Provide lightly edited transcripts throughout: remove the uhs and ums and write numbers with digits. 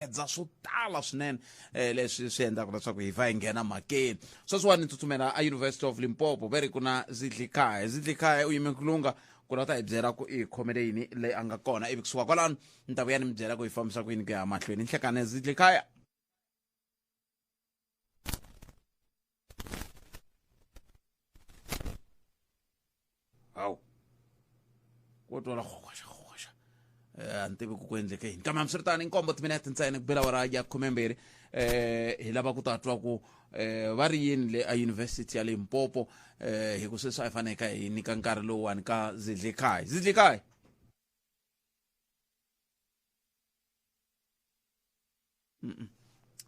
Edza swo tala swinene leswi swi endlaka leswaku hi fa hi nghena mhakeni. Sweswiwani ni tsutsumela a University of Limpopo, ve ri ku na Zidlikhaya. Zidlikhaya u yime ku lungha ku la ta hi byela ku i hi khomele yini leyi a nga kona, ivi kusuka kwalano ni ta vuya ni mi byela ku hi fambisa ku yini ku ya mahlweni. Nhlekani Zidlikhaya. Hawu, ko twala khoxa khoxa, a ni tivi ku ku endleke yini, kambe hambiswiritano i nkombo timinete ntsena ku bela awara ya 12. Hi lava ku ta twa ku va ri yini le a University ya Limpopo, hi ku sweswi a hi fanele ka hi nyika nkarhi lowuwani ka Zidlikhaya. Zidlikhaya.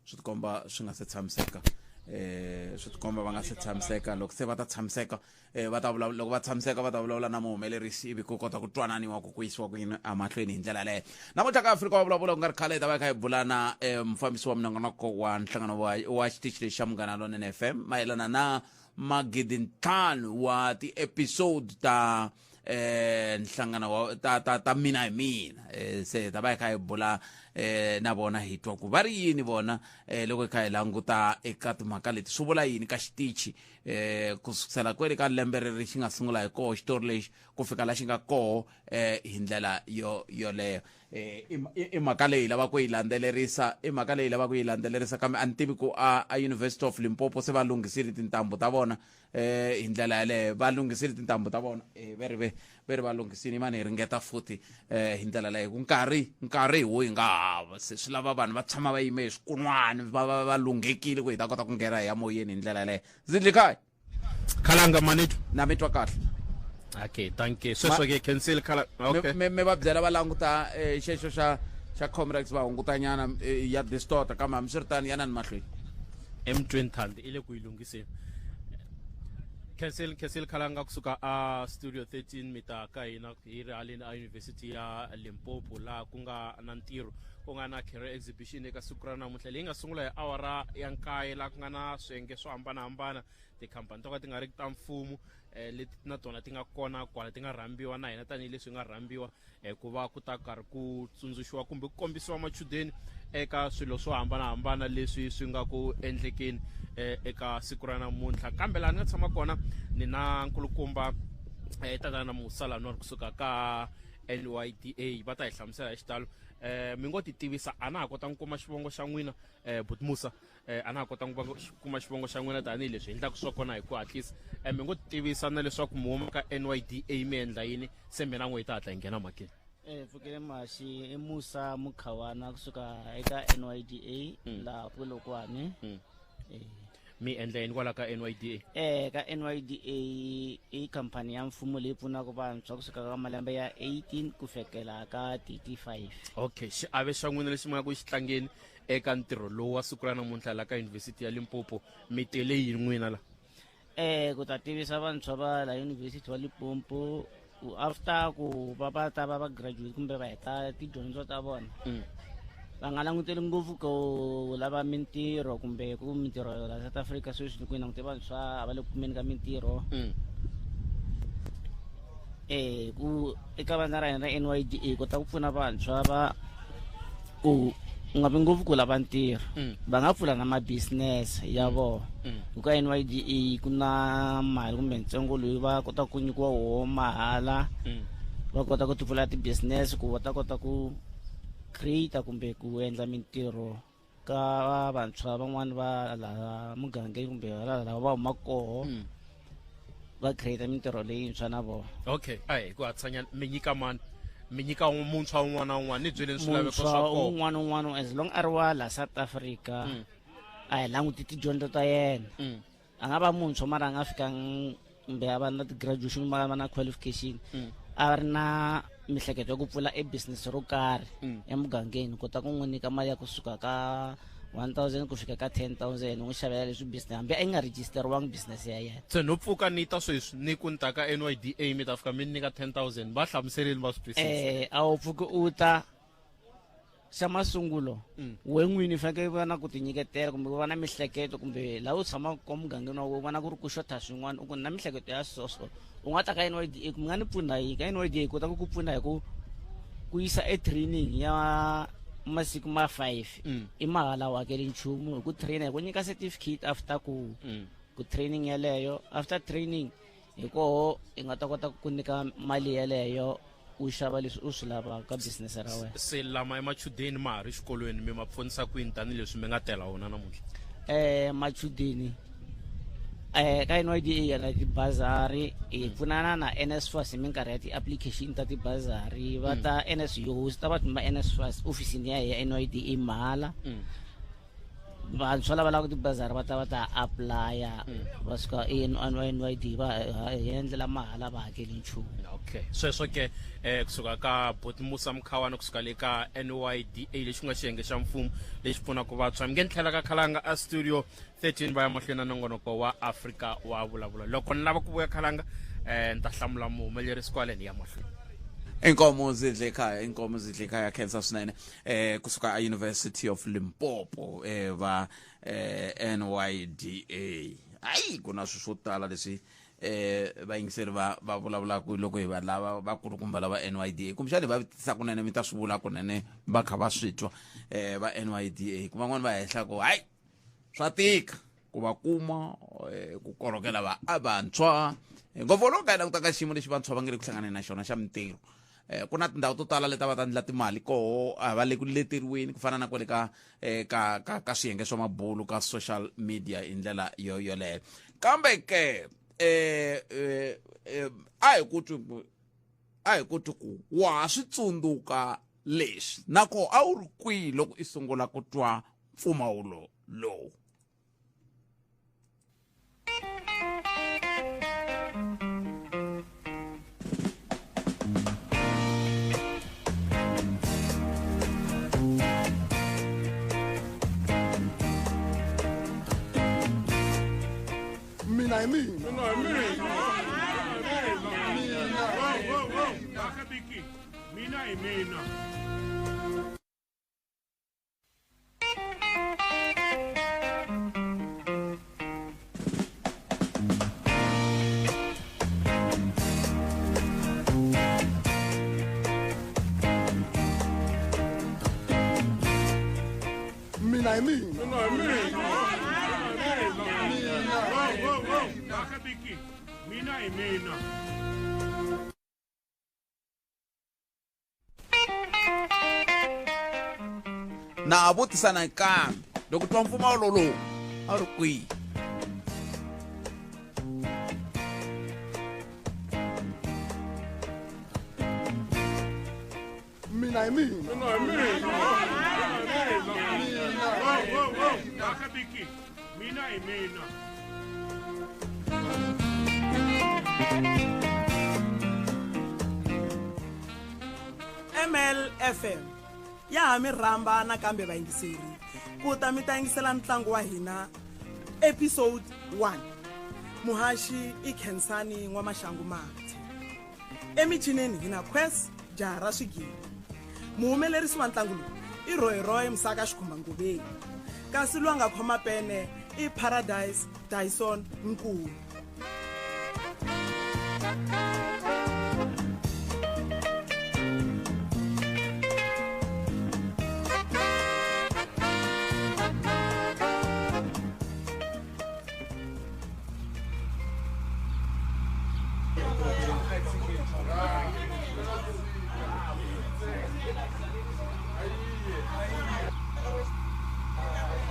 Swi tikomba swi nga se tshamiseka, swi tikomba va nga se tshamiseka. Loko se va ta tshamiseka, va ta vulavula. Loko va tshamiseka, va ta vulavula na muhumelerisi, ivi ku kota ku twananiwa ku ku yisiwa ku yini emahlweni hi ndlela yaleyo. Namuntlha ka Afrika wa Vulavula, ku nga ri khale hi ta va hi kha hi bula na mufambisi wa minongonoko wa nhlangano wa xitichi lexi xa Munghana Lonene FM mayelana na 5,000 wa ti-episode ta nhlangano wa ta ta ta Mina hi Mina. Se hi ta va hi kha hi bula na vona, hi twa ku va ri yini vona loko hi kha hi languta eka timhaka leti, swi vula yini ka xitichi ku sukusela kwele ka lembe reri xi nga sungula hi koho xitori lexi ku fika la xi nga koho hi ndlela yo yoleyo. I mhaka leyi lava ku yi landzelerisa, i mhaka leyi lava ku yi landzelerisa, kambe a ni tivi ku a University of Limpopo se va lunghisile tintambu ta vona hi ndlela yaleyo. Va lunghisile tintambu ta vona, ve ri ve ri va lunghisile mani. Hi ringeta futhi hi ndlela leyo, ku nkarhi hi wo hi nga hava se swi lava vanhu va tshama va yime hi swikun'wani, va va va lunghekile ku hi ta kota ku nghena hi ya moyeni hi ndlela yaleyo. Zidlikhaya. Khalanga manethu. Na mi twa kahle? Okay, thank you. Sweswo ke cancel khala. Okay. Mi va byela va languta xexo xa Comrex, va hungutanyana ya distort, kambe hambiswiritano yana ni mahlweni. M20 i le ku yi lunghiseni. Cancel, cancel Khalanga kusuka a Studio 13, mi ta ka hina hi ri haleni a University ya Limpopo, laha ku nga na ntirho, ku nga na career exhibition eka siku ra namuntlha leyi nga sungula hi awara ya 9, laha ku nga na swiyenge swo hambanahambana, tikhampani to ka ti nga riki ta mfumo leti na tona ti nga kona kwala, ti nga rhambiwa na hina tanihileswi hi nga rhambiwa ku va ku ta karhi ku tsundzuxiwa kumbe ku kombisiwa machudeni eka swilo swo hambanahambana leswi swi nga ku endlekeni eka siku ra namuntlha. Kambe laha ni nga tshama kona ni na nkulukumba tatana Musa Lanwani kusuka ka NYDA, va ta hi hlamusela hi xitalo. Mi ngo ti tivisa, a na ha kota ku kuma xivongo xa n'wina, Buti Musa, a na ha kota ku kuma xivongo xa n'wina tanihileswi hi endlaka swa kona hi ku hatlisa. Mi ngo tivisa na leswaku mi huma ka NYDA, mi endla yini, se mina n'we hi ta hatla hi nghena mhakeni. Pfukele Mashi, i Musa Mukhawana kusuka eka NYDA laha Polokwane. Mi endla yini kwala ka NYDA? Ka NYDA i khampani ya mfumo leyi pfunaka vantshwa kusuka ka malembe ya 18 ku fikela ka 35. Okay, xiave xa n'wina lexi mi nga ku xi tlangeni eka ntirho lowu wa siku ra namuntlha la ka University ya Limpopo, mi tele yini n'wina la? Ku ta tivisa vantshwa va la University wa Limpopo ku after ku va va ta va va graduate kumbe va heta tidyondzo ta vona, va nga languteli ngopfu ku lava mintirho, kumbe ku mintirho la South Africa sweswi loko hi langute vantshwa a va le ku kumeni ka mintirho. Ku eka vandla ra hina ra NYDA kota ku pfuna vantshwa va ku u nga vi ngopfu ku lava ntirho, va nga pfula na ma-business ya vona. Hi ka NYDA ku na mali kumbe ntsengo loyi va kotaka ku nyikiwa woho mahala, va kota ku ti pfula ti-business ku va ta kota ku create kumbe ku endla mintirho ka vantshwa van'wani va laha mugangeni kumbe lava va humaka koho, va create mintirho leyintshwa na vona. Okay, a hi ku hatsanyana, mi nyika mani, mi nyika muntshwa un'wana na un'wana, ni byeleni swilaveko swa Muntshwa kona. Un'wana na un'wana, as long a ri wa la South Africa, a hi languti tidyondzo ta yena. A nga va muntshwa mara a nga fikangi kumbe a va na ti-graduation kumbe a va na qualification, a ri na mihleketo ya ku pfula e business ro karhi emugangeni, kota ku n'wi nyika mali ya kusuka ka 1000 ku fika ka 10,000, n'wi xavela leswi business hambi a yi nga registeriwangi business ya yena. Se no pfuka ni ta sweswi ni ku ni ta ka NYDA, mi ta fika mi ni nyika 10,000, va hlamuseleni va swi twisisa. A wu pfuki u ta. Xa masungulo, we n'wini u fanekele u va na ku tinyiketela kumbe u va na mihleketo, kumbe laha u tshamaka kona mugangeni wa wena u vona ku ri ku xotha swin'wana, u ku ni na mihleketo ya so so, u nga ta ka NYDA ku mi nga ni pfuna yini. Ka NYDA hi kota ku ku pfuna hi ku ku yisa e training ya Masiku ma 5 i mahala, u hakeli nchumu. Hi ku train, hi ku nyika certificate after ku ku training yeleyo. After training hi koho hi nga ta kota ku nyika mali yeleyo, u xava leswi u swi lavaka ka business ra wena. Se lama i machudeni ma ha ri xikolweni, mi ma pfunisa kwini tanihileswi mi nga tela wona namuntlha? Machudeni ka NYDA ya tibazari, hi pfunana na NSFAS hi minkarhi ya ti-application ta tibazari. Va ta NS host vanhu va NSFAS ofisini ya ya NYDA mahala. Vantshwa lava lavaka tibazari va ta va ta apply-a, va suka eNYD, va hi endlela mahala, va hakeli nchumu. Okay, sweswo ke kusuka ka Bot Musa Mkhawana, kusuka le ka NYDA, lexi ku nga xiyenge xa mfumo lexi pfunaka vantshwa. Mi nge ni tlhela ka Khalanga a Studio 13, va ya mahlweni na nongonoko wa Afrika wa Vulavula. Loko ni lava ku vuya Khalanga, ni ta hlamula muhumelerisi kwale, ni ya mahlweni. Inkomo zidle ekhaya, inkomo zidle ekhaya. Khensa swinene kusuka a University of Limpopo, va NYDA. Hayi, ku na swilo swo tala leswi vayingiseri va vulavulaka loko hi va lava vakulukumba lava NYDA, kumbexani va vutisa kunene, mi ta swi vula kunene va kha va swi twa va NYDA. Ku van'wani va hehla ku hayi, swa tika ku va kuma ku korhokela va vantshwa, ngopfu loko ka hi languta ka xiyimo lexi vantshwa va nge le ku hlanganeni na xona xa mintirho. Ku na tindhawu to tala leti a va ta endla timali koho, a va le ku leteriweni ku fana na kwale ka ka swiyenge swa mabulu ka social media hi ndlela yo yoleyo. Kambe ke a hi ku twi ku wa ha swi tsundzuka leswi nako a wu ri kwihi loko i sungula ku twa mpfumawulo lowu. Mina hi mina. Mina hi mina. Mina hi mina. Mina hi mina. Na vutisa nakambe, loko twa mpfumawulo lowu a ri kwihi? Mina hi mina. Mina hi mina. MLFM ya ha mi rhamba nakambe vayingiseri ku ta mi ta yingisela ntlangu wa hina episode 1. Muhaxi i Khensani N'wamaxangu Mathe, emichinini hi na Quest jaha ra swigili. Muhumelerisi wa ntlangu lowu i Roy Roy Musaka Xikhumbanguveni, kasi loyi a nga khoma pene i Paradise Dyson Nkulu.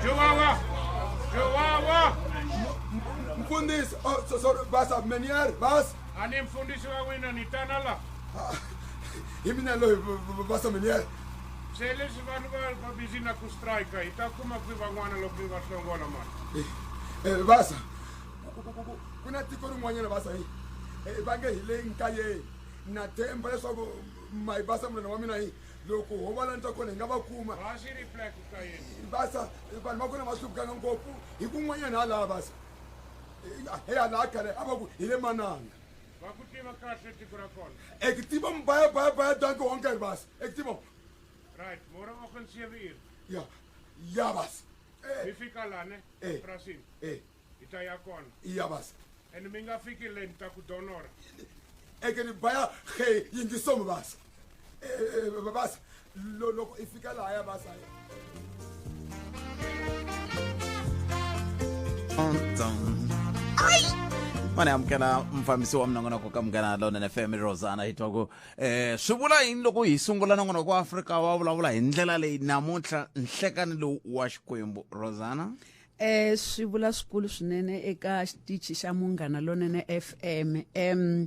Chihuahua! Chihuahua! Mfundisi, oh, so, sorry, basa Menier, bas. A ni mfundisi wa n'wina, ni tana la. Hi mina loyi, basa Menier. Se leswi vanhu va busy na ku strike, hi ta kuma kwi van'wana loko mi va hlongola mani? Basa, ku na tiko rin'wanyana basa, hi va nge hi le Nkayeni. Na tshemba leswaku mayi basa munghana wa mina, hi loko ho va landza kona hi nga va kuma. Basi ri plek Nkayeni. Basa, vanhu va kona va hluvukanga ngopfu hi kun'wanyana halaha basa. He hala khale a va ku hi le mananga. Va ku tiva kahle tiko ra kona? Ek tiva baie baie baie dankie honker bas. Ek tiva. Right, môreoggend 7 uur. Ja. Ja bas. Mi fika la ne? Purasini. Hi ta ya kona. Ja bas. And mi nga fiki le ni ta ku donora. Ek ni baie ge yingisomo bas. Basa loko i fika lahaya basa. Mane amukela mufambisi wa minongonoko ka Munghana Lonene FM, Rosana. Hi twa ku swi vula yini loko hi sungula nongonoko wa Afrika wa vulavula hi ndlela leyi namuntlha nhlekani lowu wa Xikwembu, Rosana? Swi vula swikulu swinene eka xitichi xa Munghana Lonene FM.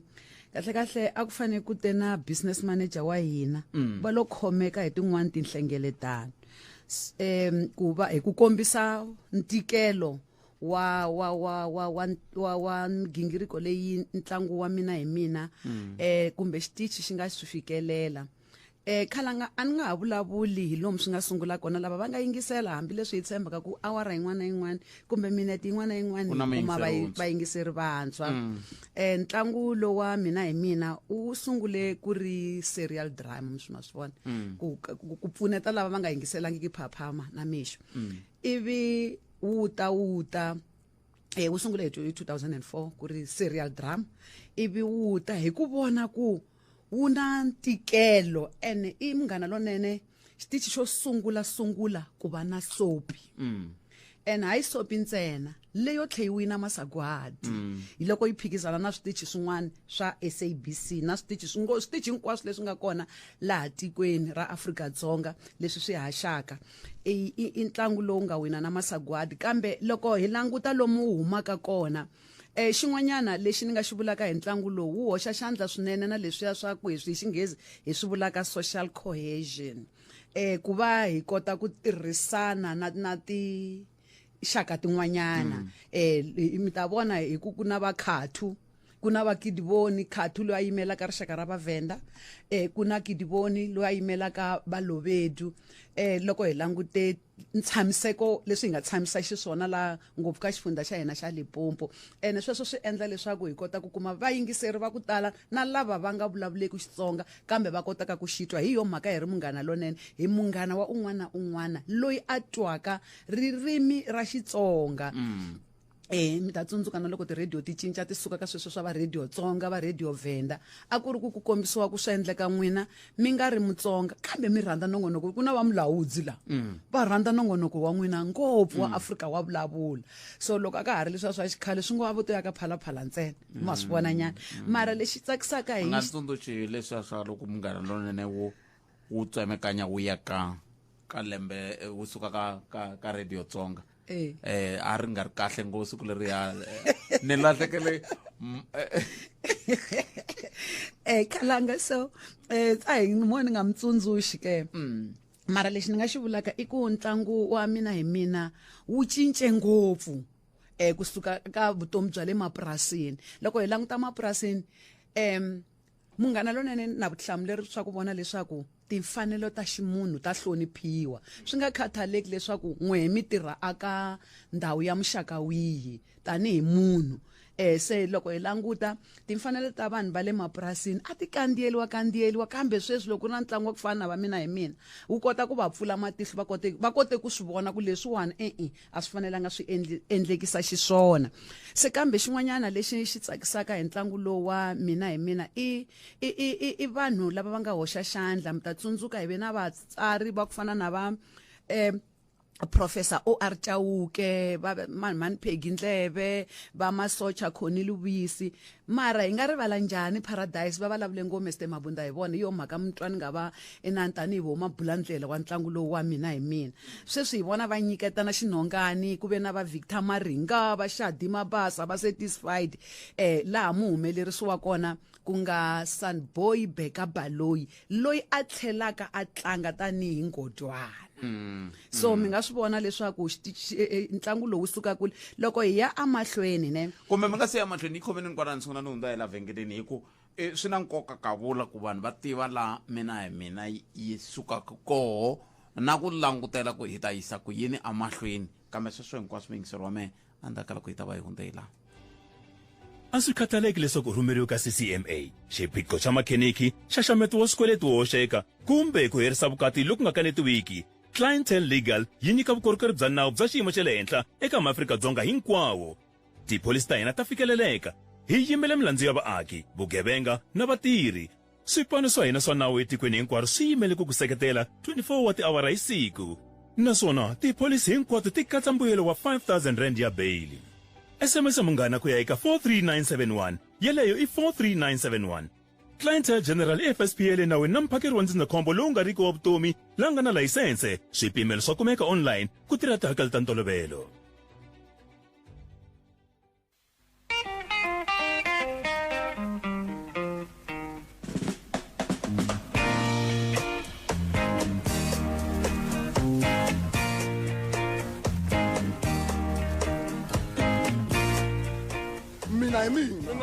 Kahle kahle a ku fanele ku te na business manager wa hina, va lo khomeka hi tin'wani tinhlengeletano, ku va hi ku kombisa ntikelo wa wa wa wa wa wa wa migingiriko leyi ntlangu wa Mina hi Mina kumbe xitichi xi nga swi fikelela. Khalanga, a ni nga ha vulavuli hi lomu swi nga sungula kona. Lava va nga yingisela, hambileswi hi tshembaka ku awara yin'wana na yin'wana kumbe minete yin'wana na yin'wana Ku na hi kuma muyingiseri wuntshwa. Vayingiseri vantshwa. Ntlangu lowa Mina hi Mina wu sungule ku ri serial drama, swi ma swi vona, ku pfuneta lava va nga yingiselangiki Phaphama na mixo, ivi wu ta wu sungule hi 2004 ku ri serial drama, ivi wu ta hi ku vona ku wu na ntikelo, ene i Munghana Lonene xitichi xo sungula sungula ku va na soapie, and hayi soapie ntsena, leyo tlhe yi wina masagwadi hi loko yi phikizana na switichi swin'wana swa SABC na switichi switichi hinkwaswo leswi nga kona laha tikweni ra Afrika-Dzonga leswi swi haxaka. I ntlangu lowu nga wina na masagwadi, kambe loko hi languta lomu wu humaka kona, xin'wanyana lexi ni nga xi vulaka hi ntlangu lowu, wu hoxa xandla swinene na leswiya swa ku hi swi hi Xinghezi hi swi vulaka social cohesion, ku va hi kota ku tirhisana na ti xaka tin'wanyana. Mi ta vona hi ku ku na vakhathu, ku na vakidivoni. Khathu loyi a yimelaka rixaka ra Vavhenda, ku na Kidivoni loyi a yimelaka Valovedu. Loko hi langute ntshamiseko leswi hi nga tshamisa xiswona laha ngopfu ka xifundza xa hina xa Limpopo, ene sweswo swi endla leswaku hi kota ku kuma vayingiseri va ku tala na lava va nga vulavuleki Xitsonga kambe va kotaka ku xi twa. Hi yo mhaka hi ri Munghana Lonene, hi munghana wa un'wana na un'wana loyi a twaka ririmi ra Xitsonga. Mi ta tsundzuka na loko ti-radio ti cinca ti suka ka sweswo swa va Radio Tsonga, va Radio Venda, a ku ri ku kombisiwa ku swa endleka n'wina mi nga ri Mutsonga kambe mi rhandza nongonoko. Ku na va Mulawudzi la va rhandza nongonoko wa n'wina ngopfu wa Afrika wa Vulavula. So loko a ka ha ri leswiya swa xikhale, swi ngo va vo to ya ka Phalaphala ntsena, ma swi vona nyana. Mara lexi tsakisaka hi nga tsundzuxi leswiya swa loko Munghana Lonene wu tsemekanya wu ya ka lembe, wu suka ka Radio Tsonga, a ri nga ri kahle ngopfu siku leriya, ni lahlekele. Khalanga, so a hi mo ni nga mi tsundzuxi ke, mara lexi ni nga xi vulaka i ku ntlangu wa Mina hi Mina wu cince ngopfu kusuka ka vutomi bya le mapurasini. Loko hi languta mapurasini, Munghana Lonene na vutihlamuleri swa ku vona leswaku timfanelo ta ximunhu ta hloniphiwa, swi nga khathaleki leswaku n'wehe mi tirha aka ndhawu ya muxaka wihi tanihi munhu. Se loko hi languta timfanelo ta vanhu va le mapurasini a ti kandziyeliwa kandziyeliwa, kambe sweswi loko ku ri na ntlangu wa ku fana na va Mina hi Mina, wu kota ku va pfula matihlo, va kote ku swi vona ku leswiwani e-e a swi fanelanga swi endlekisa xiswona. Se kambe xin'wanyana lexi xi tsakisaka hi ntlangu lowu wa Mina hi Mina i vanhu lava va nga hoxa xandla. Mi ta tsundzuka hi ve na vatsari va ku fana na va Professor OR Chauke, va mani mani, Peggy Ndleve, va Masocha, Connie Lubisi. Mara hi nga rivala njhani Paradise va vulavule ngo Mr Mabunda hi vona? Hi yo mhaka mutwa ni nga va inani tanihi vo mabulandlela wa ntlangu lowu wa Mina hi Mina. Sweswi hi vona va nyiketana xinhongani, ku ve na va Victor Maringa, va Shadi Mabasa, va Satisfied, laha muhumelerisi wa kona ku nga Sunboy Beka Baloyi, loyi a tlhelaka a tlanga tanihi Ngodwana. So mi nga swi vona leswaku ntlangu lowu suka kule. Loko hi ya emahlweni ne Kumbe mi nga se ya mahlweni, yi khomeni kwalani, sungula ni hundza hi la vhengeleni, hi ku swi na nkoka ka vula ku vanhu va tiva laha Mina hi Mina yi sukaka koho na ku langutela ku hi ta yisa ku yini emahlweni. Kambe sweswo hinkwaswo, muyingiseri wa mehe, endzhaku ka loko hi ta va hi hundze hi laha. A swi khathaleki leswaku u rhumeriwe ka CCMA, xiphiqo xa makheniki, nxaxameto wa swikweleti wo hoxeka kumbe ku herisa vukati loku nga kanetiwiki, Clientele Legal yi nyika vukorhokeri bya nawu bya xiyimo xa le henhla eka maAfrika-Dzonga hinkwawo. Tipholisi ta hina ta fikeleleka. Hi yimela milandzu ya vaaki, vugevenga na vatirhi. Swipano swa hina swa nawu etikweni hinkwaro swi yimele ku ku seketela 24 wa tiawara hi siku. Naswona tipholisi hinkwato ti katsa mbuyelo wa R5000 ya beyili. SMS Munghana ku ya eka 43971, yeleyo i 43971. Clientele General i FSP ya le nawini na muphakeri wa ndzindzakhombo lowu nga riki wa vutomi la nga na layisense. Swipimelo swa kumeka online ku tirha tihakelo ta ntolovelo. Mina hi mina.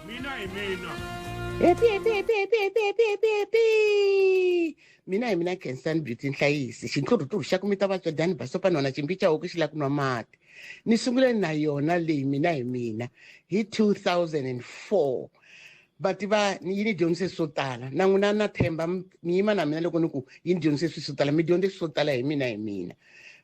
Mina hi mina. Happy, happy, happy, happy, happy, happy, happy, happy. Mina hi mina Khensani Beauty Nhlayisi, xintlurhutlurhu xa ku mita vatswedyani basopa nhwana ximbica huku xi lava ku nwa mati. Ni sungule na yona leyi mina hi mina hi 2004. Va tiva yi ni dyondzise swo tala na n'wina na themba mi yima na mina loko ni ku yi ni dyondzise swilo swo tala, mi dyondze swo tala hi mina hi mina.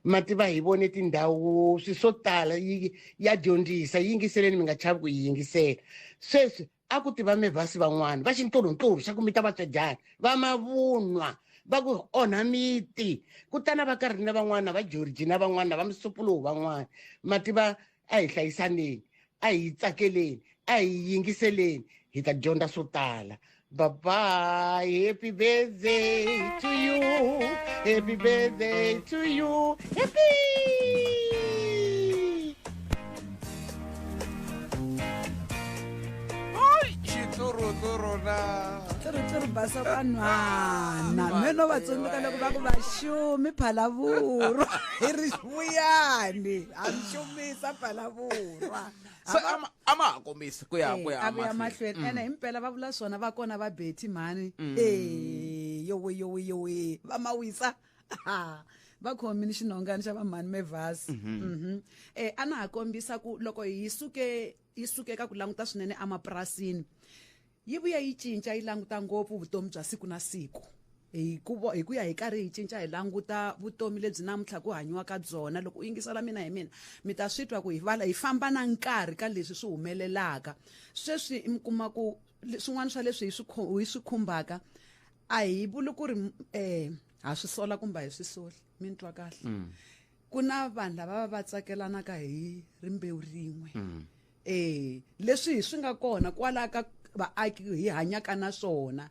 Ma tiva hi vone tindhawu swilo swo tala yi ya dyondzisa, yi yingiseleni mi nga chavi ku yi yingisela. Sweswi a ku tiva mevhasi van'wana va xintlurhutlurhu xa ku mita vatswedyana va mavunwa va ku onha miti, kutana va karhi na van'wana va Georgie na van'wana va Misupuluhu van'wana. Ma tiva a hi hlayisaneni, a hi tsakeleni, a hi yingiseleni, hi ta dyondza swo tala. Bye bye, happy birthday to you, happy birthday to you, happy. Xitlurhutlurhu na Tlurhutlurhu basa vanhwana me no va tsundzuka loko va ku va xumi phalavurwa hi ri vuyani ha mi xumisa phalavurwa. Se a ma ha kombisi ku ya ku ya a ku ya mahlweni. Ene himpela va vula swona va kona va Betty mhani. Yowe yowe yowe va mawisa. Va khomile xinhongani xa va mhani Mevhasi. A na ha kombisa ku loko hi suke yi suke ka ku languta swinene emapurasini, yi vuya yi cinca yi languta ngopfu vutomi bya siku na siku. Hi ku ya hi karhi hi cinca hi languta vutomi lebyi namuntlha ku hanyiwaka byona. Loko u yingisela mina hi mina mi ta swi twa ku hi vala hi famba na nkarhi ka leswi swi humelelaka. Sweswi mi kuma ku swin'wana swa leswi hi swi khumbaka a hi vuli ku ri ha swi sola kumbe a hi swi soli, mi ni twa kahle. Ku na vanhu lava va tsakelanaka hi rimbewu rin'we. Leswi hi swi nga kona kwala ka vaaki hi hanyaka na swona.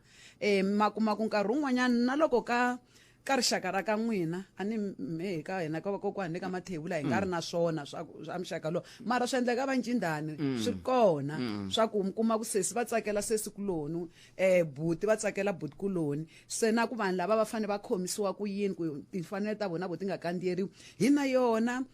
Ma kuma ku nkarhi wun'wanyana na loko ka rixaka ra ka n'wina a ni mehe ka hina ka vakokwani le ka Mathebula hi nga ri na swona swa muxaka lowu, mara swi endleka va Ncindani swi kona swa ku mi kuma ku sesi va tsakela sesi kuloni, buti va tsakela buti kuloni. Se na ku vanhu lava va fanele va khomisiwa ku yini ku timfanelo ta vona vo ti nga kandziyeriwi hi na yona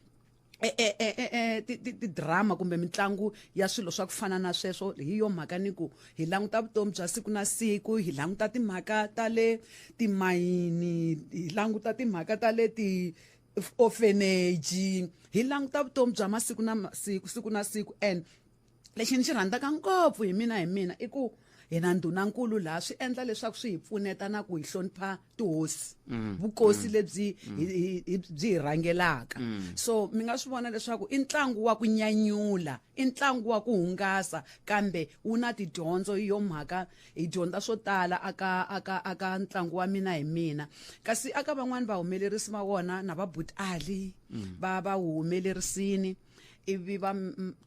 ti-drama kumbe mitlangu ya swilo swa ku fana na sweswo. Hi yo mhaka ni ku hi languta vutomi bya siku na siku, hi languta timhaka ta le timayini, hi languta timhaka ta le ti-orphanage, hi languta vutomi bya masiku na masiku, siku na siku. And lexi ni xi rhandzaka ngopfu hi mina hi mina i ku hi na ndhunankulu laha swi endla leswaku swi hi pfuneta na ku hi hlonipha tihosi, vukosi lebyi byi hi rhangelaka. So mi nga swi vona leswaku i ntlangu wa ku nyanyula, i ntlangu wa ku hungasa, kambe wu na tidyondzo. Hi yo mhaka hi dyondza swo tala aka ntlangu wa mina hi mina. Kasi aka van'wani vahumelerisi va wona na va But Ali va humelerisini, ivi va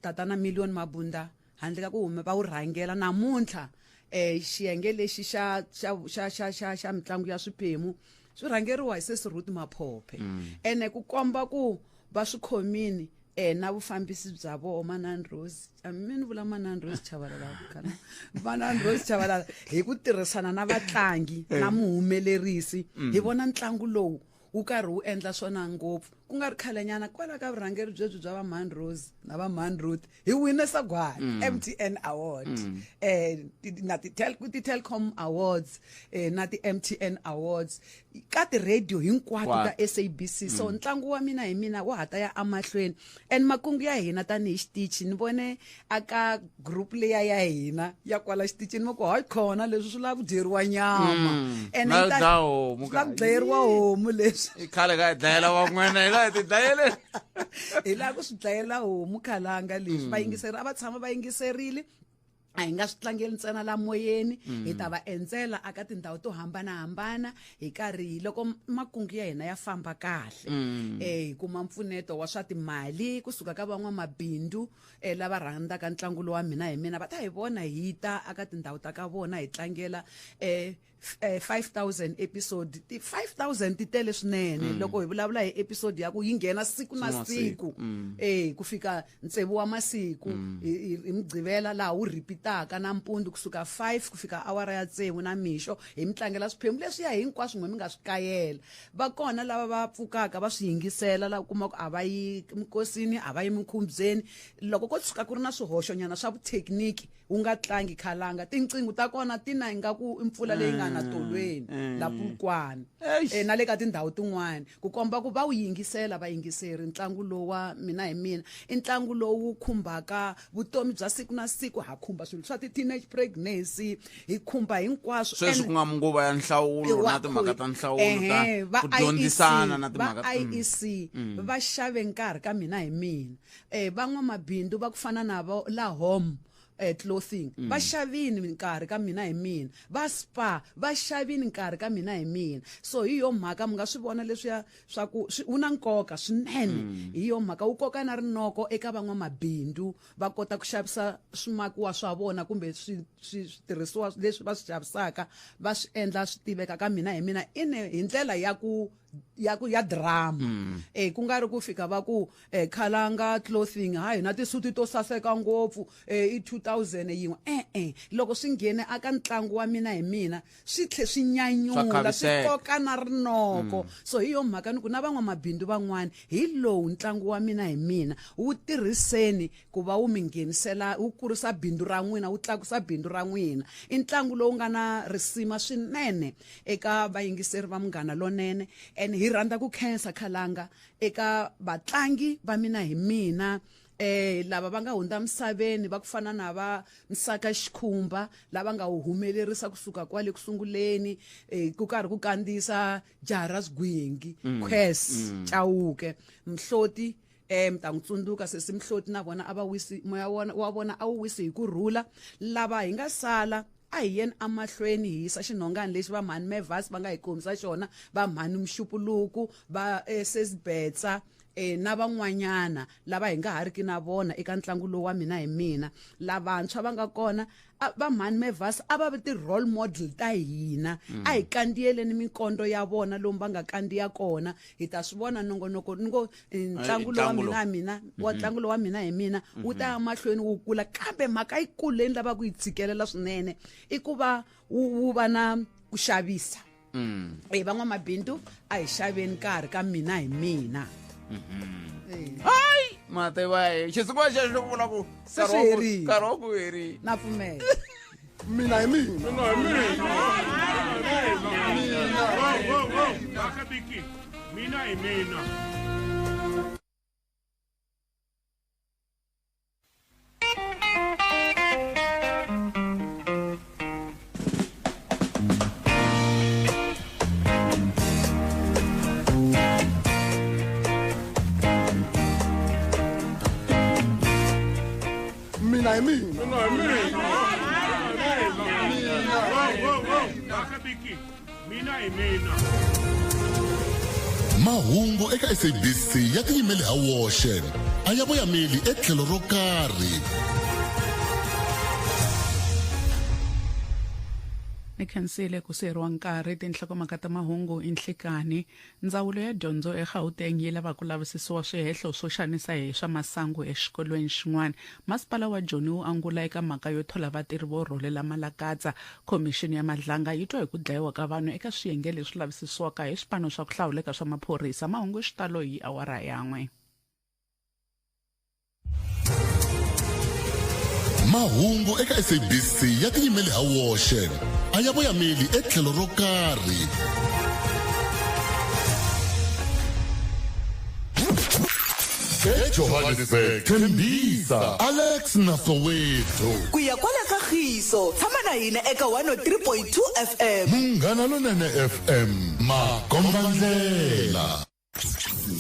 tatana Million Mabunda handle ka ku hume va wu rhangela namuntlha. Xiyenge lexi xa xa xa xa xa xa mitlangu ya swiphemu swi rhangeriwa hi sesi Ruth Maphophe. Ene ku komba ku va swi khomini na vufambisi bya voho Manani Rose, mi ni vula Manani Rose Chabalala, kana Manani Rose Chabalala, hi ku tirhisana na vatlangi na muhumelerisi hi vona ntlangu lowu wu karhi wu endla swona ngopfu. Ku nga ri khalenyana kwala ka vurhangeri byebyi bya va Mhani Rose na va Mhani Ruth hi wine sagwadi MTN Award, na ti-Telkom Awards, na ti-MTN Awards ka ti-radio hinkwato ta SABC. So ntlangu wa mina hi mina wa ha ta ya emahlweni. And makungu ya hina tanihi xitichi, ni vone aka group leya ya hina ya kwala xitichini va ku hayi khona leswi swi lava ku dyeriwa nyama. Ene swi lava ku dlayeriwa homu leswi. Leswi I khale ka hi dlayela van'wana hi laha hi ti dlayeleni. Hi laha ku swi dlayela homu khalanga leswi. Vayingiseri a va tshama va yingiserile, a hi nga swi tlangeli ntsena la moyeni. Hi ta va endzela aka tindhawu to hambanahambana hi karhi loko makungu ya hina ya famba kahle. Hi kuma mpfuneto wa swa timali kusuka ka van'wamabindzu lava rhandzaka ntlangu lowa Mina hi Mina. Va ta hi vona hi ta aka tindhawu ta ka vona hi tlangela 5000 episode. Ti 5000 ti tele swinene. Loko hi vulavula hi episode ya ku yi nghena siku na siku na siku, siku. Ku fika tsevu wa masiku hi Mugqivela laha wu repeataka nampundzu kusuka 5 ku fika awara ya tsevu na mixo, hi mi tlangela swiphemu leswiya hinkwaswo n'we mi nga swi kayela. Va kona lava va pfukaka va swi yingisela, laha u kumaka a va yi minkosini, a va yi minkhubyeni. Loko ko tshuka ku ri na swihoxonyana swa vuthekiniki wu nga tlangi khalanga, tinqingho ta kona ti na ingaku i mpfula leyi nga na tolweni la Pulukwane. Eish. Na le ka tindhawu tin'wani, ku komba ku va wu yingisela vayingiseri. Ntlangu lowu wa Mina hi Mina i ntlangu lowu khumbaka vutomi bya siku na siku. Ha khumba swilo swa ti-teenage pregnancy, hi khumba hinkwaswo. Sweswi ku nga nguva ya nhlawulo na timhaka ta nhlawulo ta Va ku dyondzisana IEC, na timhaka va IEC va xave nkarhi ka Mina hi Mina. Van'wamabindzu va ku fana na vo la Home Clothing va xavini nkarhi ka Mina hi Mina, va Spa va xavini nkarhi ka Mina hi Mina. So hi yo mhaka mi nga swi vona leswiya swa ku wu na nkoka swinene. Hi yo mhaka wu koka na rinoko eka van'wamabindzu, va kota ku xavisa swimakiwa swa vona kumbe switirhisiwa leswi va swi xavisaka, va swi endla swi tiveka ka Mina hi Mina ine hi ndlela ya ku ya ku ya drama. Ku nga ri ku fika va ku Khalanga Clothing ha hina tisuti to saseka ngopfu, i 2000 yin'we. Loko swi nghene aka ntlangu wa Mina hi Mina swi tlhe swi nyanyula, Swa swi khaviseka. koka na rinoko. So hi yo mhaka ni ku na van'wamabindzu van'wani, hi lowu ntlangu wa Mina hi Mina wu tirhiseni ku va wu mi nghenisela, wu kurisa bindzu ra n'wina, wu tlakusa bindzu ra n'wina. I ntlangu lowu nga na risima swinene eka vayingiseri va Munghana Lonene. And hi rhandza ku khensa khalanga eka vatlangi va Mina hi Mina lava va nga hundza misaveni, va ku fana na va Msaka Xikhumba, lava nga wu humelerisa kusuka kwale ku sunguleni, ku karhi ku kandziyisa jaha ra Swigwingi, Quest Chauke Mhloti. Mi ta n'wi tsundzuka sesi Mhloti, na vona a va wisi moya wa vona a wu wisi hi ku rhula. Lava hi nga sala a hi yeni amahlweni hi yisa xinhongani lexi va mhani Mevas va nga hi kombisa xona, va mhani Mxupuluku, va Sesibetsa, na van'wanyana lava hi nga ha riki na vona eka ntlangu lowu wa Mina hi Mina. Lavantshwa va nga kona, va mhani Mevas a va vi ti-role model ta hina. A hi kandziyeleni minkondo ya vona lomu va nga kandziya kona, hi ta swi vona nongonoko ni ngo, ntlangu lowu wa ntlangu lowu. Mina hi Mina, wa ntlangu lowu wa Mina hi Mina wu ta ya mahlweni wu kula. Kambe mhaka yikulu leyi ni lavaka ku yi tshikelela swinene i ku va wu va na ku xavisa. Van'wamabindzu a hi xaveni nkarhi ka Mina hi Mina. Hayi, mativa hi xisiku xexo xo vula ku Se swi herile. nkarhi wa ku herile. Na pfumela. Mina hi Mina. Mina hi Mina. Mina. Mina hi Mina. Mina hi Mina. Mina hi Mina. Mina hi Mina. Mahungu eka SABC ya tiyimele ha woxe, a ya voyameli etlhelo ro karhi. Ni khensile ku siyeriwa nkarhi. Tinhlokomhaka ta mahungu i nhlikani. Ndzawulo ya dyondzo eGauteng yi lava ku lavisisiwa swihehlo swo xanisa hi swa masangu exikolweni xin'wana. Masipala wa Joni wu angula eka mhaka yo thola vatirhi vo rholela malakatsa. Khomixini ya Madlanga yi twa hi ku dlayiwa ka vanhu eka swiyenge leswi lavisisiwaka hi swipano swa ku hlawuleka swa maphorisa. Mahungu hi xitalo hi awara yan'we. Mahungu eka SABC ya tiyimele ha woxe, a ya voyameli etlhelo ro karhi. Ejohannesburg, Tembisa, Alex na Soweto. Ku ya kwala ka Khiso, tshama na hina eka 103.2 FM. Munghana Lonene FM, makombandlela.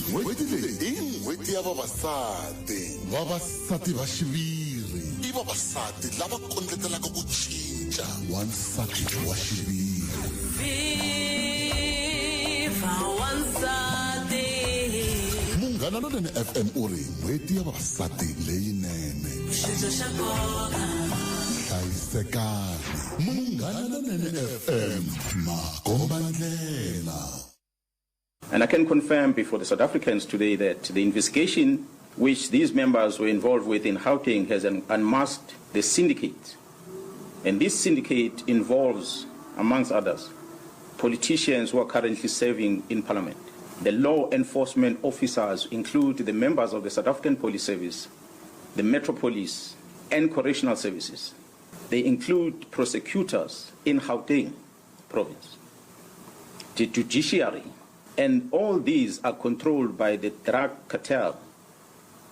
N'hweti leyi i n'hweti ya vavasati. Vavasati va xiviri i vavasati lava kondletelaka ku cinca. Wansati wa xiviri. Viva wansati. Munghana Lonene FM u ri n'hweti ya vavasati leyinene. Xibye xa nkoka. Hlayisekani. Munghana Lonene FM, makombandlela. And I can confirm before the South Africans today that the investigation which these members were involved with in Gauteng has unmasked the syndicate. And this syndicate involves, amongst others, politicians who are currently serving in parliament. The law enforcement officers include the members of the South African Police Service, the Metro Police, and Correctional Services. They include prosecutors in Gauteng province, the judiciary, and all these are controlled by the drug cartel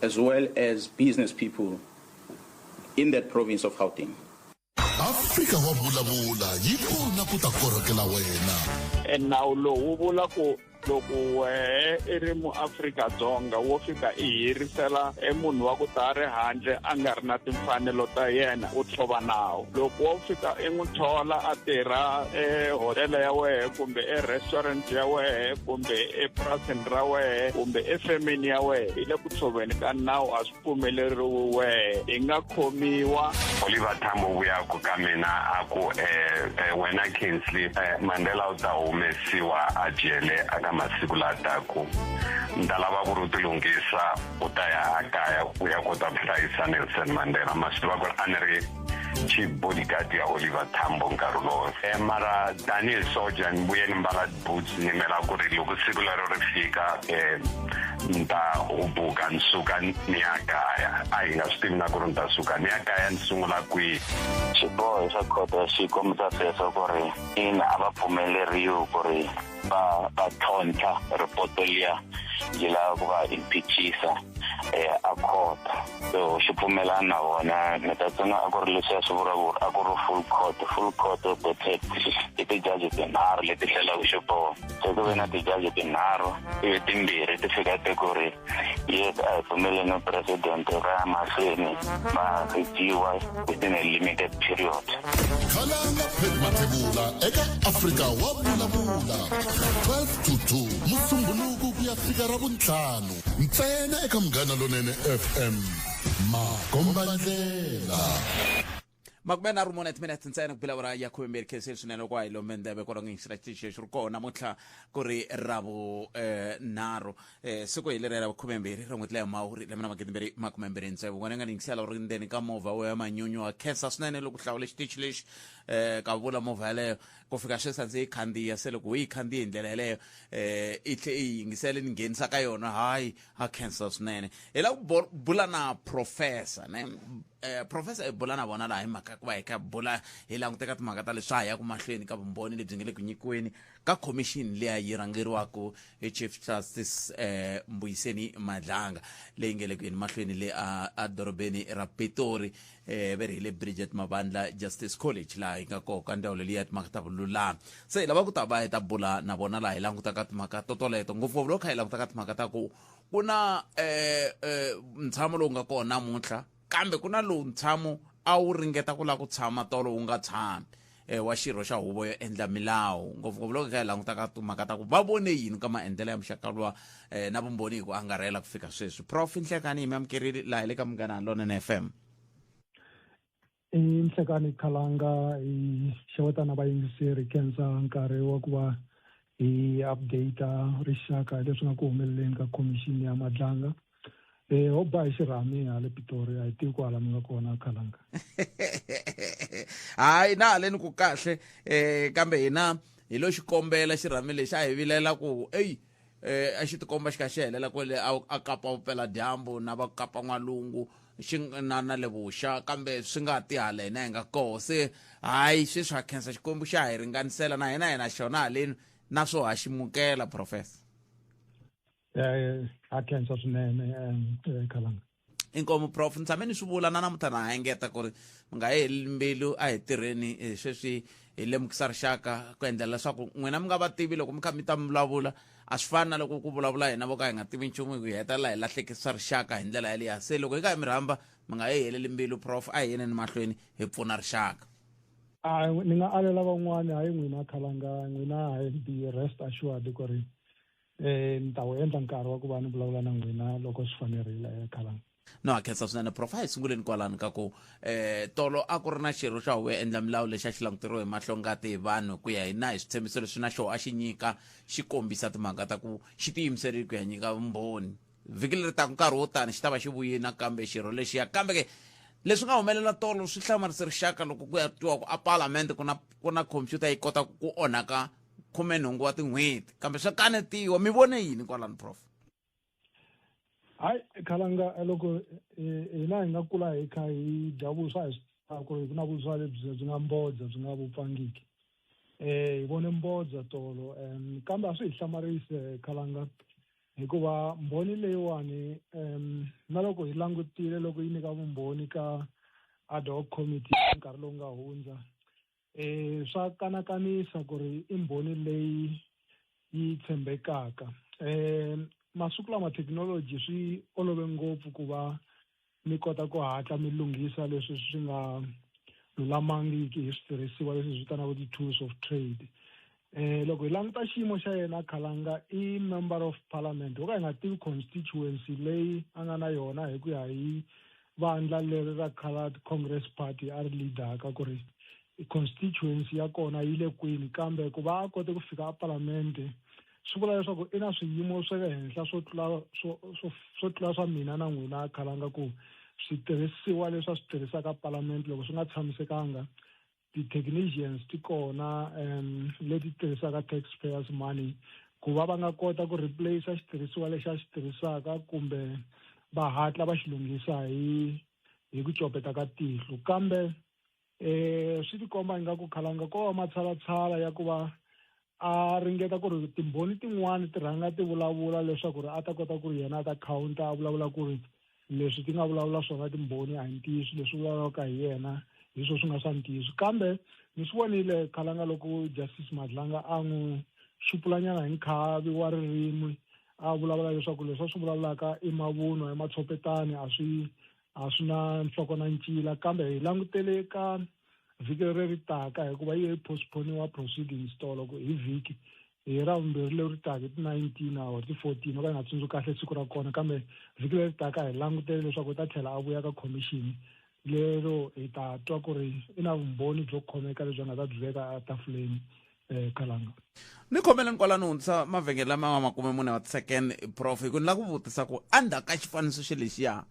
as well as business people in that province of Gauteng. Afrika wa vulavula yi kona ku ta korhokela wena. E nawu lowu wu vula ku loko wehe i ri muAfrika-Dzonga wo fika i hirisela e munhu wa ku ta ri handle a nga ri na timfanelo ta yena u tshova nawu. Loko wo fika i n'wi thola a tirha ehotela ya wehe kumbe e-restaurant ya wehe kumbe epurasini ra wehe kumbe efemeni ya wehe i le ku tshoveni ka nawu a swi pfumeleriwi wehe i nga khomiwa. Oliver Tambo u vuya ku ka mina a ku eh, wena Kingsley eh, Mandela u ta humesiwa a jele aka masiku la taku ni ta lava ku ri u tilunghisa u ta ya a kaya u ya kota ku hlayisa Nelson Mandela ma swi tiva ku ri a ni ri chief bodyguard ya Oliver Tambo nkarhi lowo eh, mara tanihi soja ni vuye ni mbala boots ni yimela ku ri loko siku lero ri fika um ni ta hubuka ni suka ni ya kaya a hi nga swi tivi na ku ri ni ta suka ni ya kaya ni sungula kwihi xiboho xa khoto xi kombisa sweswo ku ri ina a va pfumeleriwi ku ri va va tlhontlha ripoto liya yi lava ku va impeachisa eh, a court so xi pfumelana na vona ni ta tsundzuka a ku ri leswiya swi vuriwa ku a ku ri full court full court voted i tijaji tinharhu leti hlelaka xiboho se ku ve na tijaji tinharhu ivi timbirhi ti fika ti ku ri yes a hi pfumeleni president va ya mahlweni va rhijiwa within a limited period Khalanga Pet Mathebula eka Afrika wa vulavula 12 to 2 Musumbhunuku ku ya fika ra vuntlhanu ntsena eka Munghana Lonene FM makombandlela. Makume nharhu mune timinete ntsena ku bila awara ya khumembirhi khenseni swinene loko a hi lombe ndleve kwalaho nge xitichi xi ri kona namuntlha ku ri ravu eh, nharhu eh, siku hi leri ra vukhumembirhi ra n'hweti leya mhawuri lembe na magidimbirhi makumembirhi ntsevu n'wana nga ni yingisela u ri ndzeni ka movha wo ya manyunyu wa khensa swinene loko hlawule xitichi lexi eh, ka vula movha yaleyo ku fika sweswi a ndzi yi khandziya se loko u yi khandziye hi ndlela yaleyo eh i tlhe i yingisele ni nghenisa ka yona hayi a khensa swinene hi lava ku bula na professor ne eh professor i bula na vona laha hi mhaka ku va hi kha bula hi languteka timhaka ta leswi ha ya ku mahlweni ka vumbhoni lebyi nga le ku nyikiweni ka khomixini leya yi rhangeriwaka hi chief justice eh Mbuyiseni Madlanga leyi nge le ku yeni mahlweni le a a dorobeni ra Pitori eh ve ri hi le Bridget Mabandla Justice College laha yi nga koho ka ndzawulo liya timhaka ta vululami se hi lava ku ta va hi ta bula na vona laha hi langutaka timhaka totoleto ngopfungopfu loko kha hi langutaka timhaka ta ku ku na eh, eh ntshamo lowu nga kona namuntlha kambe ku na lowu ntshamo a wu ringeta ku lava ku tshama tolo wu nga tshami eh, wa xirho xa huvo yo endla milawu ngopfungopfu loko kha hi langutaka timhaka ta ku va vone yini ka maendlelo ya muxaka luwa eh, na vumbhoni hi ku angarhela ku fika sweswi prof nhlekani hi mi amukerile laha hi le ka munghana lonene fm i nhlekani khalanga hi xeweta na vayingiseri khensa nkarhi wa ku va hi update rixaka hi leswi nga ku humeleleni ka khomixini ya madlanga Eh ho ba hi xirhami hala Pitori a hi tivi ku hala mi nga kona khalanga. Hayi na haleni ku kahle eh kambe hina hi lo xikombela xirhami lexi a hi vilela ku eyi eh a xi tikomba xi kha xi helela kwele a kapa vupela dyambu na va kapa n'walungu xi na na le vuxa kambe swi nga ti hala hina hi nga koho se hayi sweswi ha khensa xikwembu xa hi ringanisela na hina hi na xona haleni na swo ha xi mukela professor. Ha khensa swinene Khalanga. Inkomu prof, ni tshame ni swi vula na namuntlha na ha engeta ku ri mi nga heli mbilu, a hi tirheni sweswi hi lemukisa rixaka ku endlela leswaku n'wina mi nga va tivi loko mi kha mi ta mi vulavula. A swi fani na loko ku vulavula hina vo ka hi nga tivi nchumu, hi hetelela hi lahlekisa rixaka hi ndlela yaliya. Se loko hi ka hi mi rhamba, mi nga hi heleli mbilu prof, a hi yeneni mahlweni hi pfuna rixaka. A ni nga alela van'wani, hayi n'wina Khalanga, n'wina hayi, be rest assured ku ri ni ta wu endla nkarhi wa ku va ni vulavula na n'wina loko swi fanerile, Khalanga. No, ha khensa swinene prof. A hi sunguleni kwalano ka ku tolo a ku ri na xirho xa huvo yo endla milawu lexi a xi languteriwe hi mahlongati hi vanhu ku ya hi na hi switshembiso leswi na xo a xi nyika, xi kombisa timhaka ta ku xi tiyimiserile ku ya nyika vumbhoni vhiki leri taka nkarhi wo tani xi ta va xi vuyile nakambe xirho lexiya. Kambe ke leswi nga humelela tolo swi hlamarise rixaka loko ku ya twiwa ku a palamende ku na khompyuta yi kota ku onhaka 18 wa tin'hweti, kambe swa kanetiwa. Mi vone yini kwalano prof? Hayi Khalanga, loko hina hi nga kula hi kha hi dya vuswa, hi swi tiva ku ri ku na vuswa lebyi byi nga mbodza byi nga vupfangiki. Hi vone mbodza tolo, kambe a swi hi hlamarise Khalanga, hikuva mbhoni leyiwani na loko hi langutile loko yi nyika vumbhoni ka ad hoc committee nkarhi lowu nga hundza, swa kanakanisa ku ri i mbhoni leyi yi tshembekaka. Masiku lama thekinoloji swi olove ngopfu ku va mi kota ku hatla mi lunghisa leswi swi nga lulamangiki hi switirhisiwa leswi vitanaka ti-tools of trade. Loko hi languta xiyimo xa yena Khalanga, i member of parliament ho ka hi nga tivi constituency leyi a nga na yona hi ku ya hi vandla leri ra Coloured Congress Party a ri leadaka, ku ri constituency ya kona yi le kwini, kambe ku va a kote ku fika a palamende swi vula leswaku i na swiyimo swa le henhla swo tlula swo swo swo tlula swa mina na n'wina Khalanga, ku switirhisiwa leswi a swi tirhisaka palamende loko swi nga tshamisekanga, ti-technicians ti kona leti tirhisaka taxpayers money ku va va nga kota ku replace xitirhisiwa lexi a xi tirhisaka kumbe va hatla va xi lunghisa hi ku copeta ka tihlo. Kambe swi tikomba ingaku Khalanga ko va matshalatshala ya ku va a ringeta ku ri timbhoni tin'wani ti rhanga ti vulavula leswaku ri a ta kota ku ri yena a ta counter, a vulavula ku ri leswi ti nga vulavula swona timbhoni a hi ntiyiso, leswi vulavulaka hi yena hi swo swi nga swa ntiyiso. Kambe ni swi vonile Khalanga loko Justice Madlanga a n'wi xupulanyana hi nkhavi wa ririmi, a vulavula leswaku leswi a swi vulavulaka i mavunwa, i matshopetani, a swi na nhloko na ncila. Kambe hi langutele ka vhiki leri taka, hikuva yi postponiwa proceedings tolo hi vhiki, hi ra vumbirhi leri taka hi ti-19 or ti-14, o ka hi nga tsundzuki kahle siku ra kona, kambe vhiki leri taka hi langutele leswaku u ta tlhela a vuya ka commission lero, hi ta twa ku ri i na vumbhoni byo khomeka lebyi a nga ta byi veka etafuleni. Khalanga, ni khomeleni kwalano, hundzisa mavhengele lama nga 40 wa ti-second prof, hi ku ni lava ku vutisa ku endzhaku ka xifaniso xe lexiya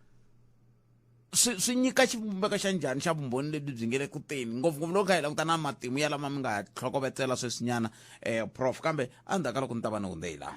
swi nyika xivumbeko xa njhani xa vumbhoni lebyi byi nge le ku teni, ngopfungopfu loko kha hi languta na matimu ya lama mi nga tlhokovetsela sweswinyana prof, kambe endzhaku ka loko ni ta va ni hundze hi laha.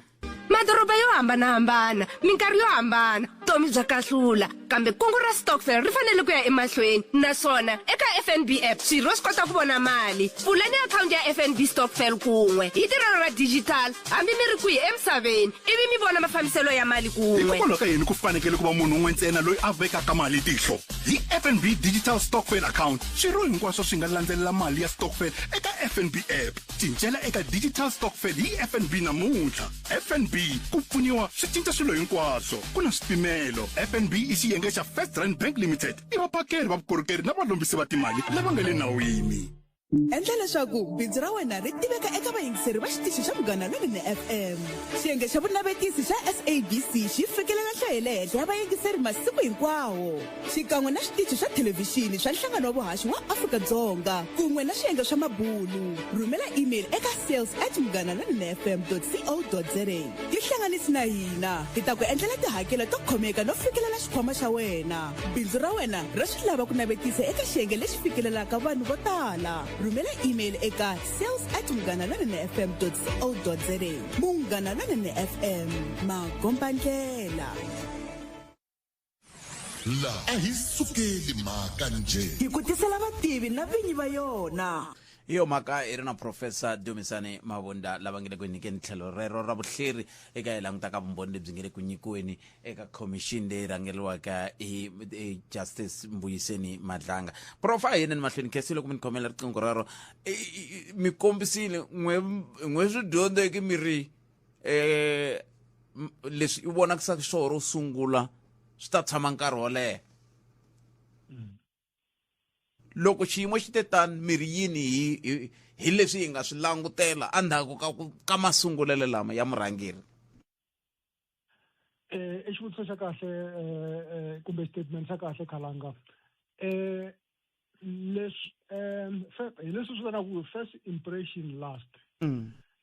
Madoroba yo hambanahambana, minkarhi yo hambana, vutomi bya kahlula, kambe kungu ra stokvel ri fanele ku ya emahlweni. Naswona eka FNB app swirho swi kota ku vona mali. Pfulani akhawunti ya FNB Stokvel kun'we hi tirhelo ra digital hambi mi ri kwihi emisaveni, ivi mi vona mafambiselo ya mali kun'we. Hikokwalaho ka yini ku fanekele ku va munhu un'we ntsena loyi a vekaka mali tihlo? Hi FNB Digital Stokvel Account, swirho hinkwaswo swi nga landzelela mali ya stokvel eka FNB app. Cincela eka Digital Stokvel hi FNB namuntlha. FNB, ku pfuniwa swi cinca swilo hinkwaswo. Ku na swipimelo. FNB i xiyenge xa First Rand Bank Limited, i vaphakeri va vukorhokeri na valombisi va timali lava nga le nawini. Endla leswaku bindzu ra wena ri tiveka eka vayingiseri va xitichi xa Munghana Lonene FM. Xiyenge xa vunavetisi xa SABC xi fikelela nhlayo ya le henhla ya vayingiseri masiku hinkwawo, xikan'we na switichi swa thelevhixini swa Nhlangano wa Vuhaxi wa Afrika-Dzonga kun'we na swiyenge swa mabulu. Rhumela email eka sales at munghanalonenefm co za. Tihlanganisi na hina, hi ta ku endlela tihakelo to khomeka no fikelela xikhwama xa wena. Bindzu ra wena ra swi lava ku navetisa eka xiyenge lexi fikelelaka vanhu vo tala. Rhumela email eka sales at munghanalonenefm co za. Munghana Lonene FM, makombandlela. La a hi sukeli mhaka njhe. Hi ku tisela vativi na vinyi va yona. Hi yo mhaka hi ri na Professor Dumisani Mavunda lava nge le ku hi nyikeni tlhelo rero ra vuhleri eka hi langutaka vumbhoni lebyi nge le ku nyikiweni eka khomixini leyi rhangeriwaka hi hi Justice Mbuyiseni Madlanga. Prof a hi yeneni mahlweni khesi loko mi ni khomela riqingho rero mi kombisile n'we n'we swi dyondzeki mi ri eh leswi i vonakisaka swona ro sungula swi ta tshama nkarhi wo leha. Loko xiyimo xi te tani mi ri yini hi hi hi leswi hi nga swi langutela endzhaku ka ku ka masungulelo lama ya murhangeri? Eh i xivutiso xa kahle eh, eh kumbe statement xa kahle Khalanga. Eh leswi eh hi leswi swi vitanaka first impression last.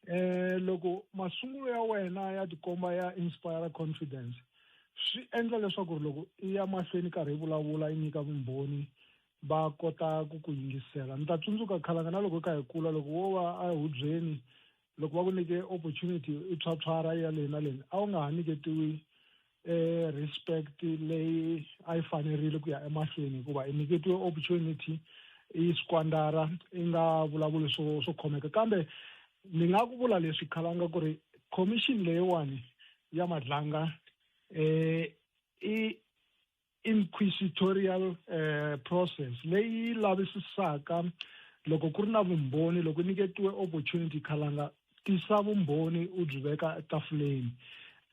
Eh loko masungulo ya wena ya tikomba ya inspire confidence swi endla leswaku loko i ya mahlweni karhi i vulavula i nyika vumbhoni va kota ku ku yingisela. Ni ta tsundzuka khalanga na loko hi kha hi kula loko wo va ehubyeni loko va ku nyike opportunity i tshwatshwara i ya le na le a wu nga ha nyiketiwi eh respect leyi a yi fanerile ku ya emahlweni hikuva i nyiketiwe opportunity i squandara i nga vulavuli swo swo khomeka kambe ni nga ku vula leswi khalanga ku ri commission leyiwani ya Madlanga eh i inquisitorial eh process leyi lavisisaka loko ku ri na vumbhoni loko nyiketiwe opportunity khalanga tisa vumbhoni u byi veka etafuleni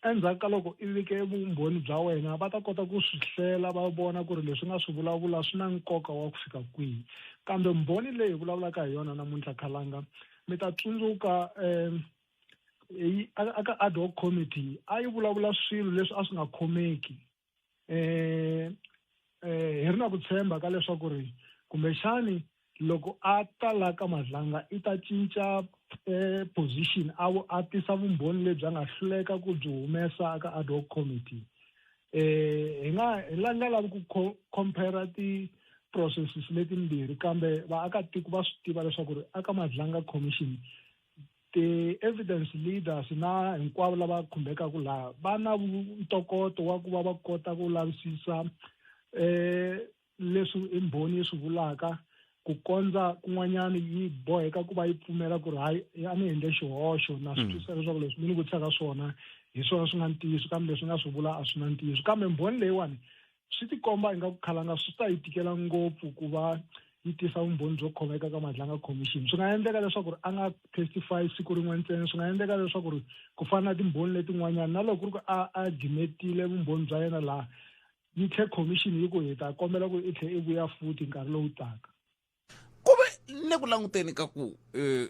endzhaku ka loko i vike vumbhoni bya wena va ta kota ku swi hlela va vona ku ri leswi nga swi vulavula swi na nkoka wa ku fika kwihi kambe mbhoni leyi hi vulavulaka hi yona namuntlha khalanga mi ta tsundzuka um aka ad hoc committee a yi vulavula swilo leswi a swi nga khomeki eh eh hi ri na ku tshemba ka leswaku ri kumbexani loko a ta la ka Madlanga i ta cinca eh, position a a tisa vumbhoni lebyi a nga hluleka ku byi humesa aka ad hoc committee eh hi nga hi la nga lavi ku compare ti processes letimbirhi kambe vaakatiko va swi tiva leswaku ri aka Madlanga commission ti-evidence leaders na hinkwavo lava khumbekaka laha va na ntokoto wa ku va va kota ku lavisisa eh leswi imbhoni yi swi vulaka ku kondza kun'wanyana yi boheka ku va yi pfumela ku ri hayi a ni endle xihoxo na swi twisisa leswaku leswi mi ni vutisaka swona hi swona swi nga ntiyiso kambe leswi nga swi vula a swi na ntiyiso kambe mbhoni leyiwani Swi tikomba ingaku Khalanga swi ta yi tikela ngopfu ku va yi tisa vumbhoni byo khomeka ka Madlanga Commission. Swi nga endleka leswaku ri a nga testify siku rin'we ntsena, swi nga endleka leswaku ri ku fana na timbhoni letin'wanyana na loko ku ri ku a a gimetile vumbhoni bya yena laha, yi tlhe commission yi ku hi ta kombela ku i tlhe i vuya futhi nkarhi lowu taka. Ku ve ni le ku languteni ka ku eh,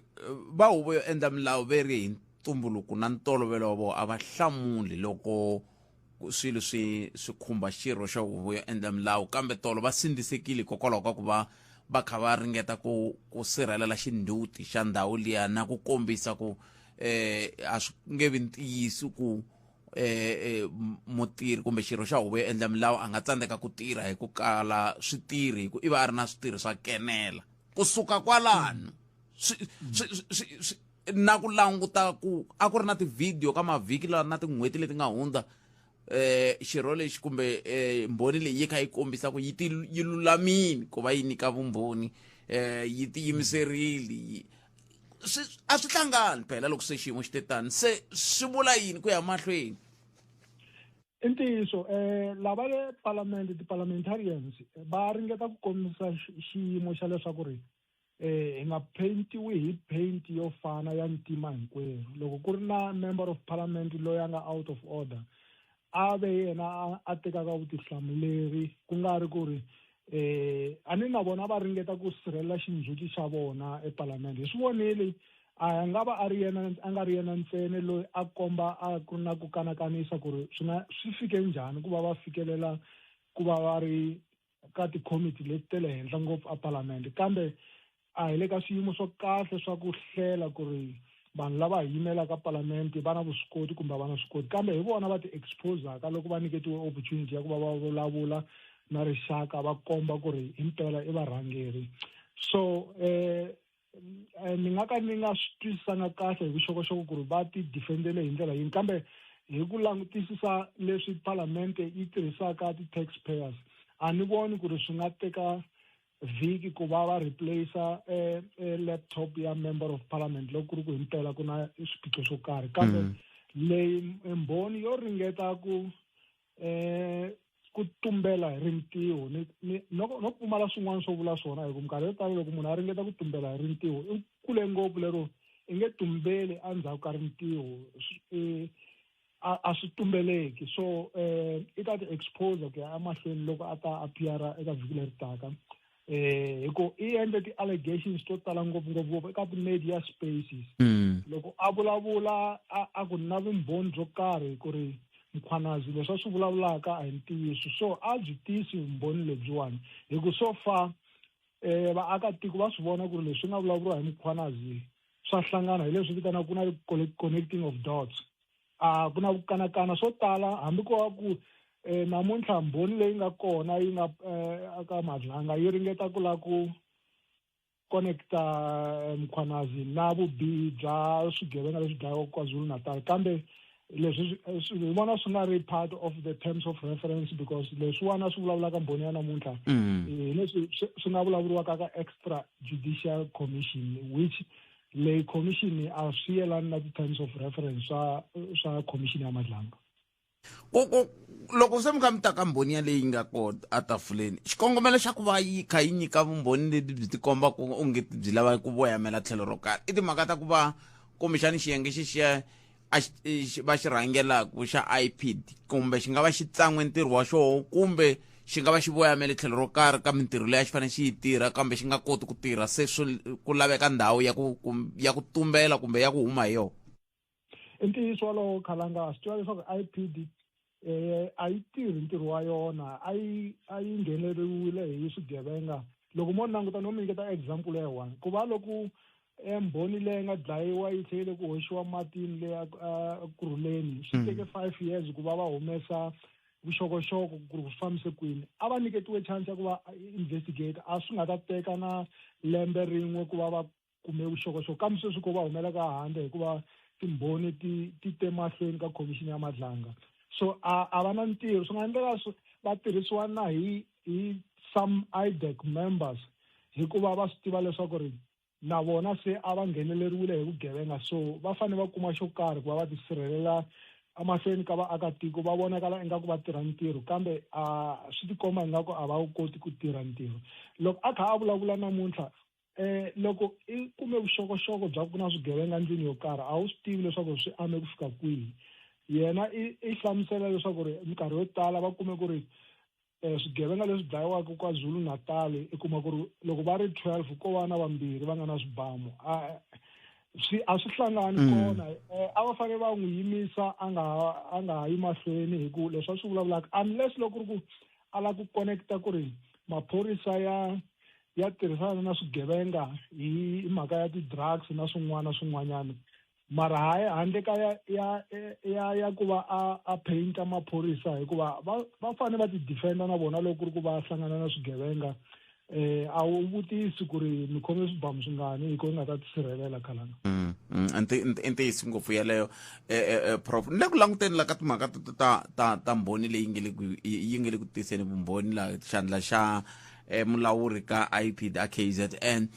va huvo yo endla milawu ve ri hi ntumbuluko na ntolovelo wa vona a va hlamuli loko swilo swi swi khumba xirho xa huvo yo endla milawu kambe tolo va sindzisekile hikokwalaho ka ku va va kha va ringeta ku ku sirhelela xindzhuti xa ndhawu liya na ku kombisa ku eh a swi nge vi ntiyiso ku eh, eh mutirhi kumbe xirho xa huvo yo endla milawu a nga tsandzeka ku tirha hi ku kala switirhi hi ku i va a ri na switirhi swa kenela kusuka kwalano swi swi swi swi na ku languta ku a ku ri na tivhidiyo ka mavhiki lawa na tin'hweti leti nga hundza eh xirho lexi kumbe eh mbhoni leyi yi kha yi kombisa ku yi ti yi lulamile ku va yi nyika vumbhoni eh yi tiyimiserile swi a swi hlangani phela loko se xiyimo xi te tani se swi vula yini ku ya mahlweni i ntiyiso um lava le palamende ti-parliamentarians va ringeta ku kombisa xiyimo xa leswaku ri eh hi nga paintiwi hi paint yo fana ya ntima hinkwerhu loko ku ri na member of parliament loyi a nga out of order a ve yena a tekaka vutihlamuleri ku nga ri ku ri eh a ni na vona va ringeta ku sirhelela xindzhuti xa vona epalamende hi swi vonile a nga va a ri yena a nga ri yena ntsena loyi a komba a ku ri na ku kanakanisa ku ri swi nga swi fike njhani ku va va fikelela ku va va ri ka tikhomiti leti ta le henhla ngopfu a palamende kambe a hi le ka swiyimo swa kahle swa ku hlela ku ri vanhu lava hi yimelaka palamende va na vuswikoti kumbe a va na vuswikoti kambe hi vona va ti exposaka loko va nyiketiwe opportunity ya ku va va vulavula na rixaka va komba ku ri himpela i varhangeri so eh ni nga ka ni nga swi twisisanga kahle hi vuxokoxoko ku ri va ti defendele hi ndlela yini kambe hi ku langutisisa leswi palamende yi tirhisaka ti-taxpayers a ni voni ku ri swi nga teka vhiki ku va va replace laptop ya member of parliament loko ku ri ku himpela ku na swiphiqo swo karhi kambe leyi mbhoni yo ringeta ku ku tumbela hi rintiho ni ni no no pfumala swin'wana swo vula swona hi ku minkarhi yo tala loko munhu a ringeta ku tumbela hi rintiho i kule ngopfu lero i nge tumbeli endzhaku ka rintiho a a swi tumbeleki so i ta ti expose ku ya emahlweni loko a ta appear eka vhiki leri taka hi ku i endle ti-allegations to tala ngopfungopfu ngopfu eka ti-media spaces loko a vulavula a ku na vumbhoni byo karhi ku ri Mkhwanazi leswi a swi vulavulaka a hi ntiyiso so a byi tisi vumbhoni lebyiwani hi ku so far vaakatiko va swi vona ku ri leswi nga vulavuriwa hi Mkhwanazi swa hlangana hi leswi vitanaka ku na connecting of dots a ku na ku kanakana swo tala hambi ko va ku namuntlha mbhoni leyi nga kona yi nga aka Madlanga yi ringeta ku lava ku connecta Mkhwanazi na vubihi bya swigevenga leswi dlayaka KwaZulu-Natal kambe leswi hi vona swi nga ri part of the terms of reference because leswiwana swi vulavulaka mbhoni ya namuntlha hi leswi swi nga vulavuriwaka ka extra judicial commission which leyi commission a swi yelani na ti-terms of reference swa swa commission ya Madlanga. Ku ku loko se mi kha mi ta ka mbhoni ya leyi nga kona etafuleni xikongomelo xa ku va yi kha yi nyika vumbhoni lebyi byi tikomba ku onge byi lava ku voyamela tlhelo ro karhi i timhaka ta ku va kumbexani xiyenge xexiya a xi va xi rhangelaka xa IPID kumbe xi nga va xi tsan'we ntirho wa xoho kumbe xi nga va xi voyamele tlhelo ro karhi ka mintirho leyi a xi fanele xi yi tirha kambe xi nga koti ku tirha se swi ku laveka ndhawu ya ku ya ku tumbela kumbe ya ku huma hi yona. I ntiyiso wolowo Khalanga ha swi tiva leswaku IPID a yi tirhi ntirho wa yona a yi a yi ngheneriwile hi swigevenga loko mo languta no mi nyiketa example ya one ku va loko mbhoni leyi nga dlayiwa yi tlhele ku hoxiwa matini le Kurhuleni swi teke 5 years ku va va humesa vuxokoxoko ku ri swi fambise kwini a va nyiketiwe chance ya ku va investigate a swi nga ta teka na lembe rin'we ku va va kume vuxokoxoko kambe sweswi ko va humela ka handle hikuva timbhoni ti ti te mahlweni ka khomixini ya Madlanga so a a va na ntirho swi nga endleka va tirhisiwa na hi hi some IDAC members hikuva va swi tiva leswaku ri na vona se a va ngheneleriwile hi vugevenga so va fanele va kuma xo karhi ku va va tisirhelela emahlweni ka vaakatiko va vonakala ingaku va tirha ntirho kambe a swi tikomba ingaku a va wu koti ku tirha ntirho loko a kha a vulavula namuntlha loko i kume vuxokoxoko bya ku na swigevenga ndlwini yo karhi a wu swi tivi leswaku swi ame ku fika kwihi yena i i hlamusela leswaku ri minkarhi yo tala va kume ku ri swigevenga leswi dlayiwaka KwaZulu-Natal i kuma ku ri loko va ri 12 ko va na vambirhi va nga na swibamu a swi a swi hlangani kona a va fanele va n'wi yimisa a nga a nga ha yi mahlweni hi ku leswi a swi vulavulaka unless loko ku ri ku a lava ku connecta ku ri maphorisa ya ya tirhisana na swigevenga hi mhaka ya ti-drugs na swin'wana swin'wanyana mara hayi handle ka ya ya ya ya ku va a a painter maphorisa hikuva va va fanele va ti defender na vona loko ku ri ku va hlangana na swigevenga a wu vutisi ku ri mi khome swibamu swingani hi ko nga ta tisirhelela khalanga. I ntiyiso ngopfu yeleyo prof ni le ku languteni la ka timhaka ta ta ta mbhoni leyi nge le ku yi nge le ku tiseni vumbhoni la xandla xa mulawuri ka IPID a KZN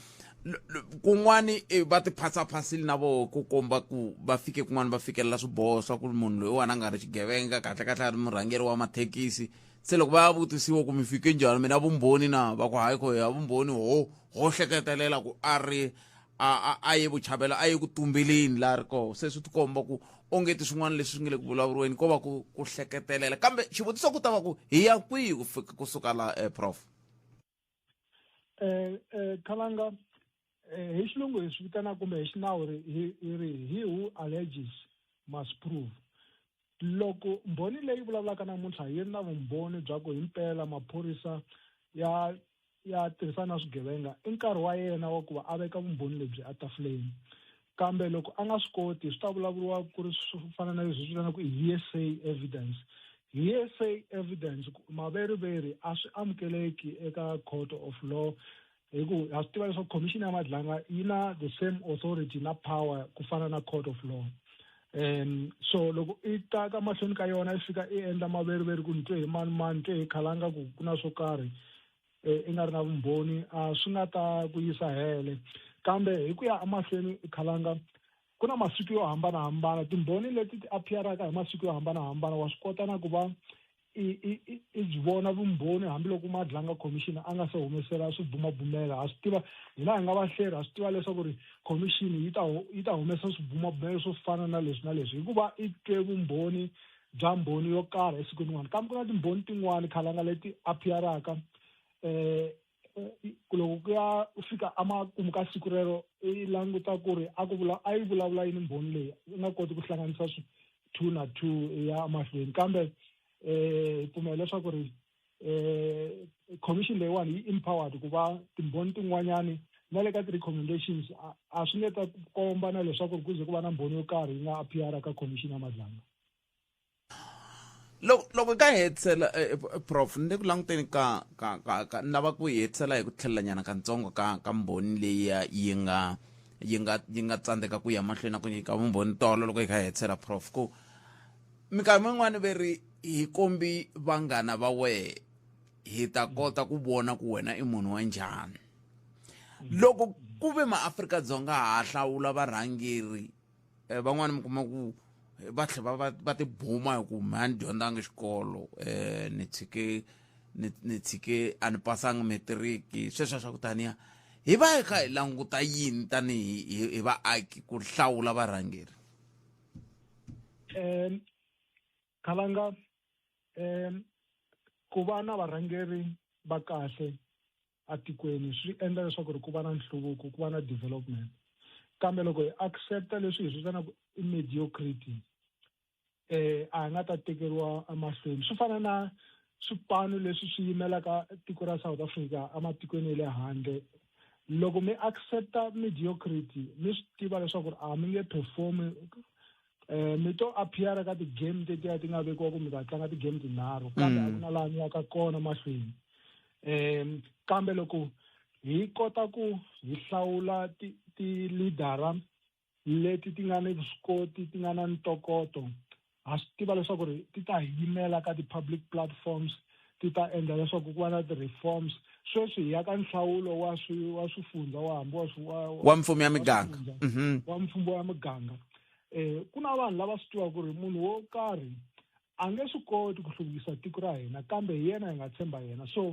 kun'wani va ti phasaphasile na voho ku komba ku va fike kun'wani va fikelela swiboho swa ku munhu loyiwani a nga ri xigevenga kahle kahle a ri murhangeri wa mathekisi se loko va ya vutisiwa ku mi fike njhani mi na vumbhoni na va ku hayi kho ya vumbhoni ho ho hleketelela ku a ri a a ye vuchavelo a ye ku tumbeleni laha ri koho se swi tikomba ku onge ti swin'wana leswi swi nge le ku vulavuriweni ko va ku ku hleketelela kambe xivutiso ku ta va ku hi ya kwihi ku fika kusuka la prof. Khalanga hi xilungu hi swi vitana kumbe hi xinawu ri hi ri he who alleges must prove loko mbhoni leyi vulavulaka namuntlha yi ri na vumbhoni bya ku himpela maphorisa ya ya tirhisana na swigevenga i nkarhi wa yena wa ku va a veka vumbhoni lebyi etafuleni kambe loko a nga swi koti swi ta vulavuriwa ku ri swo fana na leswi vitanaka i hearsay evidence hearsay evidence maveriveri a swi amukeleki eka court of law hi ku ha swi tiva leswaku commission ya Madlanga yi na the same authority na power ku fana na court of law so loko i ta ka mahlweni ka yona i fika i endla maveriveri ku ni twe hi mani mani twe hi khalanga ku ku na swo karhi i nga ri na vumbhoni a swi nga ta ku yisa hele kambe hi ku ya emahlweni khalanga ku na masiku yo hambanahambana timbhoni leti ti appearaka hi masiku yo hambanahambana wa swi kota na ku va i i i byi vona vumbhoni hambiloko Madlanga commission a nga se humesela swibumabumelo ha swi tiva hina hi nga vahleri ha swi tiva leswaku ri commission yi ta yi ta humesa swibumabumelo swo fana na leswi na leswi hikuva i twe vumbhoni bya mbhoni yo karhi esikwini rin'wana kambe ku na timbhoni tin'wani khalanga leti appearaka eh loko ku ya fika emakumu ka siku rero i languta ku ri a ku vula a yi vulavula yini mbhoni leyi u nga koti ku hlanganisa 2 na 2 ya mahlweni kambe eh hi pfumela leswaku ri eh commission leyiwani yi empowered ku va timbhoni tin'wanyani na le ka ti-recommendations a swi nge ta komba na leswaku ku ze ku va na mbhoni yo karhi yi nga appear ka commission ya Madlanga. Loko loko ka hetisela eh, eh, prof ni le ku languteni ka ka ka ka ni lava ku yi hetisela hi ku tlhelelanyana katsongo ka ka mbhoni leyi yi nga yi nga yi nga tsandzeka ku ya mahlweni na ku nyika vumbhoni tolo loko hi kha hi hetisela prof ku minkarhi min'wani ve ri hi kombi vanghana va wehe hi ta kota ku vona ku wena i munhu wa njhani loko ku ve maafrika-dzonga ha hlawula varhangeri eh, van'wani mi kuma ku eh, va tlhe va va va tibuma hi ku mhe a ni dyondzanga xikolo um ni tshike ni ni tshike a ni pasanga matiriki sweswo swa ku taniya hi va hi kha hi languta yini tanihi hi hi vaaki ku hlawula varhangeri um khalanga um ku va na varhangeri va kahle atikweni swi endla leswaku ri ku va na nhluvuko ku va na development kambe loko hi accepta leswi hi swi vitanaka i mediocrity eh a hi nga ta tekeriwa emahlweni swi fana na swipano leswi swi yimelaka tiko ra South Africa ematikweni ya le handle loko mi accepta mediocrity mi swi tiva leswaku a mi nge perform eh mi to appear ka ti-game tetiya ti nga vekiwa ku mi ta tlanga ti-game tinharhu kambe a ku na laha mi yaka kona mahlweni um kambe loko hi kota ku hi hlawula ti-leadera leti ti nga ni vuswikoti ti nga na ntokoto ha swi tiva leswaku ri ti ta hi yimela ka ti-public platforms ti ta endla leswaku ku va na ti-reforms sweswi hi ya ka nhlawulo wa swi wa swifundza wa hambi wa wa wa mfumo ya miganga wa mfumo ya miganga eh ku na vanhu lava swi tivaka ku ri munhu wo karhi a nge swi koti ku hluvukisa tiko ra hina kambe hi yena hi nga tshemba yena so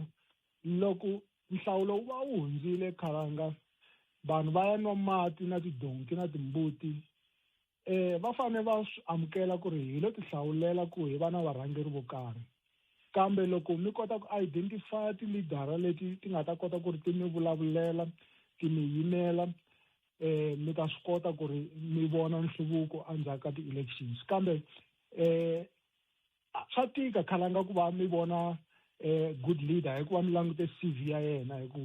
loko nhlawulo wu va wu hundzile khalanga vanhu va ya nwa mati na tidonki na timbuti eh va fanele va swi amukela ku ri hi lo tihlawulela ku hi va na varhangeri vo karhi kambe loko mi kota ku identify ti-leadera leti ti nga ta kota ku ri ti mi vulavulela ti mi yimela eh mi ta swi kota ku ri mi vona nhluvuko endzhaku ka ti-elections kambe eh swa tika khalanga ku va mi vona eh good leader hikuva mi langute CV ya yena hi ku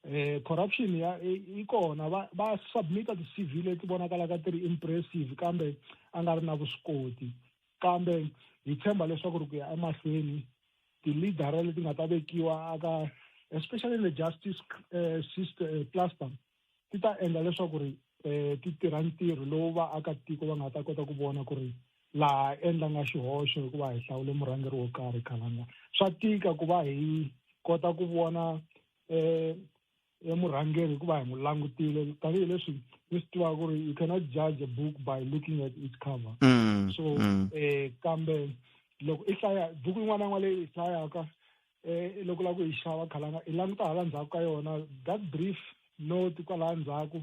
eh corruption ya yi kona va va submit ti-CV leti vonakalaka ti ri impressive kambe a nga ri na vuswikoti kambe hi tshemba leswaku ri ku ya emahlweni ti-leader leti nga ta vekiwa aka especially in the justice system cluster ti ta endla leswaku ri um ti tirha ntirho lowu vaakatiko va nga ta kota ku vona ku ri laha endlanga xihoxo hikuva hi hlawule murhangeri wo karhi khalanga swa tika ku va hi kota ku vona um murhangeri hikuva hi n'wi langutile tanihileswi mi swi tivaka ku ri you cannot judge a book by looking at its cover so eh kambe loko i hlaya buku yin'wana na yin'wana leyi i hlayaka eh loko la ku yi xava khalanga i languta hala ndzhaku ka yona that brief note kwalaha ndzhaku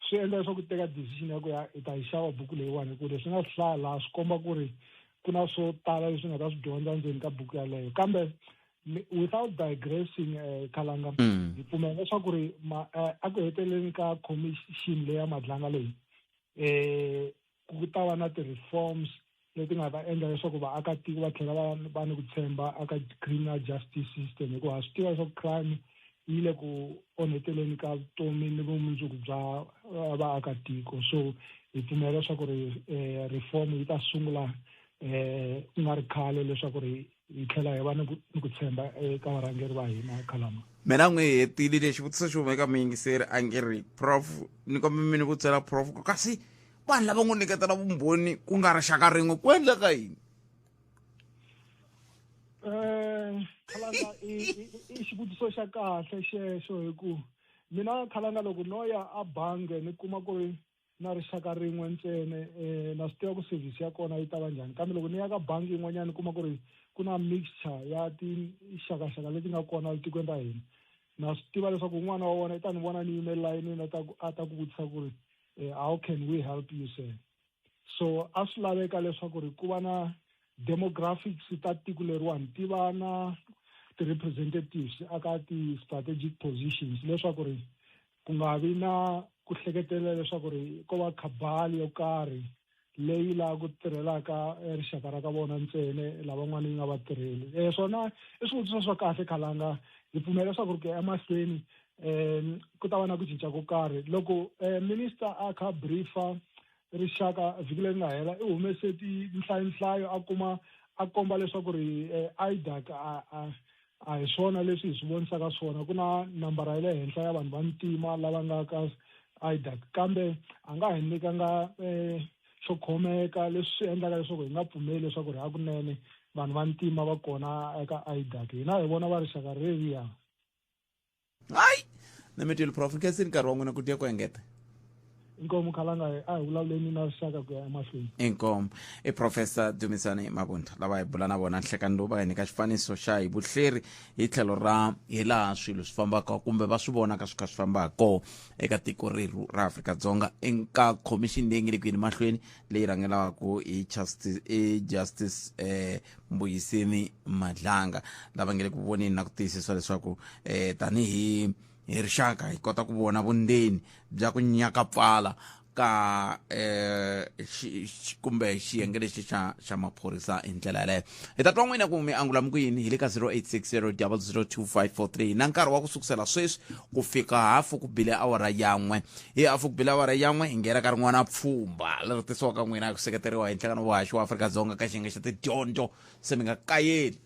swi endla leswaku teka decision ya ku ya i ta yi xava buku leyiwani hi ku leswi nga swi hlaya laha swi komba ku ri ku na swo tala leswi nga ta swi dyondza ndzeni ka buku yaleyo kambe without digressing eh, khalanga hi pfumela leswaku ri eh, a ku heteleleni ka commission leya madlanga leyi eh ku ta va na ti-reforms leti nga ta endla leswaku vaakatiko va tlhela va va ni ku tshemba aka criminal justice system hikuva ha swi tiva leswaku crime yi le ku onheteleni ka vutomi ni vumundzuku bya vaakatiko so hi pfumela leswaku ri reform yi ta sungula ku nga ri khale leswaku ri hi tlhela hi va ni ku ni ku tshemba eka varhangeri va hina khalama mina n'wi hetile lexi xivutiso xi huma eka muyingiseri a nge ri prof ni kombe mi ni vutisela prof ku kasi vanhu lava n'wi nyiketela vumbhoni ku nga rixaka rin'we ku endleka yini Khalanga i xivutiso xa kahle xexo hi ku mina Khalanga loko no ya a bangi ni kuma ku ri na rixaka rin'we ntsena na swi tiva ku service ya kona yi ta va njhani, kambe loko ni ya ka bangi yin'wanyana ni kuma ku ri ku na mixture ya tinxakaxaka leti nga kona etikweni ra hina, na swi tiva leswaku un'wana wa vona i ta ni vona ni yime layinini a ta ku vutisa ku ri how can we help you sir. So a swi laveka leswaku ri ku va na demographics ta tiko leriwani, ti va na ti-representatives aka ti-strategic positions leswaku ri ku nga vi na ku hleketelela leswaku ri ko va cabal yo karhi leyi laha ku tirhelaka rixaka ra ka vona ntsena, lavan'wana yi nga va tirheli. Swona i swivutiso swa kahle Khalanga, hi pfumela leswaku ri ku ya emahlweni ku ta va na ku cinca ko karhi. Loko minister a kha briefa rixaka vhiki leri nga hela, i humese tinhlayonhlayo a kuma a komba leswaku ri IDAC a hi swona leswi hi swi vonisaka swona, ku na nambara ya le henhla ya vanhu va ntima lava nga ka IDAC, kambe a nga hi nyikanga xo khomeka leswi swi endlaka leswaku hi nga pfumeli leswaku ri hakunene vanhu va ntima va kona eka IDAC. Hina hi vona va rixaka reriya. Hayi, na mi twile prof, nkhensini nkarhi wa n'wina ku dya ku engeta. Inkomu Khalanga, a hi vulavuleni na rixaka ku ya emahlweni. Inkomu i Professor Dumisani Mabunda lava hi bula na vona nhlekani lowu, va hi nyika xifaniso xa hi vuhleri hi tlhelo ra hi laha swilo swi fambaka kumbe va swi vonaka swi kha swi fambaka kona eka tiko rerhu ra Afrika-Dzonga eka khomixini leyi nge le ku yeni mahlweni leyi rhangelaka hi Justice Mbuyiseni Madlanga, lava nge le ku voneni na ku tiyisisa leswaku tanihi hi rixaka hi kota ku vona vundzeni bya ku nyakapfala ka kumbe xiyenge lexi xa maphorisa hi ndlela yaleyo. Hi ta twa n'wina ku mi angula mi ku yini hi le ka 0860 002543 na nkarhi wa ku sukusela sweswi ku fika hafu ku bile awara yan'we. Hi hafu ku bile awara yan'we hi nghena ka rin'wana pfhumba leri tisiwaka n'wina ku seketeriwa hi nhlangano wa haxi wa Afrika-Dzonga ka xiyenge xa tidyondzo, se mi nga kayeli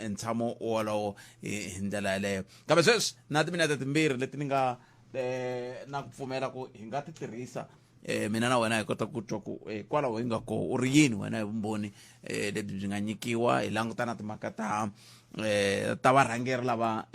ntshamo wolowo hi ndlela yaleyo. Kambe sweswi na timinete timbirhi leti ni nga na ku pfumela ku hi nga ti tirhisa mina na wena hi kota ku twa ku kwalaho hi nga koho u ri yini wena hi vumbhoni lebyi byi nga nyikiwa hi languta na timhaka ta ta varhangeri lava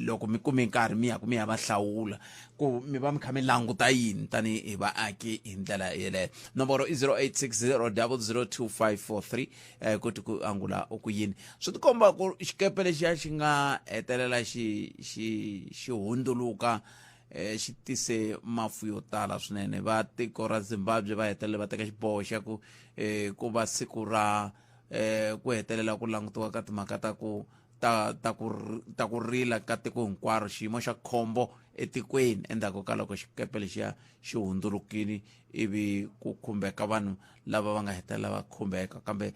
loko mi kume nkarhi mi ya ku mi ya va hlawula ku mi va mi kha mi languta yini tanihi vaaki hi ndlela yeleyo. Nomboro i 0860 002543 ku ti ku angula u ku yini. Swi tikomba ku xikepe lexiya xi nga hetelela xi xi xi hundzuluka xi tise mafu yo tala swinene. Va tiko ra Zimbabwe va hetelela va teka xiboho xa ku ku va siku ra ku hetelela ku langutiwa ka timhaka ta ku ta ta ku ta ku rila ka tiko hinkwaro, xiyimo xa khombo etikweni endzhaku ka loko xikepe lexiya xi hundzulukile ivi ku khumbeka vanhu lava va nga hetelela va khumbeka. Kambe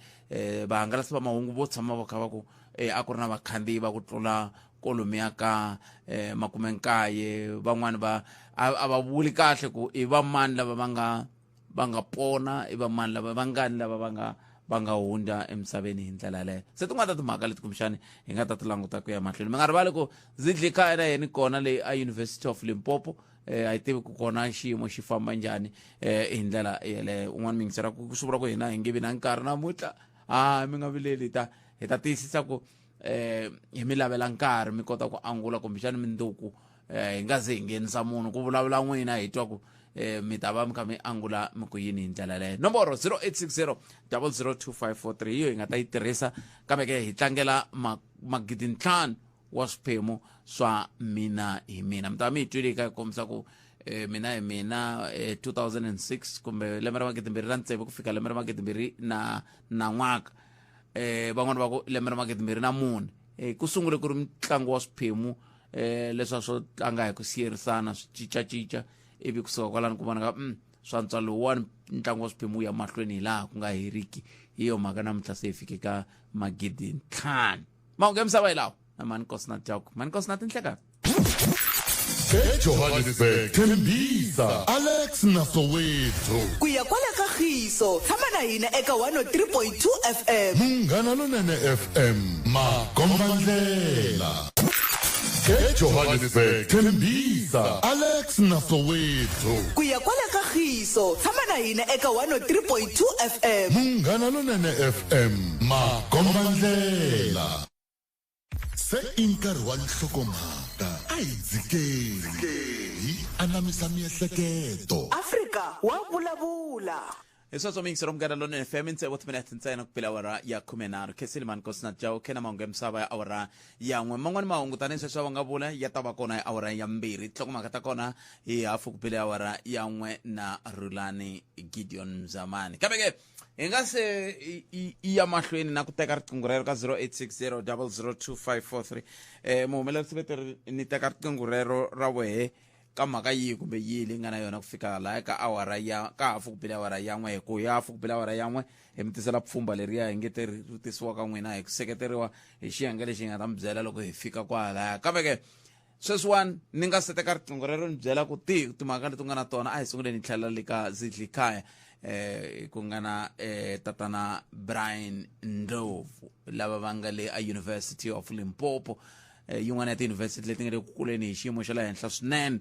vahangalasi va mahungu vo tshama va kha va ku a ku ri na vakhandziyi va ku tlula kolomiya ka 90, van'wani va a va vuli kahle ku i va mani lava va nga pona, i va mani lava va ngani lava va nga hundza emisaveni hi ndlela yaleyo. Se tin'wana ta timhaka leti kumbexani hi nga ta ti languta ku ya mahlweni. Mi nga rivali ku Zidlika na yena kona leyi a University of Limpopo, a yi tivi ku kona xiyimo xi famba njhani hi ndlela yeleyo. Un'wana mi yingisela ku swi vula ku hina hi nge vi na nkarhi namuntlha, a mi nga vileli, hi ta tiyisisa ku hi mi lavela nkarhi mi kota ku angula kumbexani minduku hi nga ze hi nghenisa munhu ku vulavula n'wina hi twa ku mi ta va mi kha mi angula mi ku yini hi ndlela yaleyo. Nomboro 0860 002543 hi yo hi nga ta yi tirhisa, kambe ke hi tlangela magidintlhanu wa swiphemu swa mina hi mina. Mi ta va mi hi twile ka kombisa ku mina hi mina 2006 kumbe lembe ra 2006 ku fika lembe ra 2000 na n'waka, van'wana va ku lembe ra 2004, ku sungule ku ri mutlangu wa swiphemu leswi swo tlanga hi ku siyerisana swi cincacinca, ivi kusuka kwalano ku vonaka swa ntswalo lowuwani ntlangu wa swiphemu wu ya mahlweni hi laha ku nga heriki. Hi yo mhaka namuntlha se hi fike ka 5,000. Mahungu ya misava hi lawa na Mani Nkosina Dyako. Mani Nkosina, tinhlekani. eJohannesburg, Tembisa, Alex na Soweto. Ku ya kwala ka Khiso, tshama na hina eka 103.2 FM. Munghana Lonene FM, makombandlela. eJohannesburg, Tembisa, Alex na Soweto. Ku ya kwala ka Kagiso tshama na hina eka 103.2 FM. Munghana Lonene FM makombandlela se i nkarhi wa nhlokomhaka a hi dzikeni hi anamisa miehleketo. Afrika wa vulavula. Hi sweswo miyingiselo Munghana Lonene FM i tsevu timinete ntsena ku pela awara ya khumenharhu Khesilman Nkosinathi Chauke na mahungu ya misava ya awara ya n'we man'wani mahungu tanihi sweswo va nga vula ya ta va kona hi awara ya mbirhi tinhlokomhaka ta kona hi hafu ku pele awara ya n'we na Rhulani Gideon Mzamani kambe ke hi nga se i ya mahlweni na ku teka riqingho rero ka 0860 002543 muhumelerisi vete ni teka riqingho rero ra wehe ka mhaka yihi kumbe yihi leyi nga na yona ku fika laha ka awara ya ka hafu ku bile awara ya n'we hi ku ya hafu ku bile awara ya n'we hi mi tisela pfhumba leriya hi nge te ri tisiwa ka n'wina hi ku seketeriwa hi xiyenge lexi hi nga ta mi byela loko hi fika kwalaya kambe ke sweswiwani ni nga se teka riqingho rero ni byela ku tihi timhaka leti u nga na tona a hi sunguleni hi tlhelela le ka Zidlikhaya ku nga na tatana Brian Ndlovu lava va nga le a University of Limpopo yin'wana ya tiyunivhesiti leti nga le ku kuleni hi xiyimo xa le henhla swinene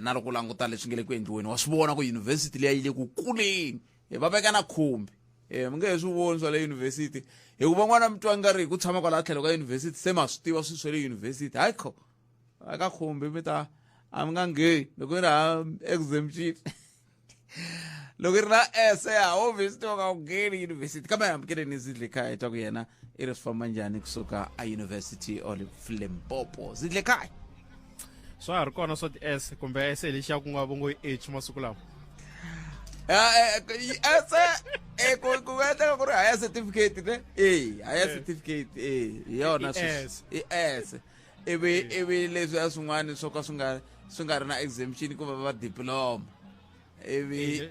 na loko u languta leswi nga le ku endliweni wa swi vona ku yunivhesiti liya yi le ku kuleni va veka na khumbi mi nge he swi voni swa le yunivhesiti hikuva van'wana mi twa nga ri hi ku tshama kwalaha tlhelo ka yunivhesiti se ma swi tiva swilo swa le yunivhesiti hayi kho eka khumbi mi ta a mi nga ngheni loko yi ri ha exemption loko yi ri na s ya obviously tiva nga u ngheni yunivhesiti kambe amukeleni Zidlikhaya hi twa ku yena i ri swi famba njhani kusuka a University of Limpopo. Zidlikhaya swa ha ri kona swa ti-s kumbe s lexiya ku nga vongo i h masiku lawa? S ku ku nga endleka ku ri higher certificate ne e higher certificate e hi yona I S. I S ivi leswiya swin'wana swo ka swi nga ri na exemption ku va va diploma ivi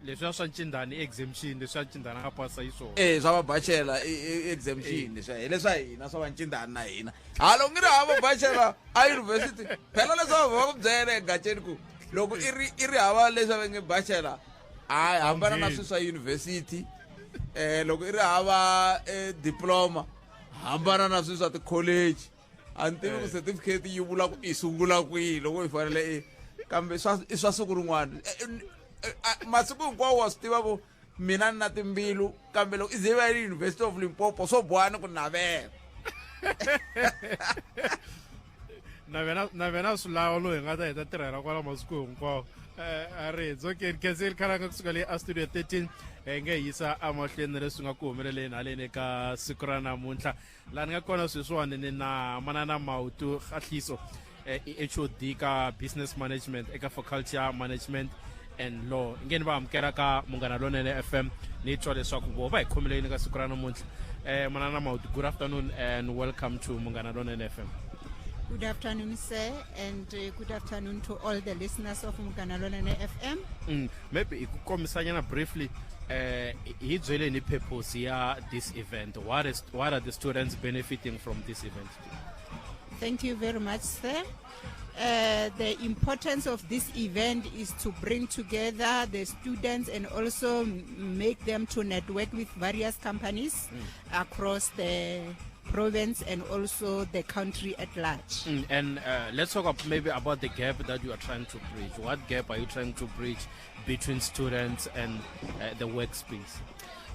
Leswiya swa ncindani i exemption, leswiya ncindani a nga pasa hi swona. E swa va bachelor i exemption leswiya hi leswa hina swa va ncindani na hina halo ngi ri hava bachelor a university phela leswaku va ku byela egatsheni ku loko i ri hava leswi va nge bachelor hayi hambana na swilo swa university loko i ri hava diploma hambana na swilo swa ti-college a ni tivi ku certificate yi vula ku i sungula kwihi loko i fanele i kambe i swa siku rin'wana masiku hinkwawo wa swi tiva ku mina ni na timbilu kambe loko i ze va yi University of Limpopo swo boha ni ku navela. Na vena swi lava loyi hi nga ta hi ta tirhela kwala masiku hinkwawo. A ri dzokeni khenseli khalanga kusuka le a studio 13 hi nge yisa emahlweni leswi nga ku humeleleni haleni eka siku ra namuntlha laha ni nga kona sweswiwani ni na manana Mautu Gahliso i HOD ka business management eka faculty ya management and law nge ni va amukela ka Munghana Lonene FM ni twa leswaku vo va hi khomile yini ka siku ra namuntlha. Manana Mautu, good afternoon and welcome to Munghana Lonene FM. Good afternoon, sir, and good afternoon to all the listeners of Munghana Lonene FM. Maybe hi ku komisanyana briefly, hi byeleni purpose ya this event. What are the students benefiting from this event? Thank you very much, sir. The importance of this event is to bring together the students and also make them to network with various companies across the province and also the country at large. And let's talk maybe about the gap that you are trying to bridge. What gap are you trying to bridge between students and the workspace?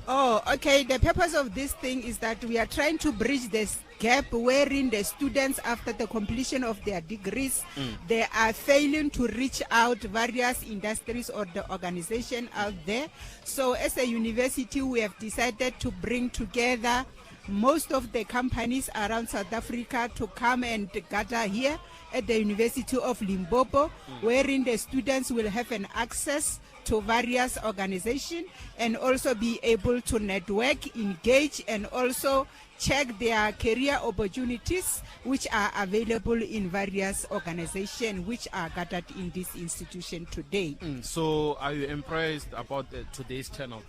Oh, okay. The purpose of this thing is that we are trying to bridge this gap wherein the students, after the completion of their degrees, they are failing to reach out various industries or the organization out there. So as a university, we have decided to bring together most of the companies around South Africa to come and gather here at the University of Limpopo, wherein the students will have an access to various organizations and also be able to network, engage, and also check their career opportunities which are available in various organizations which are gathered in this institution today. So are you impressed about today's turnout?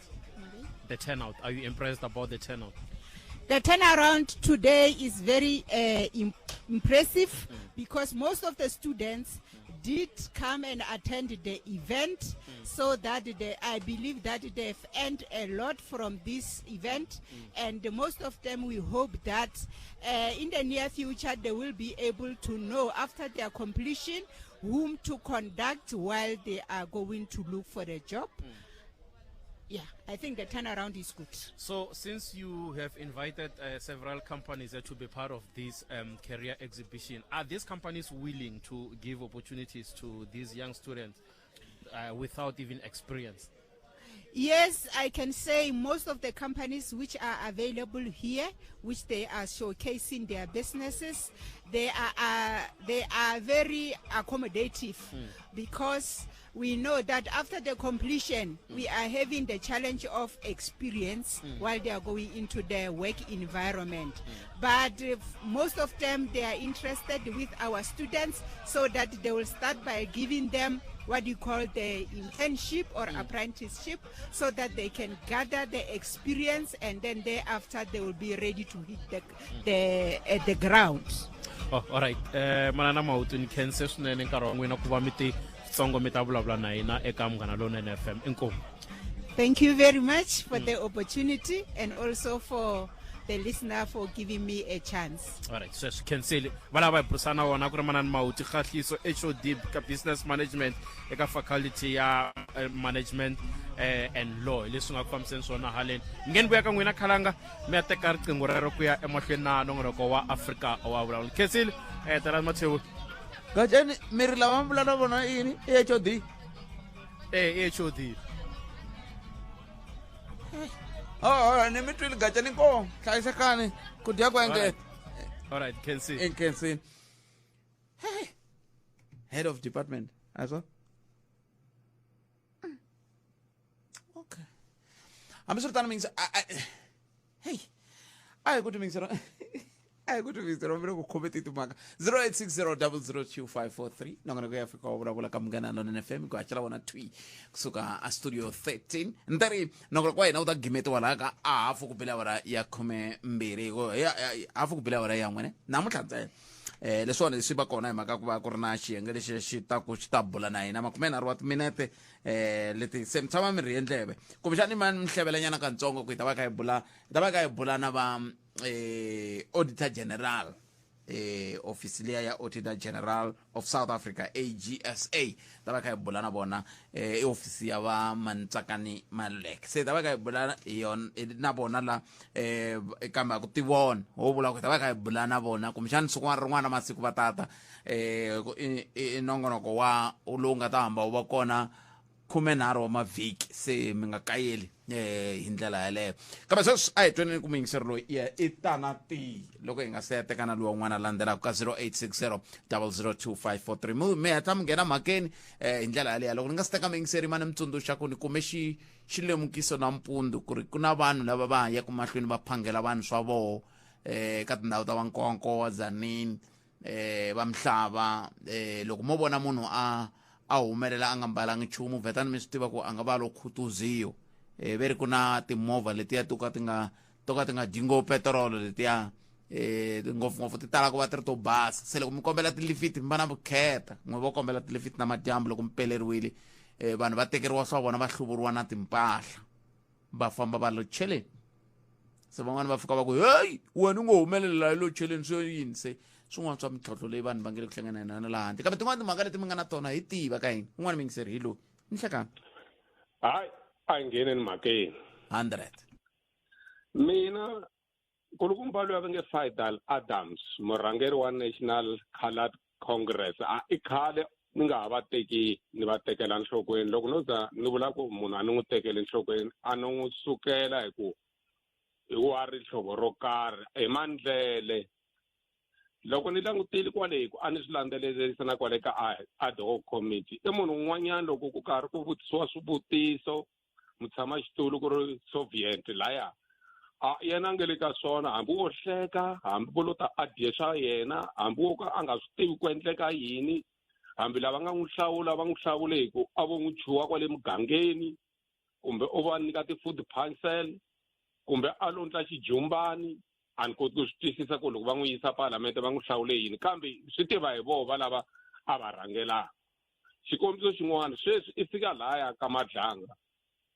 The turnout. Are you impressed about the turnout? The turnaround today is very impressive because most of the students did come and attend the event, so that I believe that they've earned a lot from this event, and most of them, we hope that in the near future they will be able to know after their completion whom to conduct while they are going to look for a job. Yeah, I think the turnaround is good. So, since you have invited several companies to be part of this career exhibition, are these companies willing to give opportunities to these young students without even experience? Yes, I can say most of the companies which are available here, which they are showcasing their businesses, they are very accommodative because we know that after the completion, we are having the challenge of experience while they are going into their work environment. But most of them, they are interested with our students so that they will start by giving them what you call the internship or apprenticeship, so that they can gather the experience, and then thereafter they will be ready to hit the ground. Oh, all right. Manana Mahuti, ni khense swinene nkarhi wa n'wina ku va mi ti tsongo mi ta vulavula na hina eka Munghana Lonene FM. Inkomu. Thank you very much for the opportunity and also for the listener for giving me a chance. All right, sweswi khensile va lava hi burisana na vona ku ri Manani Mahuti Kgahliso, HOD ka Business Management eka Faculty ya Management and Law, hi leswi nga ku fambiseni swona haleni. Mi nge ni vuya ka n'wina khalanga mi ya teka riqingho rero ku ya emahlweni na nongonoko wa Afrika wa vulavula. Khensile, Talani Mathebula. Gajeni, mi ri lava mi vula na vona yini? I HOD? I HOD. Oh, ni mi twile Gajeni, ko hlayisekani ku dya ku engeta. All right, Khensile. Khensile. Hey. Head of department, aso? Okay. Hambiswiritano mingisa, hey. A hi ku timingisero. A hi ku timingisero mi le ku khome timhaka. 0860002543 nongonoko ya Afrika wa vulavula ka Munghana Lonene FM ku hakela vona thwi kusuka a studio 13. Ni ta ri nongonoko wa hina wu ta gimetiwa laha ka a hafu ku bela awara ya 12, ku ya, ya, hafu ku bela awara ya n'wene namuntlha ntsena. Leswiwani swi va kona hi mhaka ku va ku ri na xiyenge lexi xi ta ku xi ta bula na hina 30 wa timinete, leti se mi tshama mi rhiye ndleve kumbexani ma mi hlevelenyana katsongo ku hi ta va kha hi bula, hi ta va kha hi bula na va Auditor General, office liya ya Auditor General of South Africa, AGSA, ta va kha hi bula na vona, i office ya va Mantsakani Maluleke. Se ta va kha hi bula hi yona na vona la, kambe a ku tivona ho vula ku ta va kha hi bula na vona kumbexani siku rin'wana masiku va tata, i nongonoko wa lowu nga ta hamba wu va kona 13 wa mavhiki, se mi nga kayeli hi ndlela yaleyo. Kambe sweswi a hi tweneni ku muyingiseri loyi i tana ti loko hi nga se ya tekana lowa un'wana landzelaka ka 0860002543. Mi hatla mi nghena mhakeni hi ndlela yaleyo. Loko ni nga se teka muyingiseri, ma ni mi tsundzuxa ku ni kume xilemukiso nampundzu ku ri ku na vanhu lava va yaka mahlweni va phangela vanhu swa voho ka tindhawu ta Vankonko, Tzaneen, va Mhlava. Loko mo vona munhu a humelela a nga mbalangi nchumu, vhetani mi swi tiva ku a nga va lo khutuziwa. Ve ri ku na timovha letiya to ka ti nga, to ka ti nga dyi ngopfu petirolo letiya, ngopfungopfu ti tala ku va ti ri to basa. Se loko mi kombela tilifiti mi va na vukheta, n'we vo kombela tilifiti na madyambu loko mi peleriwile, vanhu va tekeriwa swa vona, va hluvuriwa na timpahla, va famba va lo cheleni. Se van'wani va fika va ku, hey, wena u ngo humelela hi lo cheleni, swi yini? Se swin'wana swa mintlhontlho leyi vanhu va nge le ku hlangana na yona laha handle. Kambe tin'wani timhaka leti mi nga na tona hi tiva ka yini? Un'wana muyingiseri hi loyi. Ni hlekani. Hayi, a hi ngheneni mhakeni. 100. Mina nkulukumba loyi a va nge Fadiel Adams, murhangeri wa National Coloured Congress, a i khale ni nga ha va teki ni va tekela nhlokweni. Loko no za ni vula ku munhu a ni n'wi tekeli nhlokweni, a ni n'wi sukela hi ku hi wa rihlovo ro karhi hi mandlele. Loko ni langutile kwale hi ku a ni swi landzelerisa na kwale ka ad hoc committee, i munhu un'wanyana loko ku karhi ku vutisiwa swivutiso, mutshamaxitulu ku ri Soviet laya, a yena a nge le ka swona, hambi wo hleka, hambi vo lo ta a dye swa yena, hambi wo ka a nga swi tivi ku endleka yini, hambi lava nga n'wi hlawula va n'wi hlawule hi ku a vo n'wi chuha kwale mugangeni, kumbe u va nyika ti-food parcel, kumbe a lo ndla xijumbani. A ni koti ku swi twisisa ku loko va n'wi yisa palamende va n'wi hlawule yini, kambe swi tiva hi voho va lava a va rhangelaka. Xikombiso xin'wana, sweswi i fika lahaya ka Madlanga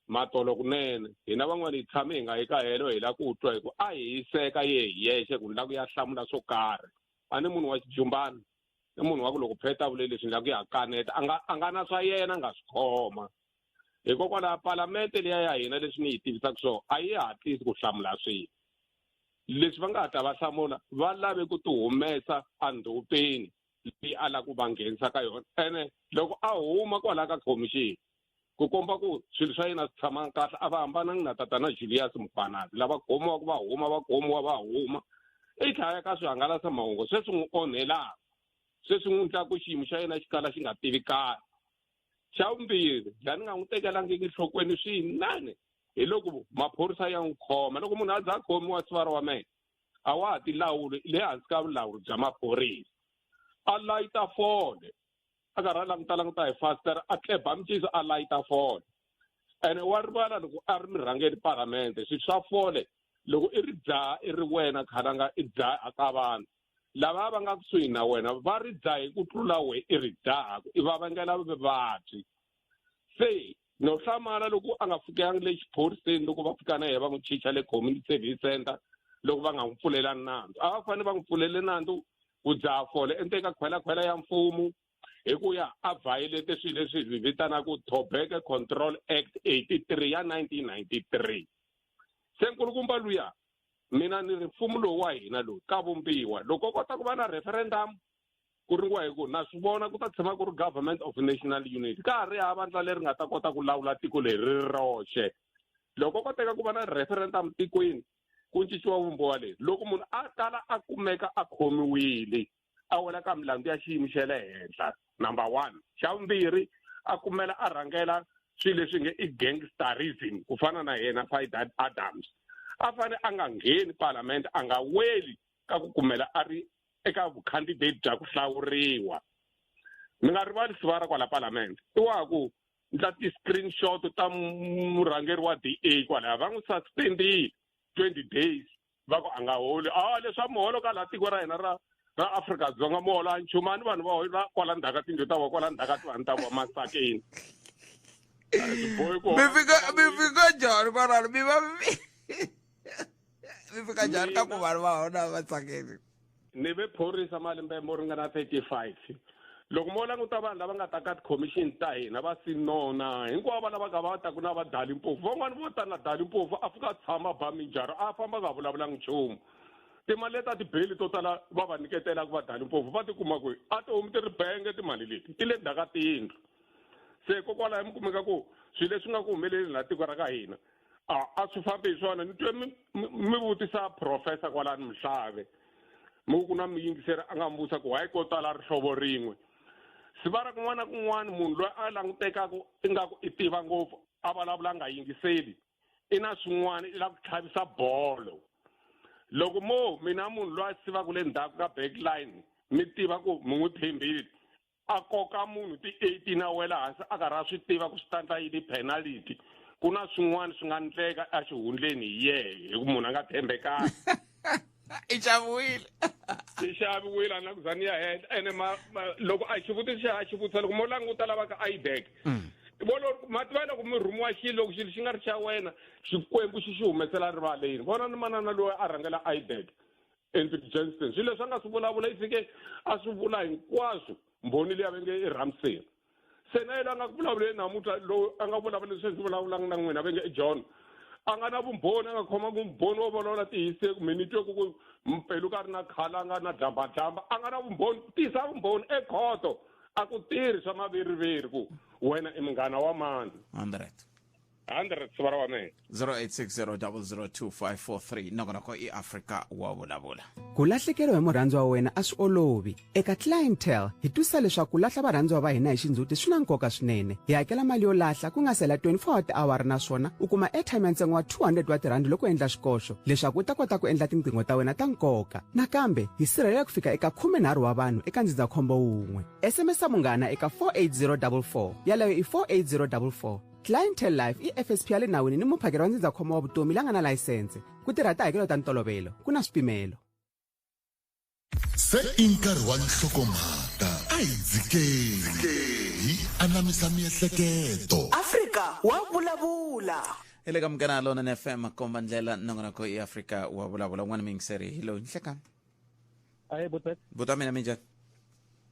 matolo kunene, hina van'wana hi tshame hi nga yi ka helo, hi lava ku twa hi ku a hi hiseka ye hi yexe ku ni lava ku ya hlamula swo karhi. A ni munhu wa xijumbani, I munhu wa ku loko pheta a vule leswi ni lava ku ya kaneta, a nga na swa yena a nga swi khoma. Hikokwalaho palamente liya ya hina leswi ni yi tivisaka swona a yi hatlisi ku hlamula swilo. Leswi va nga hatla va hlamula va lave ku ti humesa endzhopeni leyi a lava ku va nghenisa ka yona. Ene loko a huma kwalaya ka khomixini ku komba ku swilo swa yena swi tshamanga kahle, a va hambanangi na tatana Julius Mkhwanazi lava khomiwaka va huma, va khomiwa va huma. I tlhaya ka swihangalasamahungu se swi n'wi onhelaka, se swi n'wi endlaka ku xiyimo xa yena xi kala xi nga tivikani. Xa vumbirhi, laha ni nga n'wi tekelangiki enhlokweni swinene hi loko maphorisa ya n'wi khoma. Loko munhu a za a khomiwa sivara wa mehe, a wa ha tilawuli, le hansi ka vulawuri bya maphorisa. A layita fole, a karhi a languta languta hi fasitere, a tleba miciso a layita fole. Ene wa rivala loko a ri murhangeri palamende, swilo swa fole loko i ri dzaha i ri wena khalanga i dzaha ka vanhu lava va nga kusuhi na wena va ri dzaha hi ku tlula we i ri dzahaku, i va vangela vuvabyi. Se no hlamala loko a nga fikangi le xiphoriseni, loko va fika na yena va n'wi chicha le community service center, loko va nga n'wi pfulela nandzu. A va fanele va n'wi pfulele nandzu ku dzaha fole endzeni ka khwelakhwela ya mfumo, hi ku ya a violate swilo leswi hi vitanaka Tobacco Control Act 83 ya 1993. Se nkulukumba luya, mina ni ri mfumo lowu wa hina lowu ka vumbiwa, loko kota ku va na referendum ku ringiwa hi ku na swi vona ku ta tshama ku ri government of national unity, ka ha ri hava vandla leri nga ta kota ku lawula tiko leri ri roxe. Loko koteka ku va na referendum tikweni, ku cinciwa vumbiwa leri, loko munhu a kala a kumeka a khomiwile a wela ka milandzu ya xiyimo xa le henhla, number 1. Xa vumbirhi, a kumela a rhangela swilo leswi nge i gangsterism ku fana na yena Faida Adams, a fane a nga ngheni parliament, a nga weli ka ku kumela a ri eka vucandidate bya ku hlawuriwa. Mi nga rivali sivara kwala parliament, i wa ku ndla ti-screenshot ta murhangeri wa DA kwalaya, va n'wi suspendile 20 days va ku a nga holi. Leswa muholo ka laha tiko ra hina ra Afrika-Dzonga muholo a nchumu, a ni vanhu va hola kwala ndzhaku ka tindlu ta vona, kwala ndzhaku ka tivanhu ta vona masakeni. Mi fika njhani kwalano? Mi va mi fika njhani ka ku vanhu va hola masakeni? Ni ve phorisa malembe mo ringana 35. Loko mo languta vanhu lava nga ta ka ti-commission ta hina va sinona hinkwavo va lava ka va ta ku na va Dali Mpofu, van'wani vo ta na Dali Mpofu a fika a tshama ba minjharo a famba nga vulavulanga nchumu. Timali leti ta tibeli to tala va va nyiketelaka va Dali Mpofu va ti kuma kwihi? A ti humi ti ri benge timali leti, ti le ndzhaku ka tiyindlu. Se hikokwalaho mi kumeka ku swilo leswi nga ku humeleli laha tiko ra ka hina a swi fambi hi swona. Ni twe mi vutisa professor kwalani Mhlave, mi ku na muyingiseri a nga mi vutisa ku why ko tala rihlovo rin'we. Sivara kun'wana na kun'wana munhu loyi a langutekaka ingaku i tiva ngopfu a vulavula a nga yingiseli, i na swin'wana i lava ku tlhavisa bolo. Loko mo mina munhu loyi a sivaka le ndzhaku ka backline mi tiva ku mi n'wi tshembile, a koka munhu ti 18 a wela hansi a karhi a swi tiva ku swi ta endla yini penalty, ku na swin'wana swi nga endleka exihundleni hi yehe, hi ku munhu a nga tshembekanga. I xaviwile. I xaviwile, a ni la ku za ni ya henhla. Ene loko a xivutiso xa a xi vutisa, loko mo languta lava ka IDEC, vona ma tiva loko mi rhumiwa xilo, loko xilo xi nga ri xa wena, Xikwembu xi xi humesela rivaleni. Vona ni manana loyi a rhangela IDEC, Andrew Johnston, swilo leswi a nga swi vulavula i fike a swi vula hinkwaswo, mbhoni liya va nge i Ramsey. Se na yena a nga ku vulavuleni namuntlha, lowu a nga vulavula leswi ndzi vulavulanga na n'wina va nge i John, a nga na vumbhoni, a nga khomanga vumbhoni wo vulavula tiyiseki, mi ni twe ku Mpeluka a ri na khalanga na dlambadlamba, a nga na vumbhoni. Tisa vumbhoni ekhoto, a ku tirhi swa maveriveri ku wena i munghana wa mani. 100. 100 sivara wa mina. 0860002543 nongonoko i Afrika wa vulavula. Ku lahlekeriwa hi murhandziwa wa wena a swi olovi. Eka Clientele hi twisisa leswaku ku lahla varhandziwa va hina hi xindzhuti swi na nkoka swinene. Hi hakela mali yo lahla ku nga se hela 24 wa tiawara naswona u kuma airtime ya ntsengo wa 200 wa tirhandi loko u endla xikoxo leswaku u ta kota ku endla tinqingho ta wena ta nkoka. Nakambe hi sirhelela ku fika eka 13 wa vanhu eka ndzindzakhombo wun'we. SMS munghana eka 48044, yaleyo i 48044. Clientele Life i FSP ya le nawini ni muphakeri wa ndzindzakhombo wa vutomi la nga na layisense. Ku tirha tihakelo ta ntolovelo, ku na swipimelo. Se i nkarhi wa nhlokomhaka, a hi dzikeni hi anamisa miehleketo. Afrika wa vulavula. Hi le ka Munghana Lonene FM, komba ndlela, nongonoko i Afrika wa vulavula. Un'wana muyingiseri hi loyi. Nhlekani. Ahe, Butbet. Buta mina, minjhani?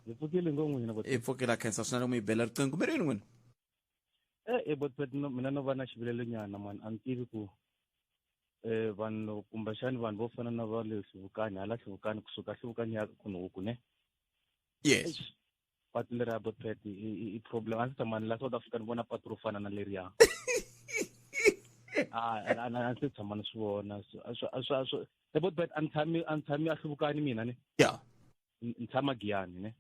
Hi pfukile ngo n'wina bot. Hi pfukile khensa swinene mi bela riqingho mi ri yini n'wina? Eh bot pet mina no va na xivilelo nyana man a ni tivi ku vanhu kumbexani vanhu vo fana na va le Hluvukani hala Hluvukani kusuka Hluvukani ya Khunuku ne. Yes. Patu leri ya bot pet i problem a ndzi tshama ni la South Africa ni vona patu ro fana na leriya. A ndzi tshama ni swi vona swa bot pet a ni tshami a Hluvukani mina ne. Yeah. Ni tshama Giyani ne.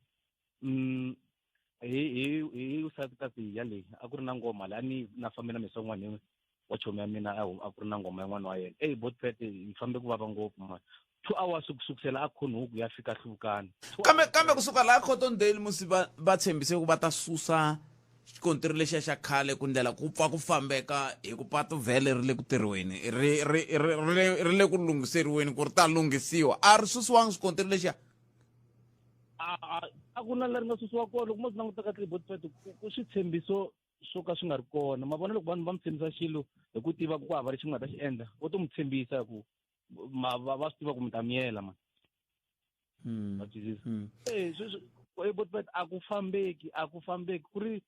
Hi usati ya leyi a ku ri na ngoma la ni na fambe na misa un'wana wa chomi ya mina a ku ri na ngoma yin'wana wa yena. Ey bot pet yi fambe ku vava ngopfu man. 2 hours ku sukusela a Khonhuku ya fika Hluvukani. Kambe kusuka laha Cottondale musi va tshembise ku va ta susa xikontiri lexiya xa khale ku ndlela ku pfa ku fambeka hi ku patu vhele ri le ku tirhiweni ri le ku lunghiseriweni ku ri ta lunghisiwa. A ri susiwangi xikontiri lexiya? A ku na leri nga susiwa kona. Loko mo swi languta ka bot pet ku switshembiso swo ka swi nga ri kona. Ma vona loko vanhu va mi tshembisa xilo hi ku tiva ku hava lexi mi nga ta xi endla, vo to mi tshembisa ku va swi tiva ku mi ta miyela man. Va twisisa? Bot pet a ku fambeki ku ri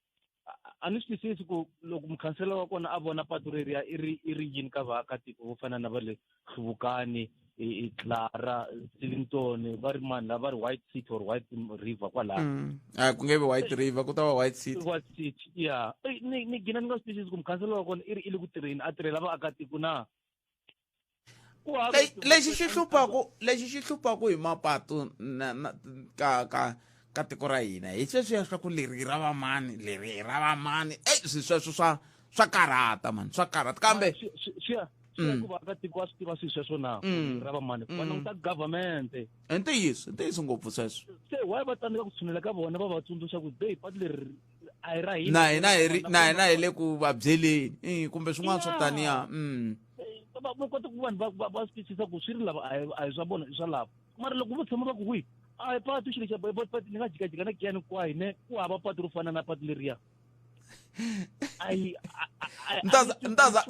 a ni swi twisisi ku loko mukhansela wa kona a vona patu reriya i ri yini ka vaakatiko vo fana na va le Hluvukani, i Clara, Stilington, va ri mani lava ri White City or White River kwalaho. A ku nge vi White River, ku ta va White City. White City, yeah. Ni gina ni nga swi twisisi ku mukhansela wa kona i ri i le ku tirheni, a tirhela vaakatiko na? Lexi xi hluphaku hi mapatu na ka tiko ra hina hi sweswiya swa ku leri ra va mani, leri ra va mani. Swi sweswo swa karhata man, swa karhata kambe swi ku vaakatiko va swi tiva swilo sweswo na ra va mani, va languta government. I ntiyiso ngopfu sweswo. Se why va tsandzeka ku tshunela ka vona va va tsundzuxa ku hey patu leri a hi ra hina. Na hina hi le ku va byeleni kumbe swin'wana swo taniya. Va kota ku vanhu va swi twisisa ku swi ri lava a hi swa vona i swa lava. Mara loko vo tshama va ku wi a hi patu xilo xa patu ni nga jikajika na Giyani kwahi ne ku hava patu ro fana na patu leriya. Ntaza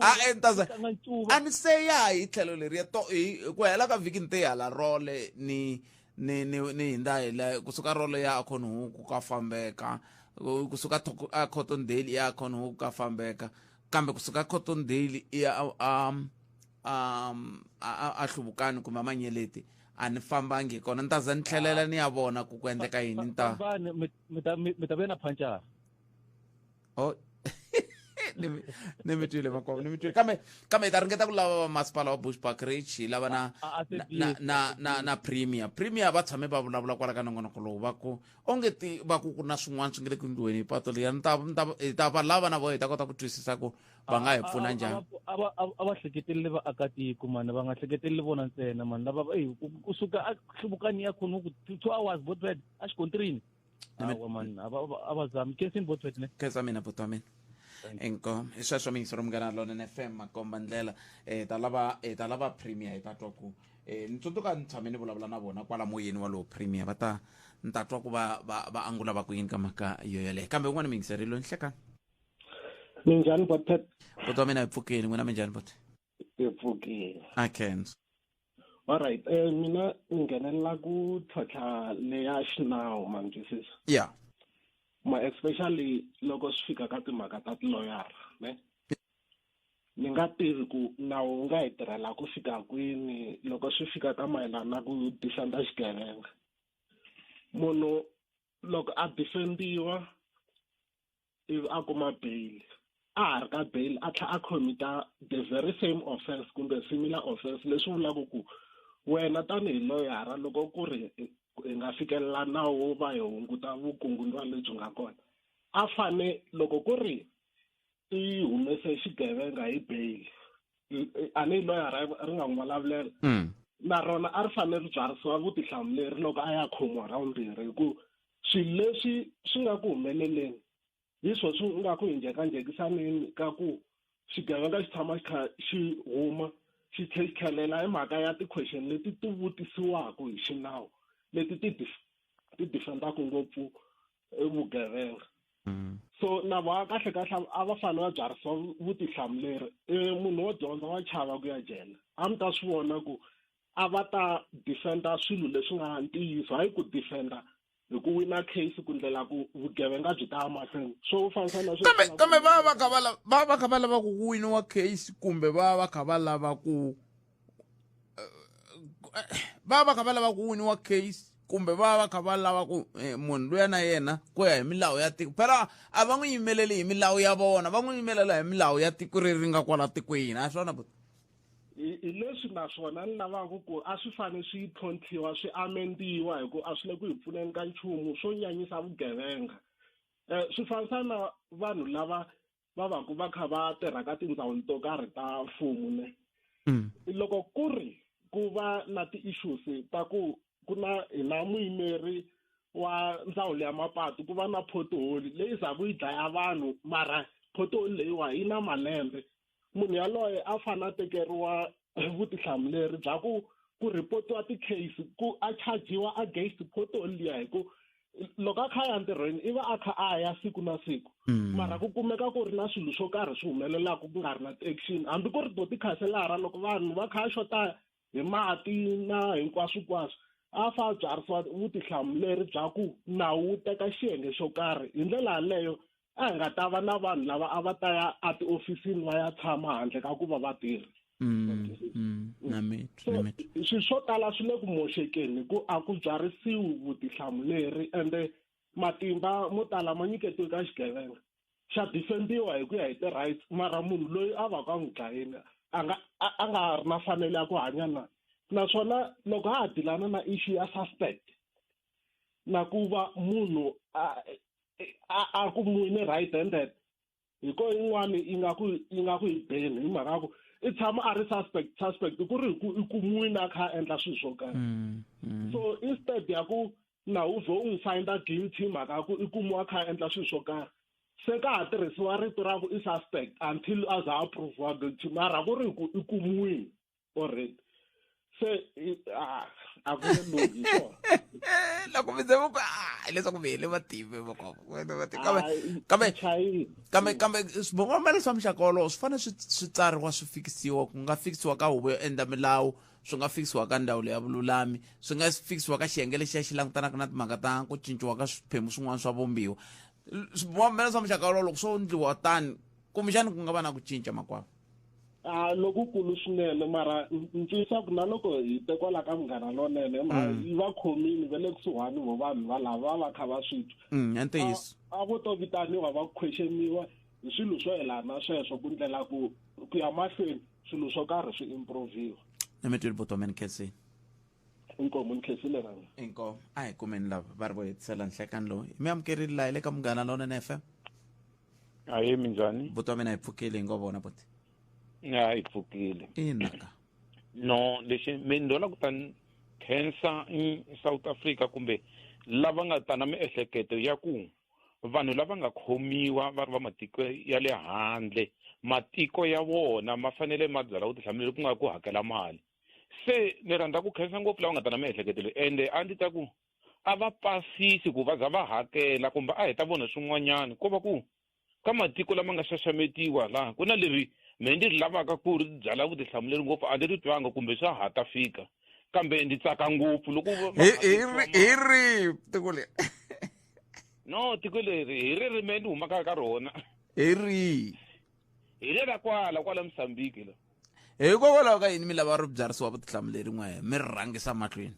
a ni se ya hi tlhelo leriya to hi ku hela ka vhiki ni te hala role ni hindza hi la kusuka role ya Khonhuku ka fambeka, kusuka a Cottondale ya Khonhuku ka fambeka, kambe kusuka Cottondale ya a Hluvukani kumbe Manyeleti a ni fambangi kona. Ni ta za ni tlhelela ni ya vona ku ku endleka yini. Ni ta mi ta vuya na phanchara. Oh ni mi twile makwavo, ni mi twile. Kambe hi ta ringeta ku lava va masipala wa Bushbuckridge, hi lava na Premier. Premier va tshame va vulavula kwala ka nongonoko lowu va ku onge ti va ku ku na swin'wana swi nga le ku endliweni hi pato liya. Hi ta va lava na vona hi ta kota ku twisisa ku va nga hi pfuna njhani. A va hleketeleli vaakatiko mani, va nga hleketeleli vona ntsena mani. Lava kusuka a Hluvukani ya Khonhuku 2 hours bot pet a xikontirini. Awa man, a va zami. Khensa bot pet ne. Khensa mina buti wa mina. Inkomu hi sweswo miyingisero Munghana Lonene FM makomba ndlela. Ta lava Premier hi ta twa ku ni tsundzuka ni tshame ni vulavula na vona kwala moyeni wa lowo Premier va ta ni ta twa ku va angula va ku yini ka mhaka yo yeleyo. Kambe un'wana miyingiseri loyi nhlekani. Minjhani bot pet? Buti wa mina hi pfukile, n'wina minjhani bot? Hi pfukile. A khensa. All right, mina ni nghenelela ku tlhontlha leya xinawu ma ni twisisa. Yeah. Ma especially loko swi fika ka timhaka ta tiloyara, ne? Ni nga tivi ku nawu wu nga hi tirhela ku fika kwini loko swi fika ka mayelana na ku defenda xigevenga. Munhu loko a defendiwa ivi a kuma bail, a ha ri ka bail a tlhela a commita the very same offense kumbe similar offense, leswi vulaka ku wena tanihi loyara loko ku ri hi nga fikelela nawu wo va hi hunguta vukungundzwana lebyi nga kona, a fane loko ku ri i humese xigevenga hi bail, a ni loyara ri nga n'wi vulavulela, na rona a ri fanele ri byarisiwa vutihlamuleri loko a ya khomiwa ra vumbirhi, hi ku swilo leswi swi nga ku humeleleni hi swo swi nga ku hi njhekanjhekisaneni ka ku xigevenga xi tshama xi kha xi huma xi tlhe xi tlhelela hi mhaka ya ti-question leti ti vutisiwaka hi xinawu leti ti defendaka ngopfu vugevenga. So na va kahle kahle a va fanele va byarisiwa vutihlamuleri. Munhu wo dyondza wa chava ku ya jele, a mi ta swi vona ku a va ta defenda swilo leswi nga ntiyiso, hayi ku defenda Hi ku wina case ku ndlela ku vugevenga byi ta ya mahlweni swo fanisa na kambe kambe va va kha va lava va va kha va lava ku winiwa case kumbe va va kha va lava ku va va kha va lava ku winiwa case kumbe va va kha va lava ku eh, munhu luya na yena ku ya hi milawu ya tiko phela a va n'wi yimeleli hi milawu ya vona va n'wi yimelela hi milawu ya tiko leri nga kwala tikweni a swona buti hi leswi naswona ni lavaka ku a swi fanele swi tlhontlhiwa swi amendiwa hi ku a swi le ku hi pfuneni ka nchumu swo nyanyisa vugevenga um swi fanisa na vanhu lava va va ku va kha va tirha ka tindzawulo to karhi ta mfumo ne mm. loko ku ri ku va na ti-issues ta ku ku na hi na muyimeri wa ndzawulo ya mapatu ku va na pothole leyi zaku yi dlaya vanhu mara pothole leyiwa yi na malembe munhu yaloye a fanele a tekeriwa vutihlamuleri bya ku ku ripotiwa ti-case ku a chajiwa against pothole liya hi ku loko a kha a ya ntirhweni i va a kha a ya siku na siku mm. mara ku kumeka ku ri na swilo swo karhi swi humelelaka ku nga ri na ti-action hambi ku ri to tikhanselara loko vanhu va kha a xota hi mati na hinkwaswokwaswo a fa a byarisiwa vutihlamuleri bya ku nawu wu teka xiyenge xo karhi hi ndlela yaleyo a hi nga ta va na vanhu lava a va ta ya etiofisini va ya tshama handle ka ku va va tirha mm, mm, so swilo swo tala swi le ku moxekeni ku a ku byarisiwi vutihlamuleri ende matimba mo tala ma nyiketiwe ka xigevenga xa defendiwa hi ku ya hi ti-rights mara munhu loyi a va ka n'wi dlayini a nga a nga ri na fanelo ya ku hanya na naswona loko ha ha dilana na issue ya suspect na ku va munhu a a a ku mwini right handed hi ko yin'wani yi nga ku yi nga ku yi beni hi mhaka ku i tshama a ri suspect suspect ku ri hi ku i kumiwini a kha a endla swilo swo karhi mm, mm. so instead ya ku na u vhe u n'wi find-a guilty mhaka ya ku i kumiwa a kha a endla swilo swo karhi se ka ha tirhisiwa rito ra ku i suspect until a za a proviwa guilty mara ku ri ku i kumiwini already se a ku nge lunghi swona loko mi ze ku ah leswaku mi hele mativi kambe kambe kambe kambe swibomamelo swa muxaka wolowo swi fanele swi swi tsariwa swi fikisiwa ku nga fikisiwa ka huvo yo endla milawu swi nga fikisiwa ka ndzawulo ya vululami swi nga fikisiwa ka xiyenge lexiya xi langutanaka na timhaka ta ku cinciwa ka swiphemu swin'wana swa vumbiwa swibomamelo swa muxaka wolowo loko swo endliwa tani kumbexani ku nga va na ku cinca makwavo a lokukulu swinene mara ni tiyisa ku na loko hi te kwala ka munghana lonene mm. yi va khomile va le kusuhani vo vanhu va lava va kha va swi twa mm, ntiyiso a vo to vitaniwa va khwexeniwa hi swilo swo yelana sweswo ku ndlela ku ku ya mahlweni swilo swo karhi swi improviwa ni mi twile butomen khensini inkomu ni khensile na inkomu a hi kumeni lava va ri vo hetisela nhlekani lowu mi amukerile laha hi le ka munghana lonene fm aye minjhani buti wa mina hi pfukile hi ngo vona buti ya hi pfukile ina ka no lexi mi ndo la ku ta khensa South Africa kumbe lava nga ta na miehleketo ya ku vanhu lava nga khomiwa va ri va matiko ya le handle matiko ya vona ma fanele ma byala vutihlamuleri ku nga ku hakela mali se ni rhandza ku khensa ngopfu lava nga ta na miehleketo leyi ende a ndzi ta ku a va pasisi ku va za va hakela kumbe a hi ta vona swin'wanyana ko va ku ka matiko lama nga xaxametiwa laha ku na leri me ndzi ri lavaka ku ri byala vutihlamuleri ngopfu a ndzi ri twanga kumbe swa ha ta fika kambe ndzi tsaka ngopfu loko hi ri tiko leri no tiko leri hi ri ri me ni humaka ka rona hi ri hi le ra kwala kwala Mozambique la hikokwalaho ka yini mi lava ri byarisiwa vutihlamuleri n'we mi ri rhangisa mahlweni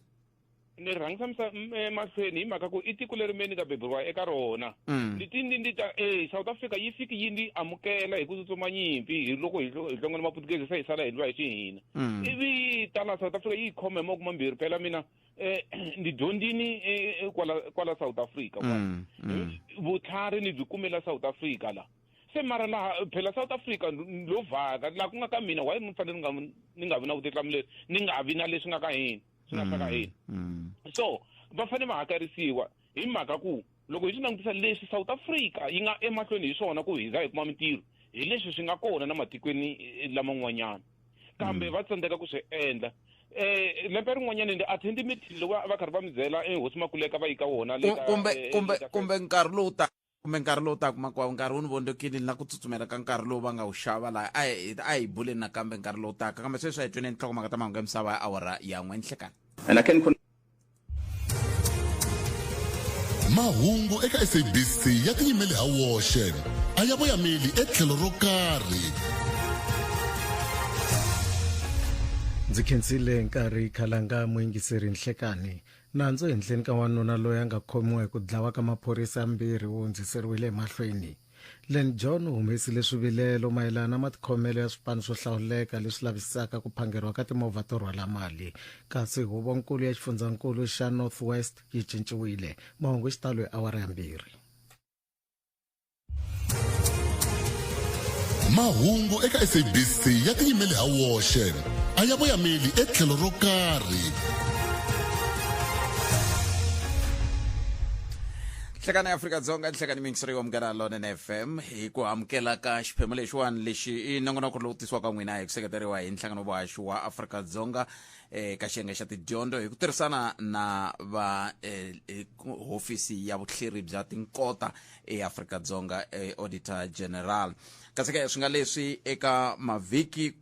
ni rhangisa emahlweni hi mhaka ku i tiko leri me ni nga beburiwa eka rona mm. ni ti ni ta e South Africa yi fiki yi ni amukela hi ku tsutsuma nyimpi hi loko hi hlongole maputukezi se hi sala hi lwa hi xihina mm. ivi yi tala South Africa yi yi khoma hi mavoko mambirhi phela mina um ni dyondzini eh, eh, kwala kwala South Africa mm, vutlhari ni byi kumela South Africa la se mara laha phela South Africa lo vhaka laha ku nga ka mina why mi fanele ni nga ni nga vi na vutihlamuleri ni nga vi na leswi nga ka hina swi nga swa ka hina mm. so va fanele va hakerisiwa hi mhaka ku loko hi swi langutisa leswi South Africa yi nga emahlweni hi swona ku hi za hi kuma mintirho hi leswi swi nga kona na matikweni eh, laman'wanyana kambe mm. va tsandzeka ku swi endla eh lembe rin'wanyana ndi attend meeting loko va karhi va mi byela ehosi eh, makuleka va yi ka wona kumbe eh, kumbe kumbe nkarhi lowu ta kumbe nkarhi lowu taka makwavo nkarhi wu ni vondzokile na ku tsutsumela ka nkarhi lowu va nga wu xava laha a hi a hi buleni nakambe nkarhi lowu taka kambe sweswi a hi tweni nhlokomhaka ta mahungu ya misava ya awara ya n'we nhlekani And I can Mahungu eka SABC ya tiyimeli ha woxe a ya voyameli etlhelo ro karhi. Ndzi khensile nkarhi khalanga muyingiseri nhlekani. Nandzu ehenhleni ka wanuna loyi a nga khomiwa hi ku dlawa ka maphorisa yambirhi wu hundziseriwile emahlweni. Len John u humesile swivilelo mayelana na matikhomelo ya swipano swo hlawuleka leswi lavisisaka ku phangeriwa ka timovha to rhwala mali. Kasi huvonkulu ya xifundzankulu xa North West yi cinciwile. Mahungu hi xitalo hi awara ya mbirhi. Mahungu eka SABC ya tiyimeli ha woxe a ya voyameli etlhelo ro karhi. Nhlekani ya Afrika-Dzonga nhlekani miyingiseri wa Munghana Lonene FM hi ku amukela ka xiphemu lexiwani lexi i nongonoko lowu tisiwaka n'wina hi ku seketeriwa hi nhlangano vuhaxi wa Afrika-Dzonga eka eh, xiyenge xa tidyondzo hi ku tirhisana na va eh, eh, hofisi ya vuhleri bya tinkota eAfrika-Dzonga eh, Auditor General kasi ke swi nga leswi eka mavhiki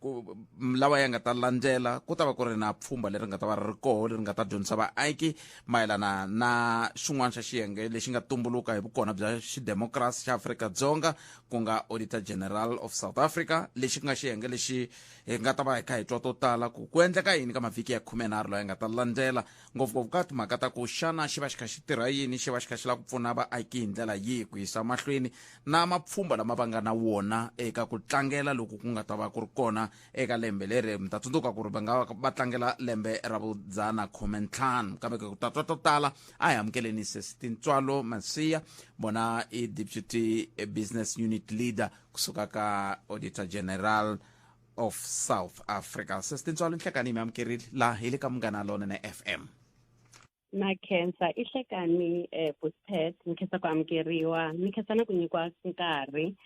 lawa ya nga ta landzela ku ta va ku ri na pfhumba leri nga ta va ri ri koho leri nga ta dyondzisa vaaki mayelana na xin'wana xa xiyenge lexi nga tumbuluka hi vukona bya xidemokirasi xa Afrika-Dzonga ku nga Auditor General of South Africa lexi ku nga xiyenge lexi hi nga ta va hi kha hi twa to tala ku ku endleka yini ka mavhiki ya khumenharhu lawa ya nga ta landzela ngopfungopfu ka timhaka ta ku xana xi va xi kha xi tirha yini xi va xi kha xi lava ku pfuna vaaki hi ndlela yihi ku yisa mahlweni na mapfhumba lama va nga na wona eka ku tlangela loku ku nga ta va ku ri kona eka lembe leri mi ta tsundzuka ku ri va nga va tlangela lembe ra vudzana khumentlhanu kambe ku ta twa to tala a hi amukeleni sesi Tintswalo Masiya vona i deputy business unit leader kusuka ka auditor general of South Africa. Sesi Tintswalo Nhlekani mi amukerile laha hi le ka Munghana Lonene FM. Na khensa i hlekani eh, Buspet ni khensa ku amukeriwa ni khensa na ku nyikiwa nkarhi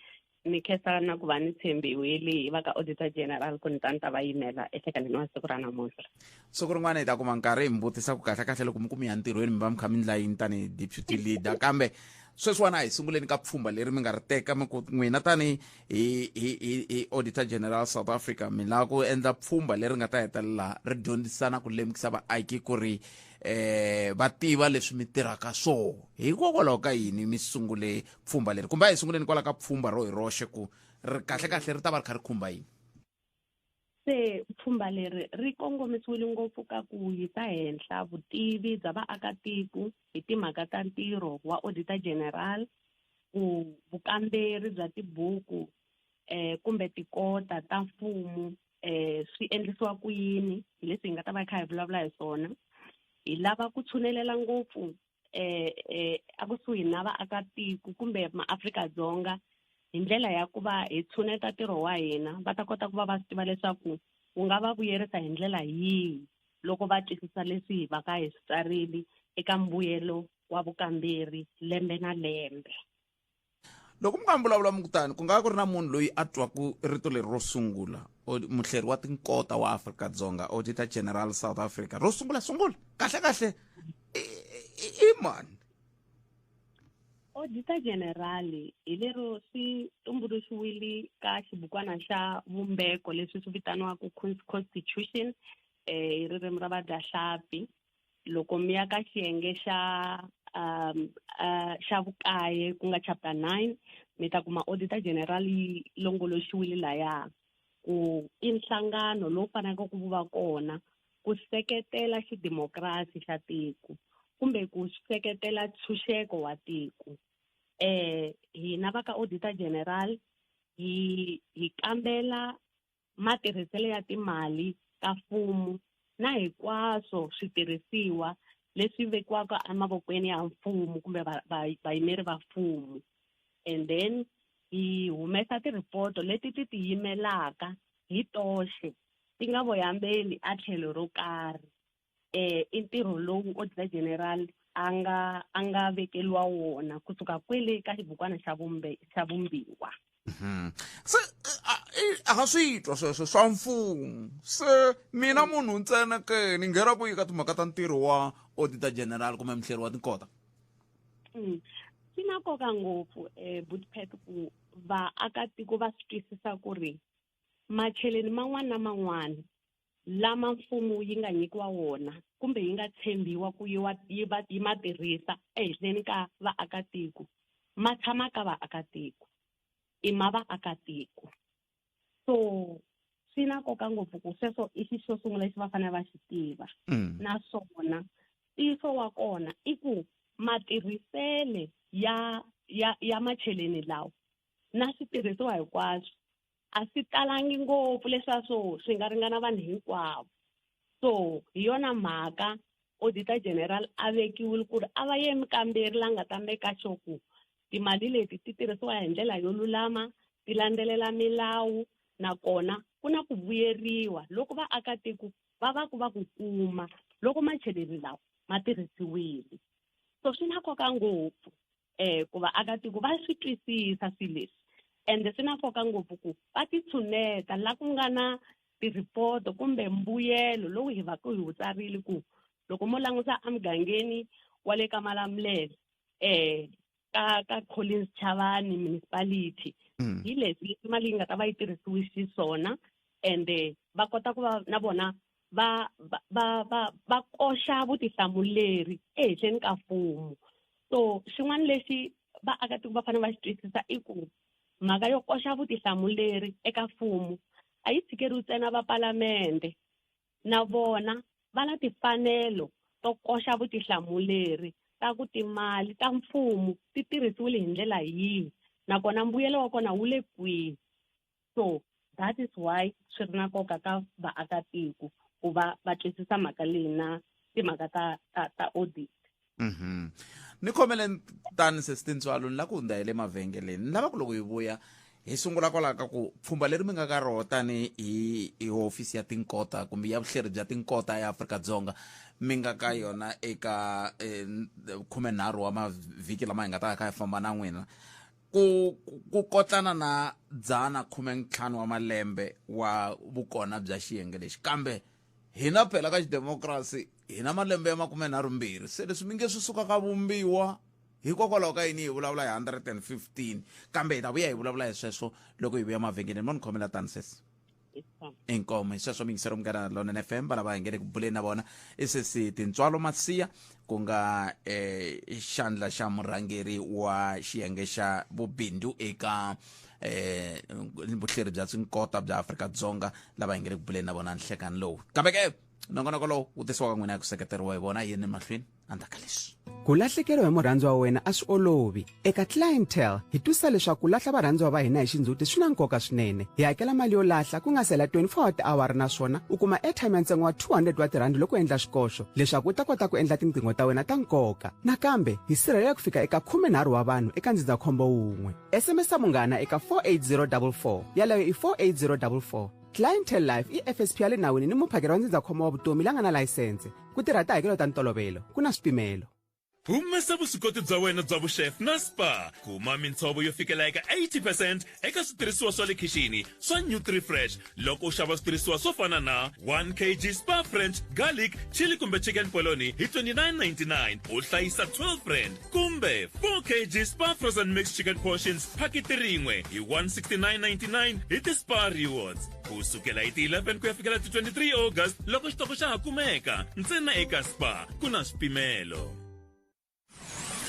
ni khensa na ku va ni tshembiwile hi va ka auditor general ku ni ta ni ta va yimela ehlekanini wa siku ra namuntlha. Siku rin'wana hi ta kuma nkarhi hi mi vutisa ku kahle-kahle loko mi ku mi ya ntirhweni mi va mi kha mi ndla yini tanihi deputy leader kambe sweswiwani a hi sunguleni ka pfhumba leri mi nga ri teka mi ku n'wina tani hi hi hi hi auditor general south africa mi lava ku endla pfhumba leri nga ta hetelela ri dyondzisa na ku lemukisa vaaki ku ri eh va tiva leswi mi tirhaka swoho hikokwalaho ka yini mi sungule pfhumba leri kumbe a hi sunguleni kwala ka pfhumba ro hi roxe ku ri kahle kahle ri ta va ri kha ri khumba yini Se pfhumba leri ri kongomisiwile ngopfu ka ku yisa henhla vutivi bya vaakatiko hi timhaka ta ntirho wa Auditor General, ku vukamberi bya tibuku eh kumbe tikota ta mfumo eh swi endlisiwa ku yini, hi leswi hi nga ta va hi kha hi vulavula hi swona. Hi lava ku tshunelela ngopfu eh eh ekusuhi na vaakatiko kumbe maAfrika-Dzonga hi ndlela ya ku va hi tshuneta ntirho wa hina va ta kota ku va va swi tiva leswaku wu nga va vuyerisa hi ndlela yihi loko va twisisa leswi hi va ka hi swi tsarile eka mbuyelo wa vukamberi lembe na lembe. Loko mi nga mi vulavula mi ku tani ku nga va ku ri na munhu loyi a twaku rito leri ro sungula muhleri wa tinkota wa Afrika-Dzonga Auditor General South Africa ro sungula sungula kahle kahle i mani? Auditor General hi lero swi tumbuluxiwile ka xibukwana xa vumbeko leswi swi vitaniwaka Constitution eh hi ririmi ra vadyahlampfi loko mi ya ka xiyenge xa um uh, xa vukaye ku nga chapter 9 mi ta kuma Auditor General yi longoloxiwile laya ku i nhlangano lowu faneleke ku va kona ku seketela xidimokirasi xa tiko kumbe ku seketela ntshunxeko wa tiko eh hina va ka Auditor General hi hi kambela matirhiselo ya timali ta mfumo na hinkwaswo switirhisiwa leswi vekiwaka emavokweni ya mfumo kumbe vayimeri va mfumo and then hi humesa tiripoto leti ti tiyimelaka hi toxe ti nga voyameli a tlhelo ro karhi eh i ntirho lowu Auditor General a nga a nga vekeliwa wona kusuka kwele ka xibukwana xa vumbe xa vumbiwa Mhm. Se a ha swi twa sweswo swa mfumo se mina munhu ntsena ke ni nghena ku yi ka timhaka ta ntirho wa auditor general kumbe muhleri wa tinkota mm. Swi na nkoka ngopfu um Butpet ku vaakatiko va swi twisisa ku ri macheleni man'wana na man'wana lama mfumo yi nga nyikiwa wona kumbe yi nga tshembiwa ku yi wa yi va yi ma tirhisa ehenhleni ka vaakatiko ma tshama ka vaakatiko i ma vaakatiko so swi na nkoka ngopfu ku sweswo i xi xo sungula lexi va fanele va xi tiva naswona ntiyiso wa kona i ku matirhisele ya ya ya macheleni lawa na switirhisiwa hinkwaswo a swi talangi ngopfu leswaku swi nga ringana vanhu hinkwavo so hi yona mhaka auditor general a vekiwile ku ri a va ye mukamberi la nga ta meka sure ku timali leti ti tirhisiwa hi ndlela yo lulama ti landzelela milawu nakona ku na ku vuyeriwa loko vaakatiko va va ku va ku kuma loko macheleni lawa ma tirhisiwile so swi na nkoka ngopfu eh ku vaakatiko va swi twisisa swilo leswi ende swi na nkoka ngopfu ku va ti tshuneta la ku nga na tiripoto kumbe mbuyelo lowu hi va ku hi wu tsarile ku loko mo languta emugangeni wa le ka Malamulele eh ka ka Collins Chavani municipality hi leswi leswi mali yi nga ta va yi tirhisiwe xiswona ende va kota ku va na vona va va va va va koxa vutihlamuleri ehenhleni ka mfumo so xin'wana lexi vaakatiko va fanele va xi twisisa i ku mhaka yo koxa vutihlamuleri eka mfumo a yi tshikeriwi ntsena va palamende na vona va na timfanelo to koxa vutihlamuleri ta ku timali ta mfumo ti tirhisiwile hi ndlela yihi nakona mbuyelo wa kona wu le kwihi so that is why swi ri na nkoka ka vaakatiko ku va va twisisa mhaka leyi na timhaka ta ta ta audit Ni khomele tani sesi Tintswalo ni la ku hundza hi le mavhengeleni ni lava ku loko hi vuya hi sungula kwalaho ka ku pfhumba leri mi nga ka roho tani hi hi hofisi ya tinkota kumbe ya vuhleri bya tinkota ya Afrika-Dzonga mi nga ka yona eka 13 wa mavhiki lama hi nga ta ka hi famba na n'wina ku ku kotlana na 115 wa malembe wa vukona bya xiyenge lexi kambe hina phela ka xidemokirasi hina malembe ya 32 se leswi mi nge swi suka ka vumbiwa hikokwalaho ka yini hi vulavula hi 115 kambe hi ta vuya hi vulavula hi sweswo loko hi vuya mavhengeleni mo ni khomela tani sesi inkomo hi sweswo mingisero munghana lonene fm va lava hi nge le ku buleni na vona i sesi Tintswalo Masiya ku nga eh, xandla xa murhangeri wa xiyenge xa vubindzu eka eh, vuhleri bya swinkota bya Afrika-Dzonga lava hi nge le ku buleni na vona nhlekani lowu kambe ke nongonoko lowu wu tisiwaka n'wina hi ku seketeriwa hi vona yini mahlweni endzhaku ka leswi Ku lahlekeriwa hi murhandziwa wa wena a swi olovi. Eka Clientele, hi twisisa leswaku ku lahla varhandziwa va hina hi xindzhuti swi na nkoka swinene. Hi hakela mali yo lahla ku nga si hela 24 wa tiawara naswona u kuma airtime ya ntsengo wa 200 wa tirhandi loko u endla xikoxo leswaku u ta kota ku endla tinqingho ta wena ta nkoka. Nakambe, hi sirhelela ku fika eka 13 wa vanhu eka ndzindzakhombo wun'we. SMS munghana eka 48044. Yaleyo i 48044. Clientele Life i FSP ya le nawini ni muphakeri wa ndzindzakhombo wa vutomi la nga na layisense. Ku tirha tihakelo ta ntolovelo, ku na swipimelo. Humesa vuswikoti bya wena bya vuxef na Spar. Kuma mintshovo yo fikela eka 80 percent eka switirhisiwa swa le khixini swa NutriFresh loko u xava switirhisiwa swo fana na 1 kg Spar French garlic, chili kumbe chicken polony hi 29.99 u hlayisa 12 rand kumbe 4 kg Spar frozen mixed chicken portions phakiti rin'we hi 169.99 hi ti-Spar Rewards. Ku sukela hi ti 11 ku ya fikela ti 23 August loko xitoko xa ha kumeka ntsena eka Spar ku na swipimelo.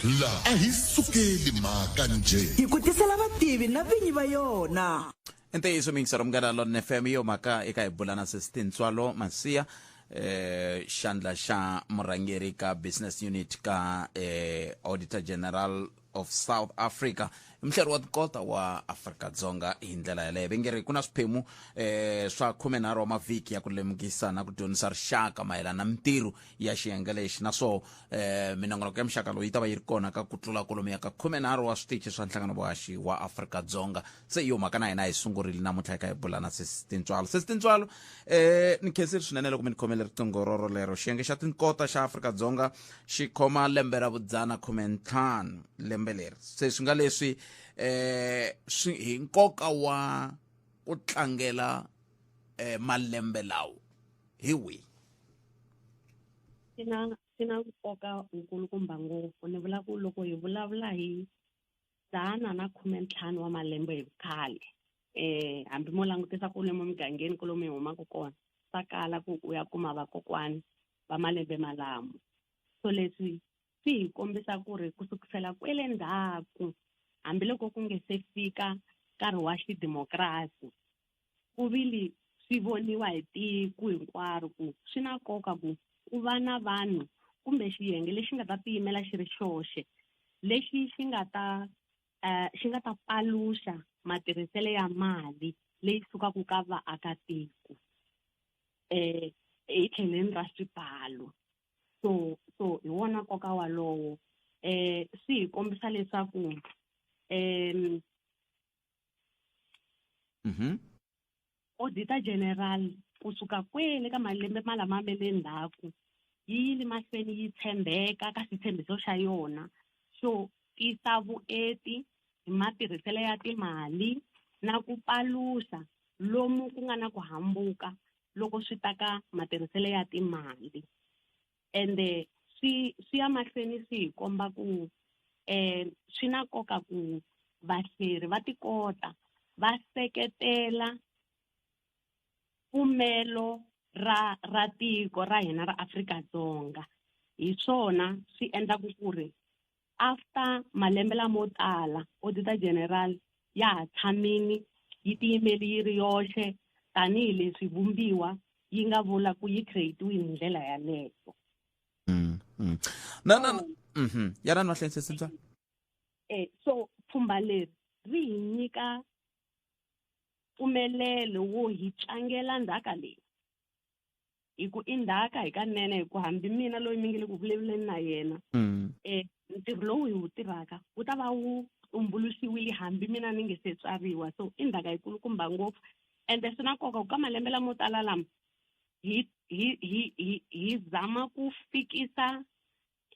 La a hi sukeli mhaka njhe. Hi ku tisela vativi na vinyi va yona. I ntiyiso miyingisero munghana Lonene FM yo mhaka eka hi bula na sesi Tintswalo Masiya eh xandla xa murhangeri ka business unit ka eh auditor general of South Africa i muhleri wa tikota wa Afrika-Dzonga hi ndlela yaleyo va nge ri ku na swiphemu eh swa 13 wa mavhiki ya ku lemukisa na ku dyondzisa rixaka mayelana na mintirho ya xiyenge lexi naswo eh minongonoko ya muxaka lowu yi ta va yi ri kona ka ku tlula kwalomuya ka 13 wa switichi swa nhlangano vuhaxi wa Afrika-Dzonga se yo mhaka na hina hi sungurile namuntlha eka hi bula na sesi Tintswalo sesi Tintswalo eh ni khensile swinene loko mi ni khomele riqingho roro lero xiyenge xa tinkota xa Afrika-Dzonga xi khoma lembe ra vudzana 15 lembe leri se swi nga leswi eh swi hi nkoka wa ku tlangela eh malembe lawo hi wihi swi na swi na nkoka wukulukumba ngopfu ni vula ku loko hi vulavula hi 115 wa malembe hi vukhale eh hambi mo langutisa kwalomu mugangeni kwalomu hi humaka kona swa kala ku u ya kuma vakokwani va malembe malamo. So leswi swi hi kombisa ku ri ku sukisela kwele ndzhaku, hambiloko ku nge se fika nkarhi wa xidemokirasi, ku vile swi voniwa hi tiko hinkwaro ku swi na nkoka ku ku va na vanhu kumbe xiyenge lexi nga ta tiyimela xi ri xoxe, lexi xi nga ta xi nga ta paluxa matirhiselo ya mali leyi sukaka ka vaakatiko hi tlheleni ra swibalo. So hi wona nkoka walowo. Swi hi kombisa leswaku Auditor General kusuka kwele ka malembe malama me le ndzhaku yi yile mahlweni yi tshembeka ka xitshembiso xa yona xo tisa vueti hi matirhiselo ya timali na ku paluxa lomu ku nga na ku hambuka loko swi ta ka matirhiselo ya timali. Ende swi ya mahlweni swi hi komba ku swi na nkoka ku vahleri va tikota va seketela pfumelo ra tiko ra hina ra Afrika-Dzonga. Hi swona swi endlaku ku ri after malembe lamo tala Auditor General ya ha tshamini yi tiyimeli yi ri yoxe tanihileswi vumbiwa yi nga vula ku yi create-iwile hi ndlela yaleyo. Na ya na mahlweni sesi. So pfhumba leri ri hi nyika mpfumelelo wo hi tlangela ndzhaka leyi, hi ku i ndzhaka hikanene, hi ku hambi mina loyi mi nge le ku vulavuleni na yena, ntirho lowu hi wu tirhaka wu ta va wu tumbuluxiwile hambi mina ni nge se tswariwa. So i ndzhaka yikulukumba ngopfu, ende swi na nkoka ku ka malembe lamo tala lama hi zama ku fikisa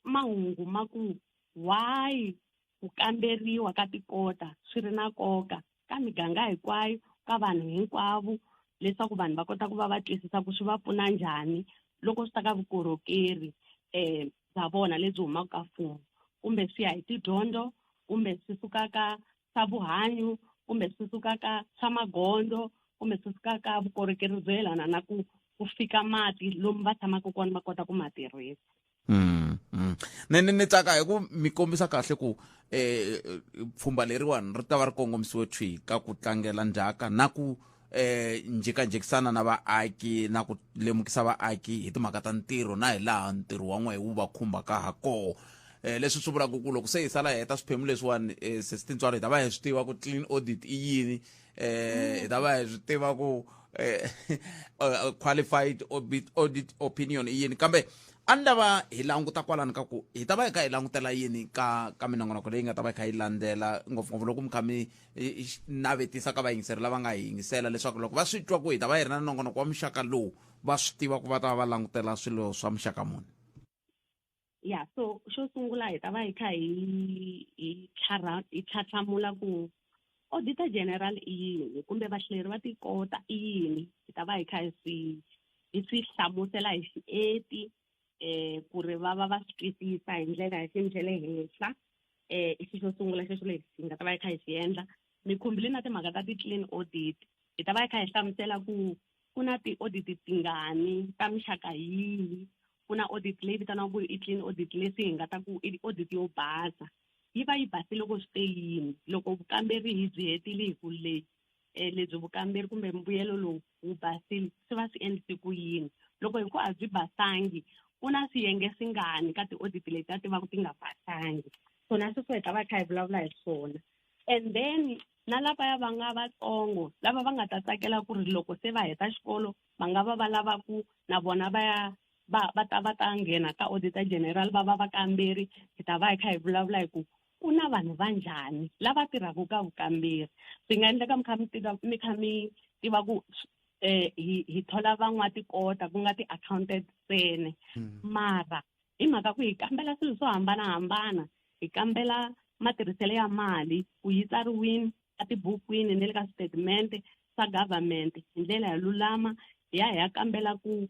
mahungu ma ku why ku kamberiwa ka tikota swi ri na nkoka ka miganga hinkwayo, ka vanhu hinkwavo, leswaku vanhu va kota ku va va twisisa ku swi va pfuna njhani loko swi ta ka vukorhokeri bya vona lebyi humaka ka mfumo, kumbe swi ya hi tidyondzo, kumbe swi suka ka swa vuhanyo, kumbe swi suka ka swa magondzo, kumbe swi suka ka vukorhokeri byo yelana na ku fika mati lomu va tshamaka kona va kota ku ma tirhisa. Ni tsaka hi ku mi kombisa kahle ku pfhumba leriwani ri ta va ri kongomisiwe thwi ka ku tlangela ndzhaka na ku njhekanjhekisana na vaaki na ku lemukisa vaaki hi timhaka ta ntirho na hi laha ntirho wa n'we wu va khumbaka ha koho. Leswi swi vulaka ku loko se hi sala hi heta swiphemu leswiwani, sesi Tintswalo, hi ta va hi swi tiva ku clean audit i yini, hi ta va hi swi tiva ku qualified audit opinion i yini. Kambe a ni lava hi languta kwalano ka ku hi ta va hi kha hi langutela yini ka minongonoko leyi nga ta va hi kha yi landzela, ngopfungopfu loko mi kha mi navetisa ka vayingiseri lava nga hi yingisela, leswaku loko va swi twa ku hi ta va hi ri na nongonoko wa muxaka lowu, va swi tiva ku va ta va va langutela swilo swa muxaka muni. Ya, so xo sungula hi ta va hi kha hi tlhatlhamula ku Auditor General i yini, kumbe vahleri va tikota i yini. Hi ta va hi kha hi swi hlamusela hi xieti, ku ri va va va swi twisisa hi ndlela ya xiyimo xa le henhla. I xilo xo sungula xexo lexi hi nga ta va hi kha hi xi endla. Mikhumbile na timhaka ta ti-clean audit, hi ta va hi kha hi hlamusela ku ku na ti-audit tingani ta mixaka yihi, ku na audit leyi vitaniwaka ku i clean audit, leswi hi nga ta ku i audit yo basa, yi va yi basile loko swi te yini, loko vukamberi hi byi hetile hi ku leyi lebyi vukamberi kumbe mbuyelo lowu wu basile, swi va swi endlise ku yini. Loko hi ku a byi basangi, ku na swiyenge swingani ka ti-audit leti a ti va ku ti nga basangi. Swona sweswo hi ta va kha hi vulavula hi swona. And then na lavaya va nga vatsongo lava va nga ta tsakela ku ri loko se va heta xikolo va nga va va lava ku na vona va ya va ta va ta nghena ka Auditor General va va vakamberi, hi ta va hi kha hi vulavula hi ku ku na vanhu va njhani lava tirhaka ka vukamberi. Swi nga endleka mi kha mi tiva, mi kha mi tiva ku hi thola van'watikota ku nga ti-accountant ntsena. Mara hi mhaka ku hi kambela swilo swo hambanahambana, hi kambela matirhiselo ya mali ku yi tsariwini a tibukwini ni le ka switatimende swa government hi ndlela yo lulama, hi ya hi ya kambela ku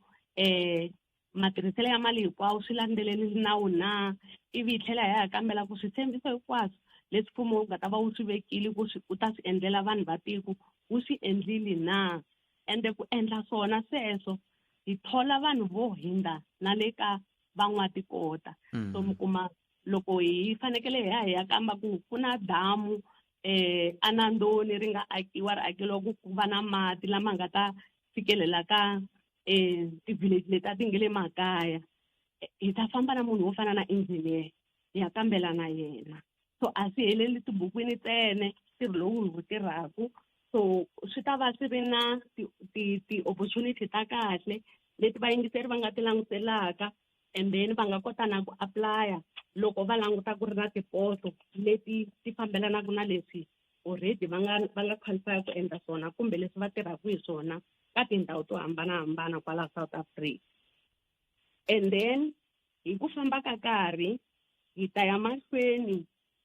matirhiselo ya mali hinkwawo swi landzeleli nawu na, ivi hi tlhela hi ya kambela ku switshembiso hinkwaswo leswi mfumo wu nga ta va wu swi vekile ku u ta swi endlela vanhu va tiko wu swi endlile na. Ende ku endla swona sweswo Hi thola vanhu vo hindza na le ka van'watikota. So mi kuma loko hi fanekele hi ya hi ya kamba ku ku na damu anandoni ri nga akiwa ri akeriwa ku ku va na mati lama nga ta fikelela ka ti-village leti a ti nge le makaya, hi ta famba na munhu wo fana na engineer hi ya kambela na yena. So a swi heleli tibukwini ntsena ntirho lowu hi wu tirhaku. So swi ta va swi ri na ti-opportunity ta kahle leti vayingiseri va nga ti langutelaka, and then va nga kota na ku apply-a loko va languta ku ri na tiposo leti ti fambelanaka na leswi already va nga qualify ku endla swona kumbe leswi va tirhaka hi swona ka tindhawu to hambanahambana kwala South Africa. And then hi ku famba ka nkarhi hi ta ya mahlweni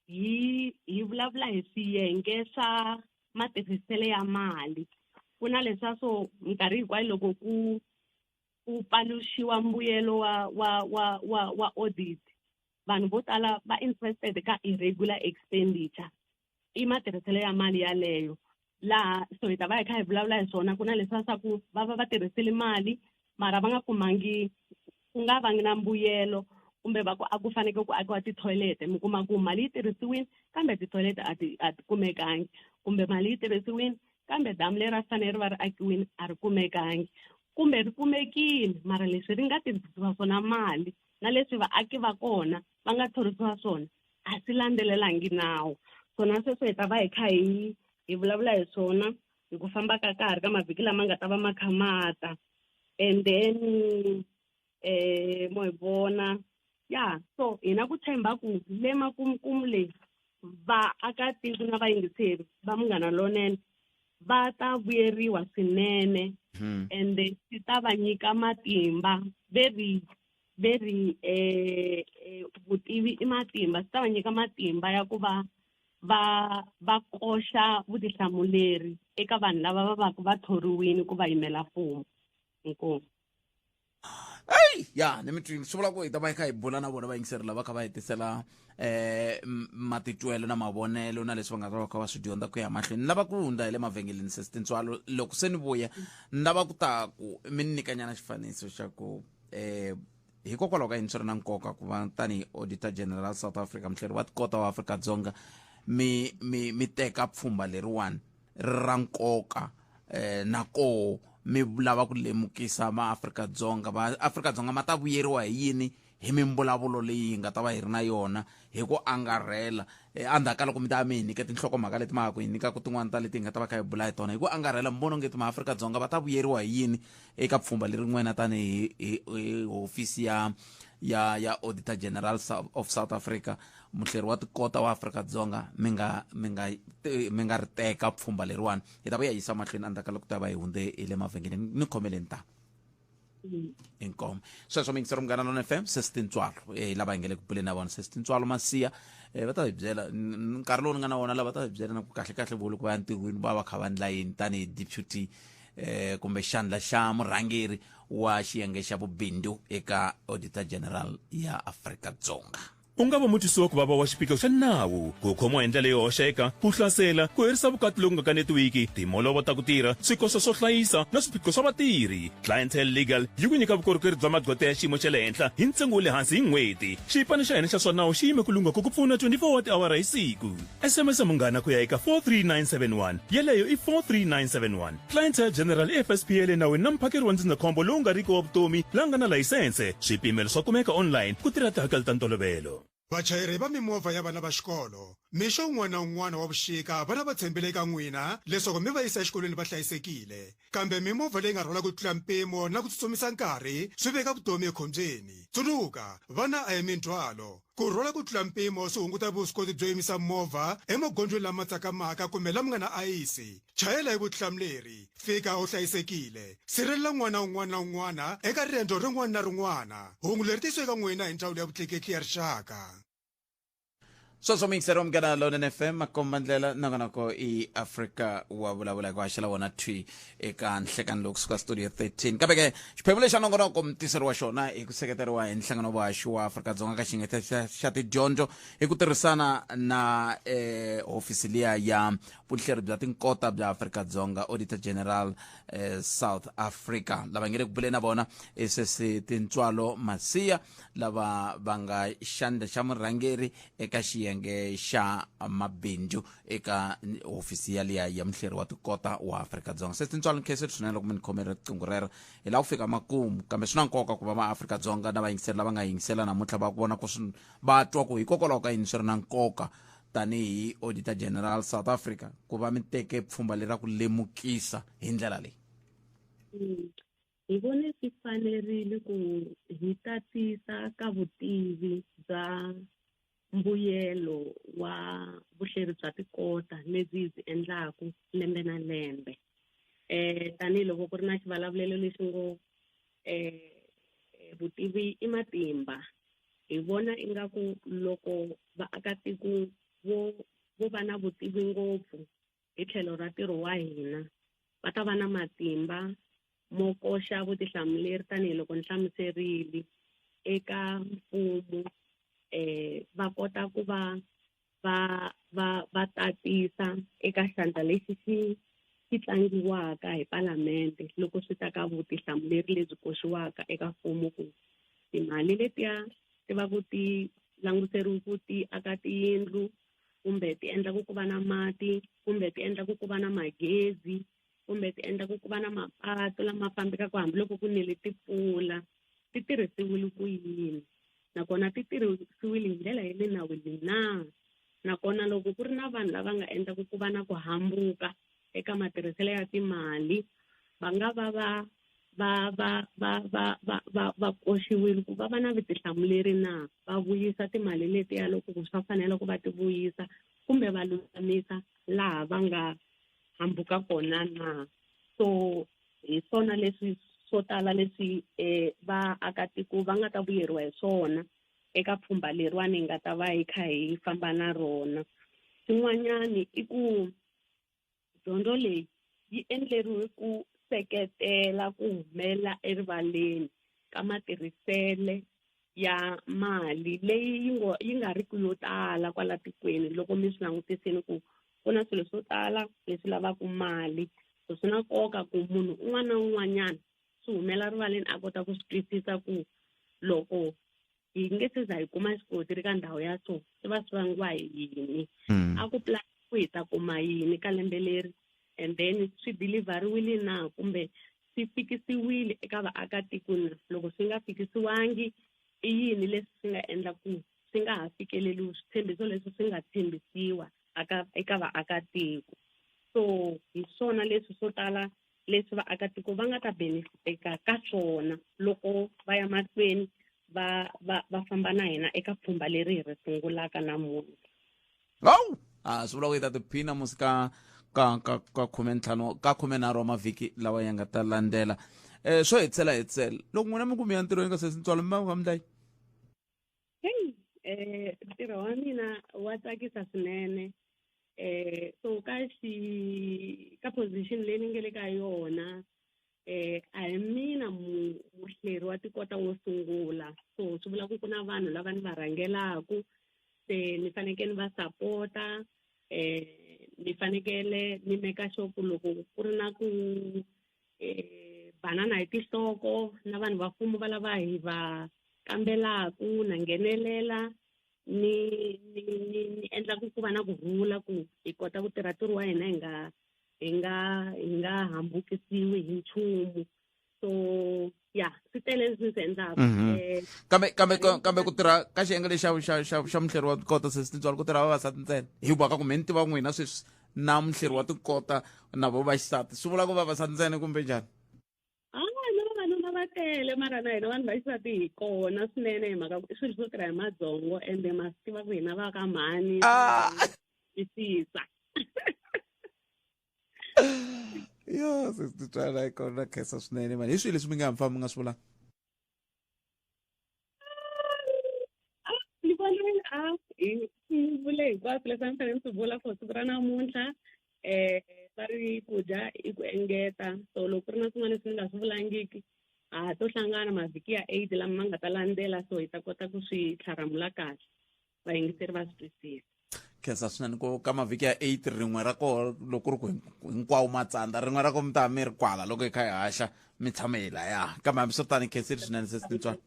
hi vulavula hi swiyenge swa matirhiselo ya mali. Ku na leswa swo minkarhi hinkwayo loko ku paluxiwa mbuyelo wa audit, vanhu vo tala va interested ka irregular expenditure, i matirhiselo ya mali yaleyo laha. So hi ta va hi kha hi vulavula hi swona. Ku na leswiya swa ku va va va tirhisile mali mara va nga kumangi, ku nga vangi na mbuyelo, kumbe va ku a ku fanekele ku akiwa ti-toilet, mi kuma ku mali yi tirhisiwile kambe ti-toilet a ti kumekangi, kumbe mali yi tirhisiwile kambe damu leri a fanele ri va ri akiwile a ri kumekangi, kumbe ri kumekile mara leswi ri nga tirhisiwa swona mali na leswi vaaki va kona va nga thorisiwa swona a swi landzelelangi nawu. Swona sweswo hi ta va hi kha hi vulavula hi swona hi ku famba ka nkarhi ka mavhiki lama nga ta va ma kha ma ta. And then mo hi vona ya. So hina ku tshemba ku le makumukumu leyi vaakatiko na vayingiseri va Munghana Lonene va ta vuyeriwa swinene, and swi ta va nyika matimba. Ve ri vutivi i matimba. Swi ta va nyika matimba ya ku va va koxa vutihlamuleri eka vanhu lava va va va thoriwile ku va yimela mfumo. Inkomu. Eyi ya, ni mi twile. Swi vula ku hi ta va hi kha hi bula na vona vayingiseri lava kha va hetisela matitwelo na mavonelo na leswi va nga ta va kha va swi dyondza ku ya mahlweni. Ni lava ku hundza hi le mavhengeleni, sesi Tintswalo. Loko se ni vuya, ni lava ku ta ku mi ni nyikanyana xifaniso xa ku hikokwalaho ka yini swi ri na nkoka ku va tanihi Auditor General South Africa, muhleri wa tikota wa Afrika-Dzonga, mi teka pfhumba leriwani ri ra nkoka, na koho mi lava ku lemukisa maAfrika-Dzonga. Va Afrika-Dzonga ma ta vuyeriwa hi yini hi mimbulavulo leyi hi nga ta va hi ri na yona hi ku angarhela, endzhaku ka loko mi ta mi hi nyike tinhlokomhaka leti ma ha ku hi nyikaka tin'wani ta leti hi nga ta va kha hi bula hi tona hi ku angarhela? Mi vona ongeti maAfrika-Dzonga va ta vuyeriwa hi yini eka pfhumba leri n'wena tanihi hi hofisi ya Auditor General of South Africa, muhleri wa tikota wa Afrika-Dzonga, mi nga ri teka pfhumba leriwani? Hi ta vuya yisa mahlweni endzhaku ka loko ta va hi hundze hi le mavhengeleni. Ni khomeleni ta inkomo sweswo. Miyingiseri Munghana Lona FM, sesi Tintswalo lava hi nge le ku buleni na vona, sesi Tintswalo Masiya, va ta hi byela nkarhi lowu ni nga na wona lava ta hi byela na ku kahle kahle vo loko va ya ntirhweni va va kha va ndla yini tanihi deputy kumbe xandla xa murhangeri wa xiyenge xa vubindzu eka Auditor General ya Afrika-Dzonga. U nga va mutwisiwa ku vava wa xiphiqo xa nawu, ku khomiwa hi ndlela yo hoxeka, ku hlasela, ku herisa vukati loku nga kanetiwiki, timholovo ta ku tirha, swikoxo swo hlayisa na swiphiqo swa vatirhi. Clientele Legal yi ku nyika vukorhokeri bya magqweta ya xiyimo xa le henhla hi ntsengo wa le hansi hi n'hweti. Xipano xa hina xa swa nawu xi yime ku lungha ku ku pfuna 24 wa tiawara hi siku. SMS Munghana ku ya eka 43971, yeleyo i 43971. Clientele General i FSP ya le nawini na muphakeri wa ndzindzakhombo lowu nga riki wa vutomi la nga na layisense. Swipimelo swa kumeka online ku tirha tihakelo ta ntolovelo. Vachayeri va mimovha ya vana va xikolo, mixo wun'wana na wun'wana wa vuxika vana va tshembele eka n'wina leswaku mi va yisa exikolweni va hlayisekile. Kambe mimovha leyi nga rhwala ku tlula mpimo na ku tsutsumisa nkarhi swi veka vutomi ekhombyeni. Tsundzuka, vana a hi mindzhwalo. Ku rhwala ku tlula mpimo swi hunguta vuswikoti byo yimisa movha emagondzweni lama tsakamaka kumbe lama nga na ayisi. Chayela hi vutihlamuleri, fika u hlayisekile. Sirhelela n'wana un'wana na un'wana eka riendzo rin'wana na rin'wana. Hungu leri tisiwe eka n'wina hi Ndzawulo ya Vutleketli ya Rixaka. Sweswo muyingiseri wa Munghana Lonene FM, makomba ndlela nongonoko i Afrika wa vulavula hi ku haxela wona thwi eka nhlekani lowu kusuka studio 13. Kambe ke xiphemu lexi xa nongonoko mutiseri wa xona hi ku seketeriwa hi nhlangano wa vuhaxi wa Afrika-Dzonga ka xiyenge xa tidyondzo hi ku tirhisana na eh, hofisi liya ya vuhleri bya tinkota bya Afrika-Dzonga, Auditor General eh, South Africa. Lava nge le ku buleni na vona i sesi Tintswalo Masiya, lava va nga xandla xa murhangeri eka xiyenge xa mabindzu eka hofisi yaliya ya muhleri wa tikota wa Afrika-Dzonga. Se Tintswalo, nkhense swinene loko mi ni khomele riqingho rero. Hi lava ku fika makumu, kambe swi na nkoka ku va maAfrika-Dzonga na vayingiseri lava nga yingisela namuntlha va vona ku swi va twa ku hikokwalaho ka yini swi ri na nkoka tanihi Auditor General South Africa ku va mi teke pfhumba leri ra ku lemukisa hi ndlela leyi. Hi vone swi fanerile ku hi tatisa ka vutivi bya mbuyelo wa vuhleri bya tikota lebyi hi byi endlaku lembe na lembe. Tanihiloko ku ri na xivulavulelo lexi ngo vutivi i matimba, hi vona ingaku loko vaakatiko vo va na vutivi ngopfu hi tlhelo ra ntirho wa hina, va ta va na matimba mo koxa vutihlamuleri tanihiloko ni hlamuserile eka mfumo, va kota ku va va va va tatisa eka xandla lexi xi xi tlangiwaka hi palamende loko swi ta ka vutihlamuleri lebyi koxiwaka eka mfumo, ku timali letiya ti va ku ti languteriwe ku ti aka tiyindlu kumbe ti endla ku ku va na mati kumbe ti endla ku ku va na magezi kumbe ti endla ku ku va na mapatu lama fambekaka hambiloko ku nile timpfula, ti tirhisiwile ku yini nakona ti tirhisiwile hi ndlela ya le nawini na. Nakona loko ku ri na vanhu lava nga endla ku ku va na ku hambuka eka matirhiselo ya timali, va nga va va va va va va va va va koxiwile ku va va na vutihlamuleri na, va vuyisa timali letiya loko ku swa fanela ku va ti vuyisa kumbe va lulamisa laha va nga hambuka kona na. So hi swona leswi swo tala leswi vaakatiko va nga ta vuyeriwa hi swona eka pfhumba leriwani hi nga ta va hi kha hi famba na rona. Xin'wanyani i ku dyondzo leyi yi endleriwe ku seketela ku humela erivaleni ka matirhisele ya mali leyi yi nga ri ku yo tala kwala tikweni. Loko mi swi langutisini ku ku na swilo swo tala leswi lavaka mali, so swi na nkoka ku munhu un'wana na un'wanyana swi humela rivaleni a kota ku swi twisisa ku loko hi nge se za hi kuma xikoti ri ka ndhawu ya so swi va swi vangiwa hi yini, a ku plan ku hi ta kuma yini ka lembe leri, and then swi deliveriwile na kumbe swi fikisiwile eka vaakatiko na. Loko swi nga fikisiwangi, i yini leswi swi nga endla ku swi nga ha fikeleriwi switshembiso leswi swi nga tshembisiwa eka vaakatiko. So hi swona leswi swo tala leswi vaakatiko va nga ta benefiteka ka swona loko va ya mahlweni va famba na hina eka pfhumba leri hi ri sungulaka namuntlha. Hawu! Swi vula ku hi ta tiphina musi ka ka ka ka khumentlhanu ka khumenharhu wa mavhiki lawa ya nga ta landzela. Swo hetisela hetisela loko n'wina mi ku mi ya ntirhweni ka sesi Ntswalo, mi va mi kha mi ndla yini? Hey, ntirho wa mina wa tsakisa swinene. So ka xi ka position leyi ni nge le ka yona, a hi mina muhleri wa tikota wo sungula, so swi vula ku ku na vanhu lava ni va rhangelaku, se ni fanekele ni va sapota, ni fanekele ni make sure ku loko ku ri na ku banana hi tinhloko na vanhu va mfumo va lava hi va kambelaku, na nghenelela ni ni ni ni endla ku ku va na kurhula ku hi kota ku tirha ntirho wa hina hi nga hambukisiwi hi nchumu. So ya swi tele leswi ni swi endlaka. Kambe ku tirha ka xiyenge lexi xa muhleri wa tikota, sesi Tintswalo, ku tirha vavasati ntsena hi mhaka ku me ni tiva n'wina sweswi na muhleri wa tikota na vo vaxisati, swi vula ku vavasati ntsena kumbe njhani? Na vavanuna va tele, mara na hina vanhu va xisati hi kona swinene, hi mhaka ku i swilo swo tirha hi madzongo, ende ma swi tiva ku hina va ka mhani twisisa. Yo, sesi Tintswalo, hi kona khensa swinene mani. Hi swihi leswi mi nga ha mi famba mi nga swi vulanga? Ni vona A hi vule hinkwaswo leswi a ni fanele ni swi vula for siku ra namuntlha. Va ri ku dya i ku engeta, so loko ku ri na swin'wana leswi ni nga swi vulangiki, a to hlangana mavhiki ya 8 lama ma nga ta landzela, so hi ta kota ku swi tlharamula kahle, vayingiseri va swi twisisa. Khensa swinene. Ku ka mavhiki ya 8, rin'we ra koho loko ku ri ku hinkwawo matsandza, rin'we ra ko mi ta mi ri kwala loko hi kha hi haxa, mi tshame hi laya. Kambe hambiswiritano, khensile swinene sesi Tintswalo.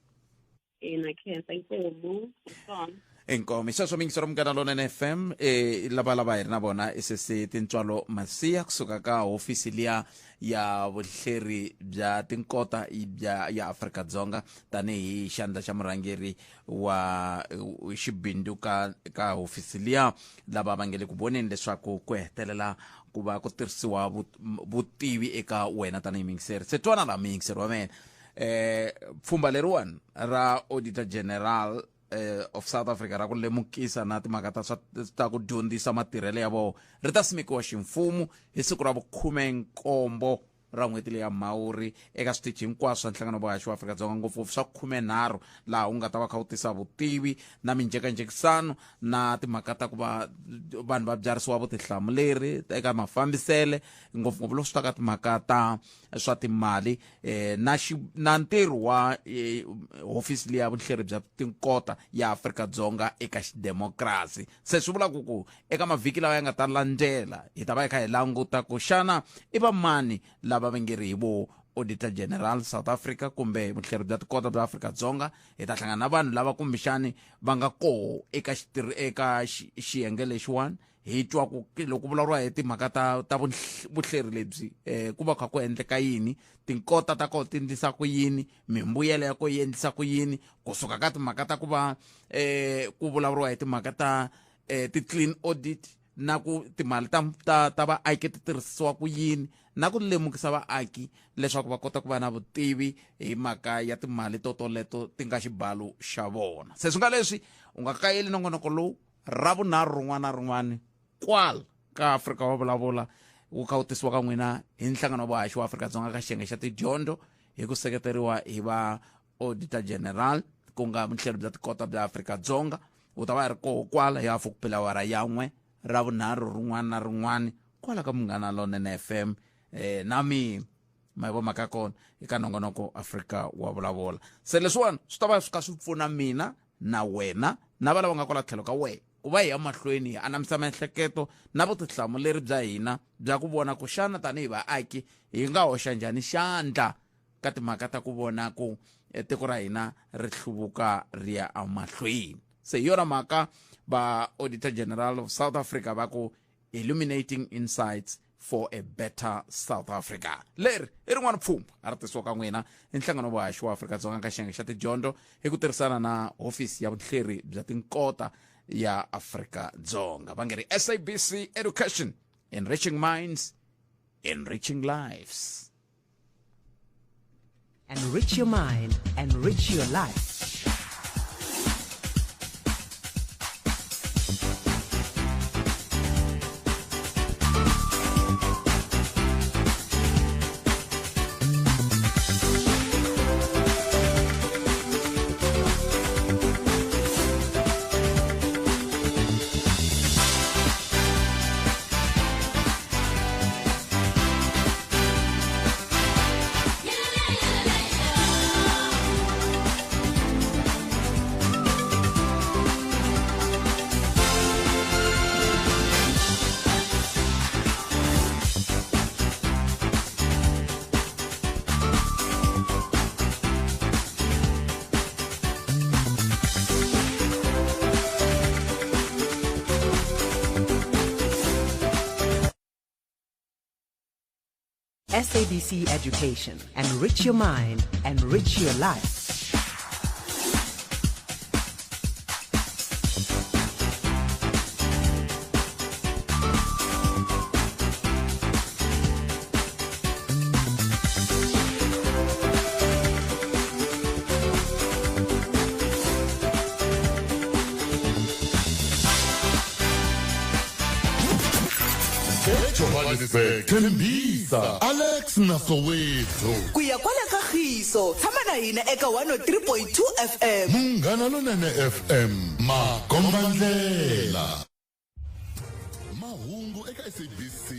Ina, khensa, inkomu swona. Inkomu. Hi sweswo miyingisero Munghana Lonene FM, lava lava hi ri na vona i sesi Tintswalo Masiya kusuka ka hofisi liya ya vuhleri bya tinkota bya ya Afrika-Dzonga, tanihi xandla xa murhangeri wa xibindzu ka hofisi liya, lava va nge le ku voneni leswaku ku hetelela ku va ku tirhisiwa vutivi eka wena tanihi muyingiseri. Se twana laha, muyingiseri wa mina, pfhumba leriwani ra Auditor General of South Africa ra ku lemukisa na timhaka ta swa ta ku dyondzisa matirhelo ya vona ri ta simekiwa ximfumo hi siku ra vukhume-nkombo ra n'hweti leya Mhawuri eka switichi hinkwaswo swa Nhlangano wa Vuhaxi wa Afrika-Dzonga, ngopfungopfu swa 13, laha wu nga ta va kha wu tisa vutivi na minjhekanjhekisano na timhaka ta ku va vanhu va byarisiwa vutihlamuleri eka mafambisele, ngopfungopfu loko swi ta ka timhaka ta swa timali, na na ntirho wa hofisi leya vuhleri bya tinkota ya Afrika-Dzonga eka xidemokirasi. Se swi vula ku eka mavhiki lawa ya nga ta landzela hi ta va hi kha hi languta ku xana i va mani lava va nge ri hi vo Auditor General South Africa kumbe vuhleri bya tikota bya Afrika-Dzonga. Hi ta hlangana na vanhu lava kumbexani va nga koho eka eka xiyenge lexiwani, hi twa ku loko vulavuriwa hi timhaka ta vuhleri lebyi, ku va kha ku endleka yini, tinkota ta kona ti endlisa ku yini, mimbuyelo ya kona yi endlisa ku yini, kusuka ka timhaka ta ku va ku vulavuriwa hi timhaka ta ti-clean audit na ku timali ta vaaki ti tirhisiwa ku yini, na ku lemukisa vaaki leswaku va kota ku va na vutivi hi mhaka ya timali totoleto ti nga xibalo xa vona. Se swi nga leswi u nga kayeli nongonoko lowu Ravunharhu rin'wana na rin'wana kwala ka Afrika wa Vulavula, wu kha wu tisiwa ka n'wina hi Nhlangano wa Vuhaxi wa Afrika-Dzonga ka xiyenge xa tidyondzo, hi ku seketeriwa hi va Auditor General, ku nga vuhleri bya tikota bya Afrika-Dzonga. Wu ta va hi ri koho kwala hi hafu ku phela awara ya 1 Ravunharhu rin'wana na rin'wana kwala ka Munghana Lonene FM, na mina ma yi vo mhaka kona eka nongonoko Afrika wa Vulavula. Se leswiwani swi ta va swi kha swi pfuna mina na wena na va lava nga kwala tlhelo ka wena ku va hi ya mahlweni hi anamisa miehleketo na vutihlamuleri bya hina bya ku vona ku xana tanihi vaaki hi nga hoxa njhani xandla ka timhaka ta ku vona ku tiko ra hina ri hluvuka ri ya emahlweni. Se hi yona mhaka va Auditor General of South Africa va ku Illuminating Insights for a Better South Africa. Leri i rin'wana pfhumba a ri tisiwa ka n'wina hi Nhlangano wa Vuhaxi wa Afrika-Dzonga ka xiyenge xa tidyondzo hi ku tirhisana na hofisi ya vuhleri bya tinkota ya Afrika-Dzonga. Va nge ri SABC Education, enriching minds, enriching lives. Enrich your mind, enrich your life. SABC Education. Enrich your mind, enrich your life. Johannesburg, Tembisa, Alex na Soweto. Ku ya kwala ka Kagiso tshama na hina eka 103.2 FM. Munghana Lonene FM makombandlela. Mahungu eka SABC.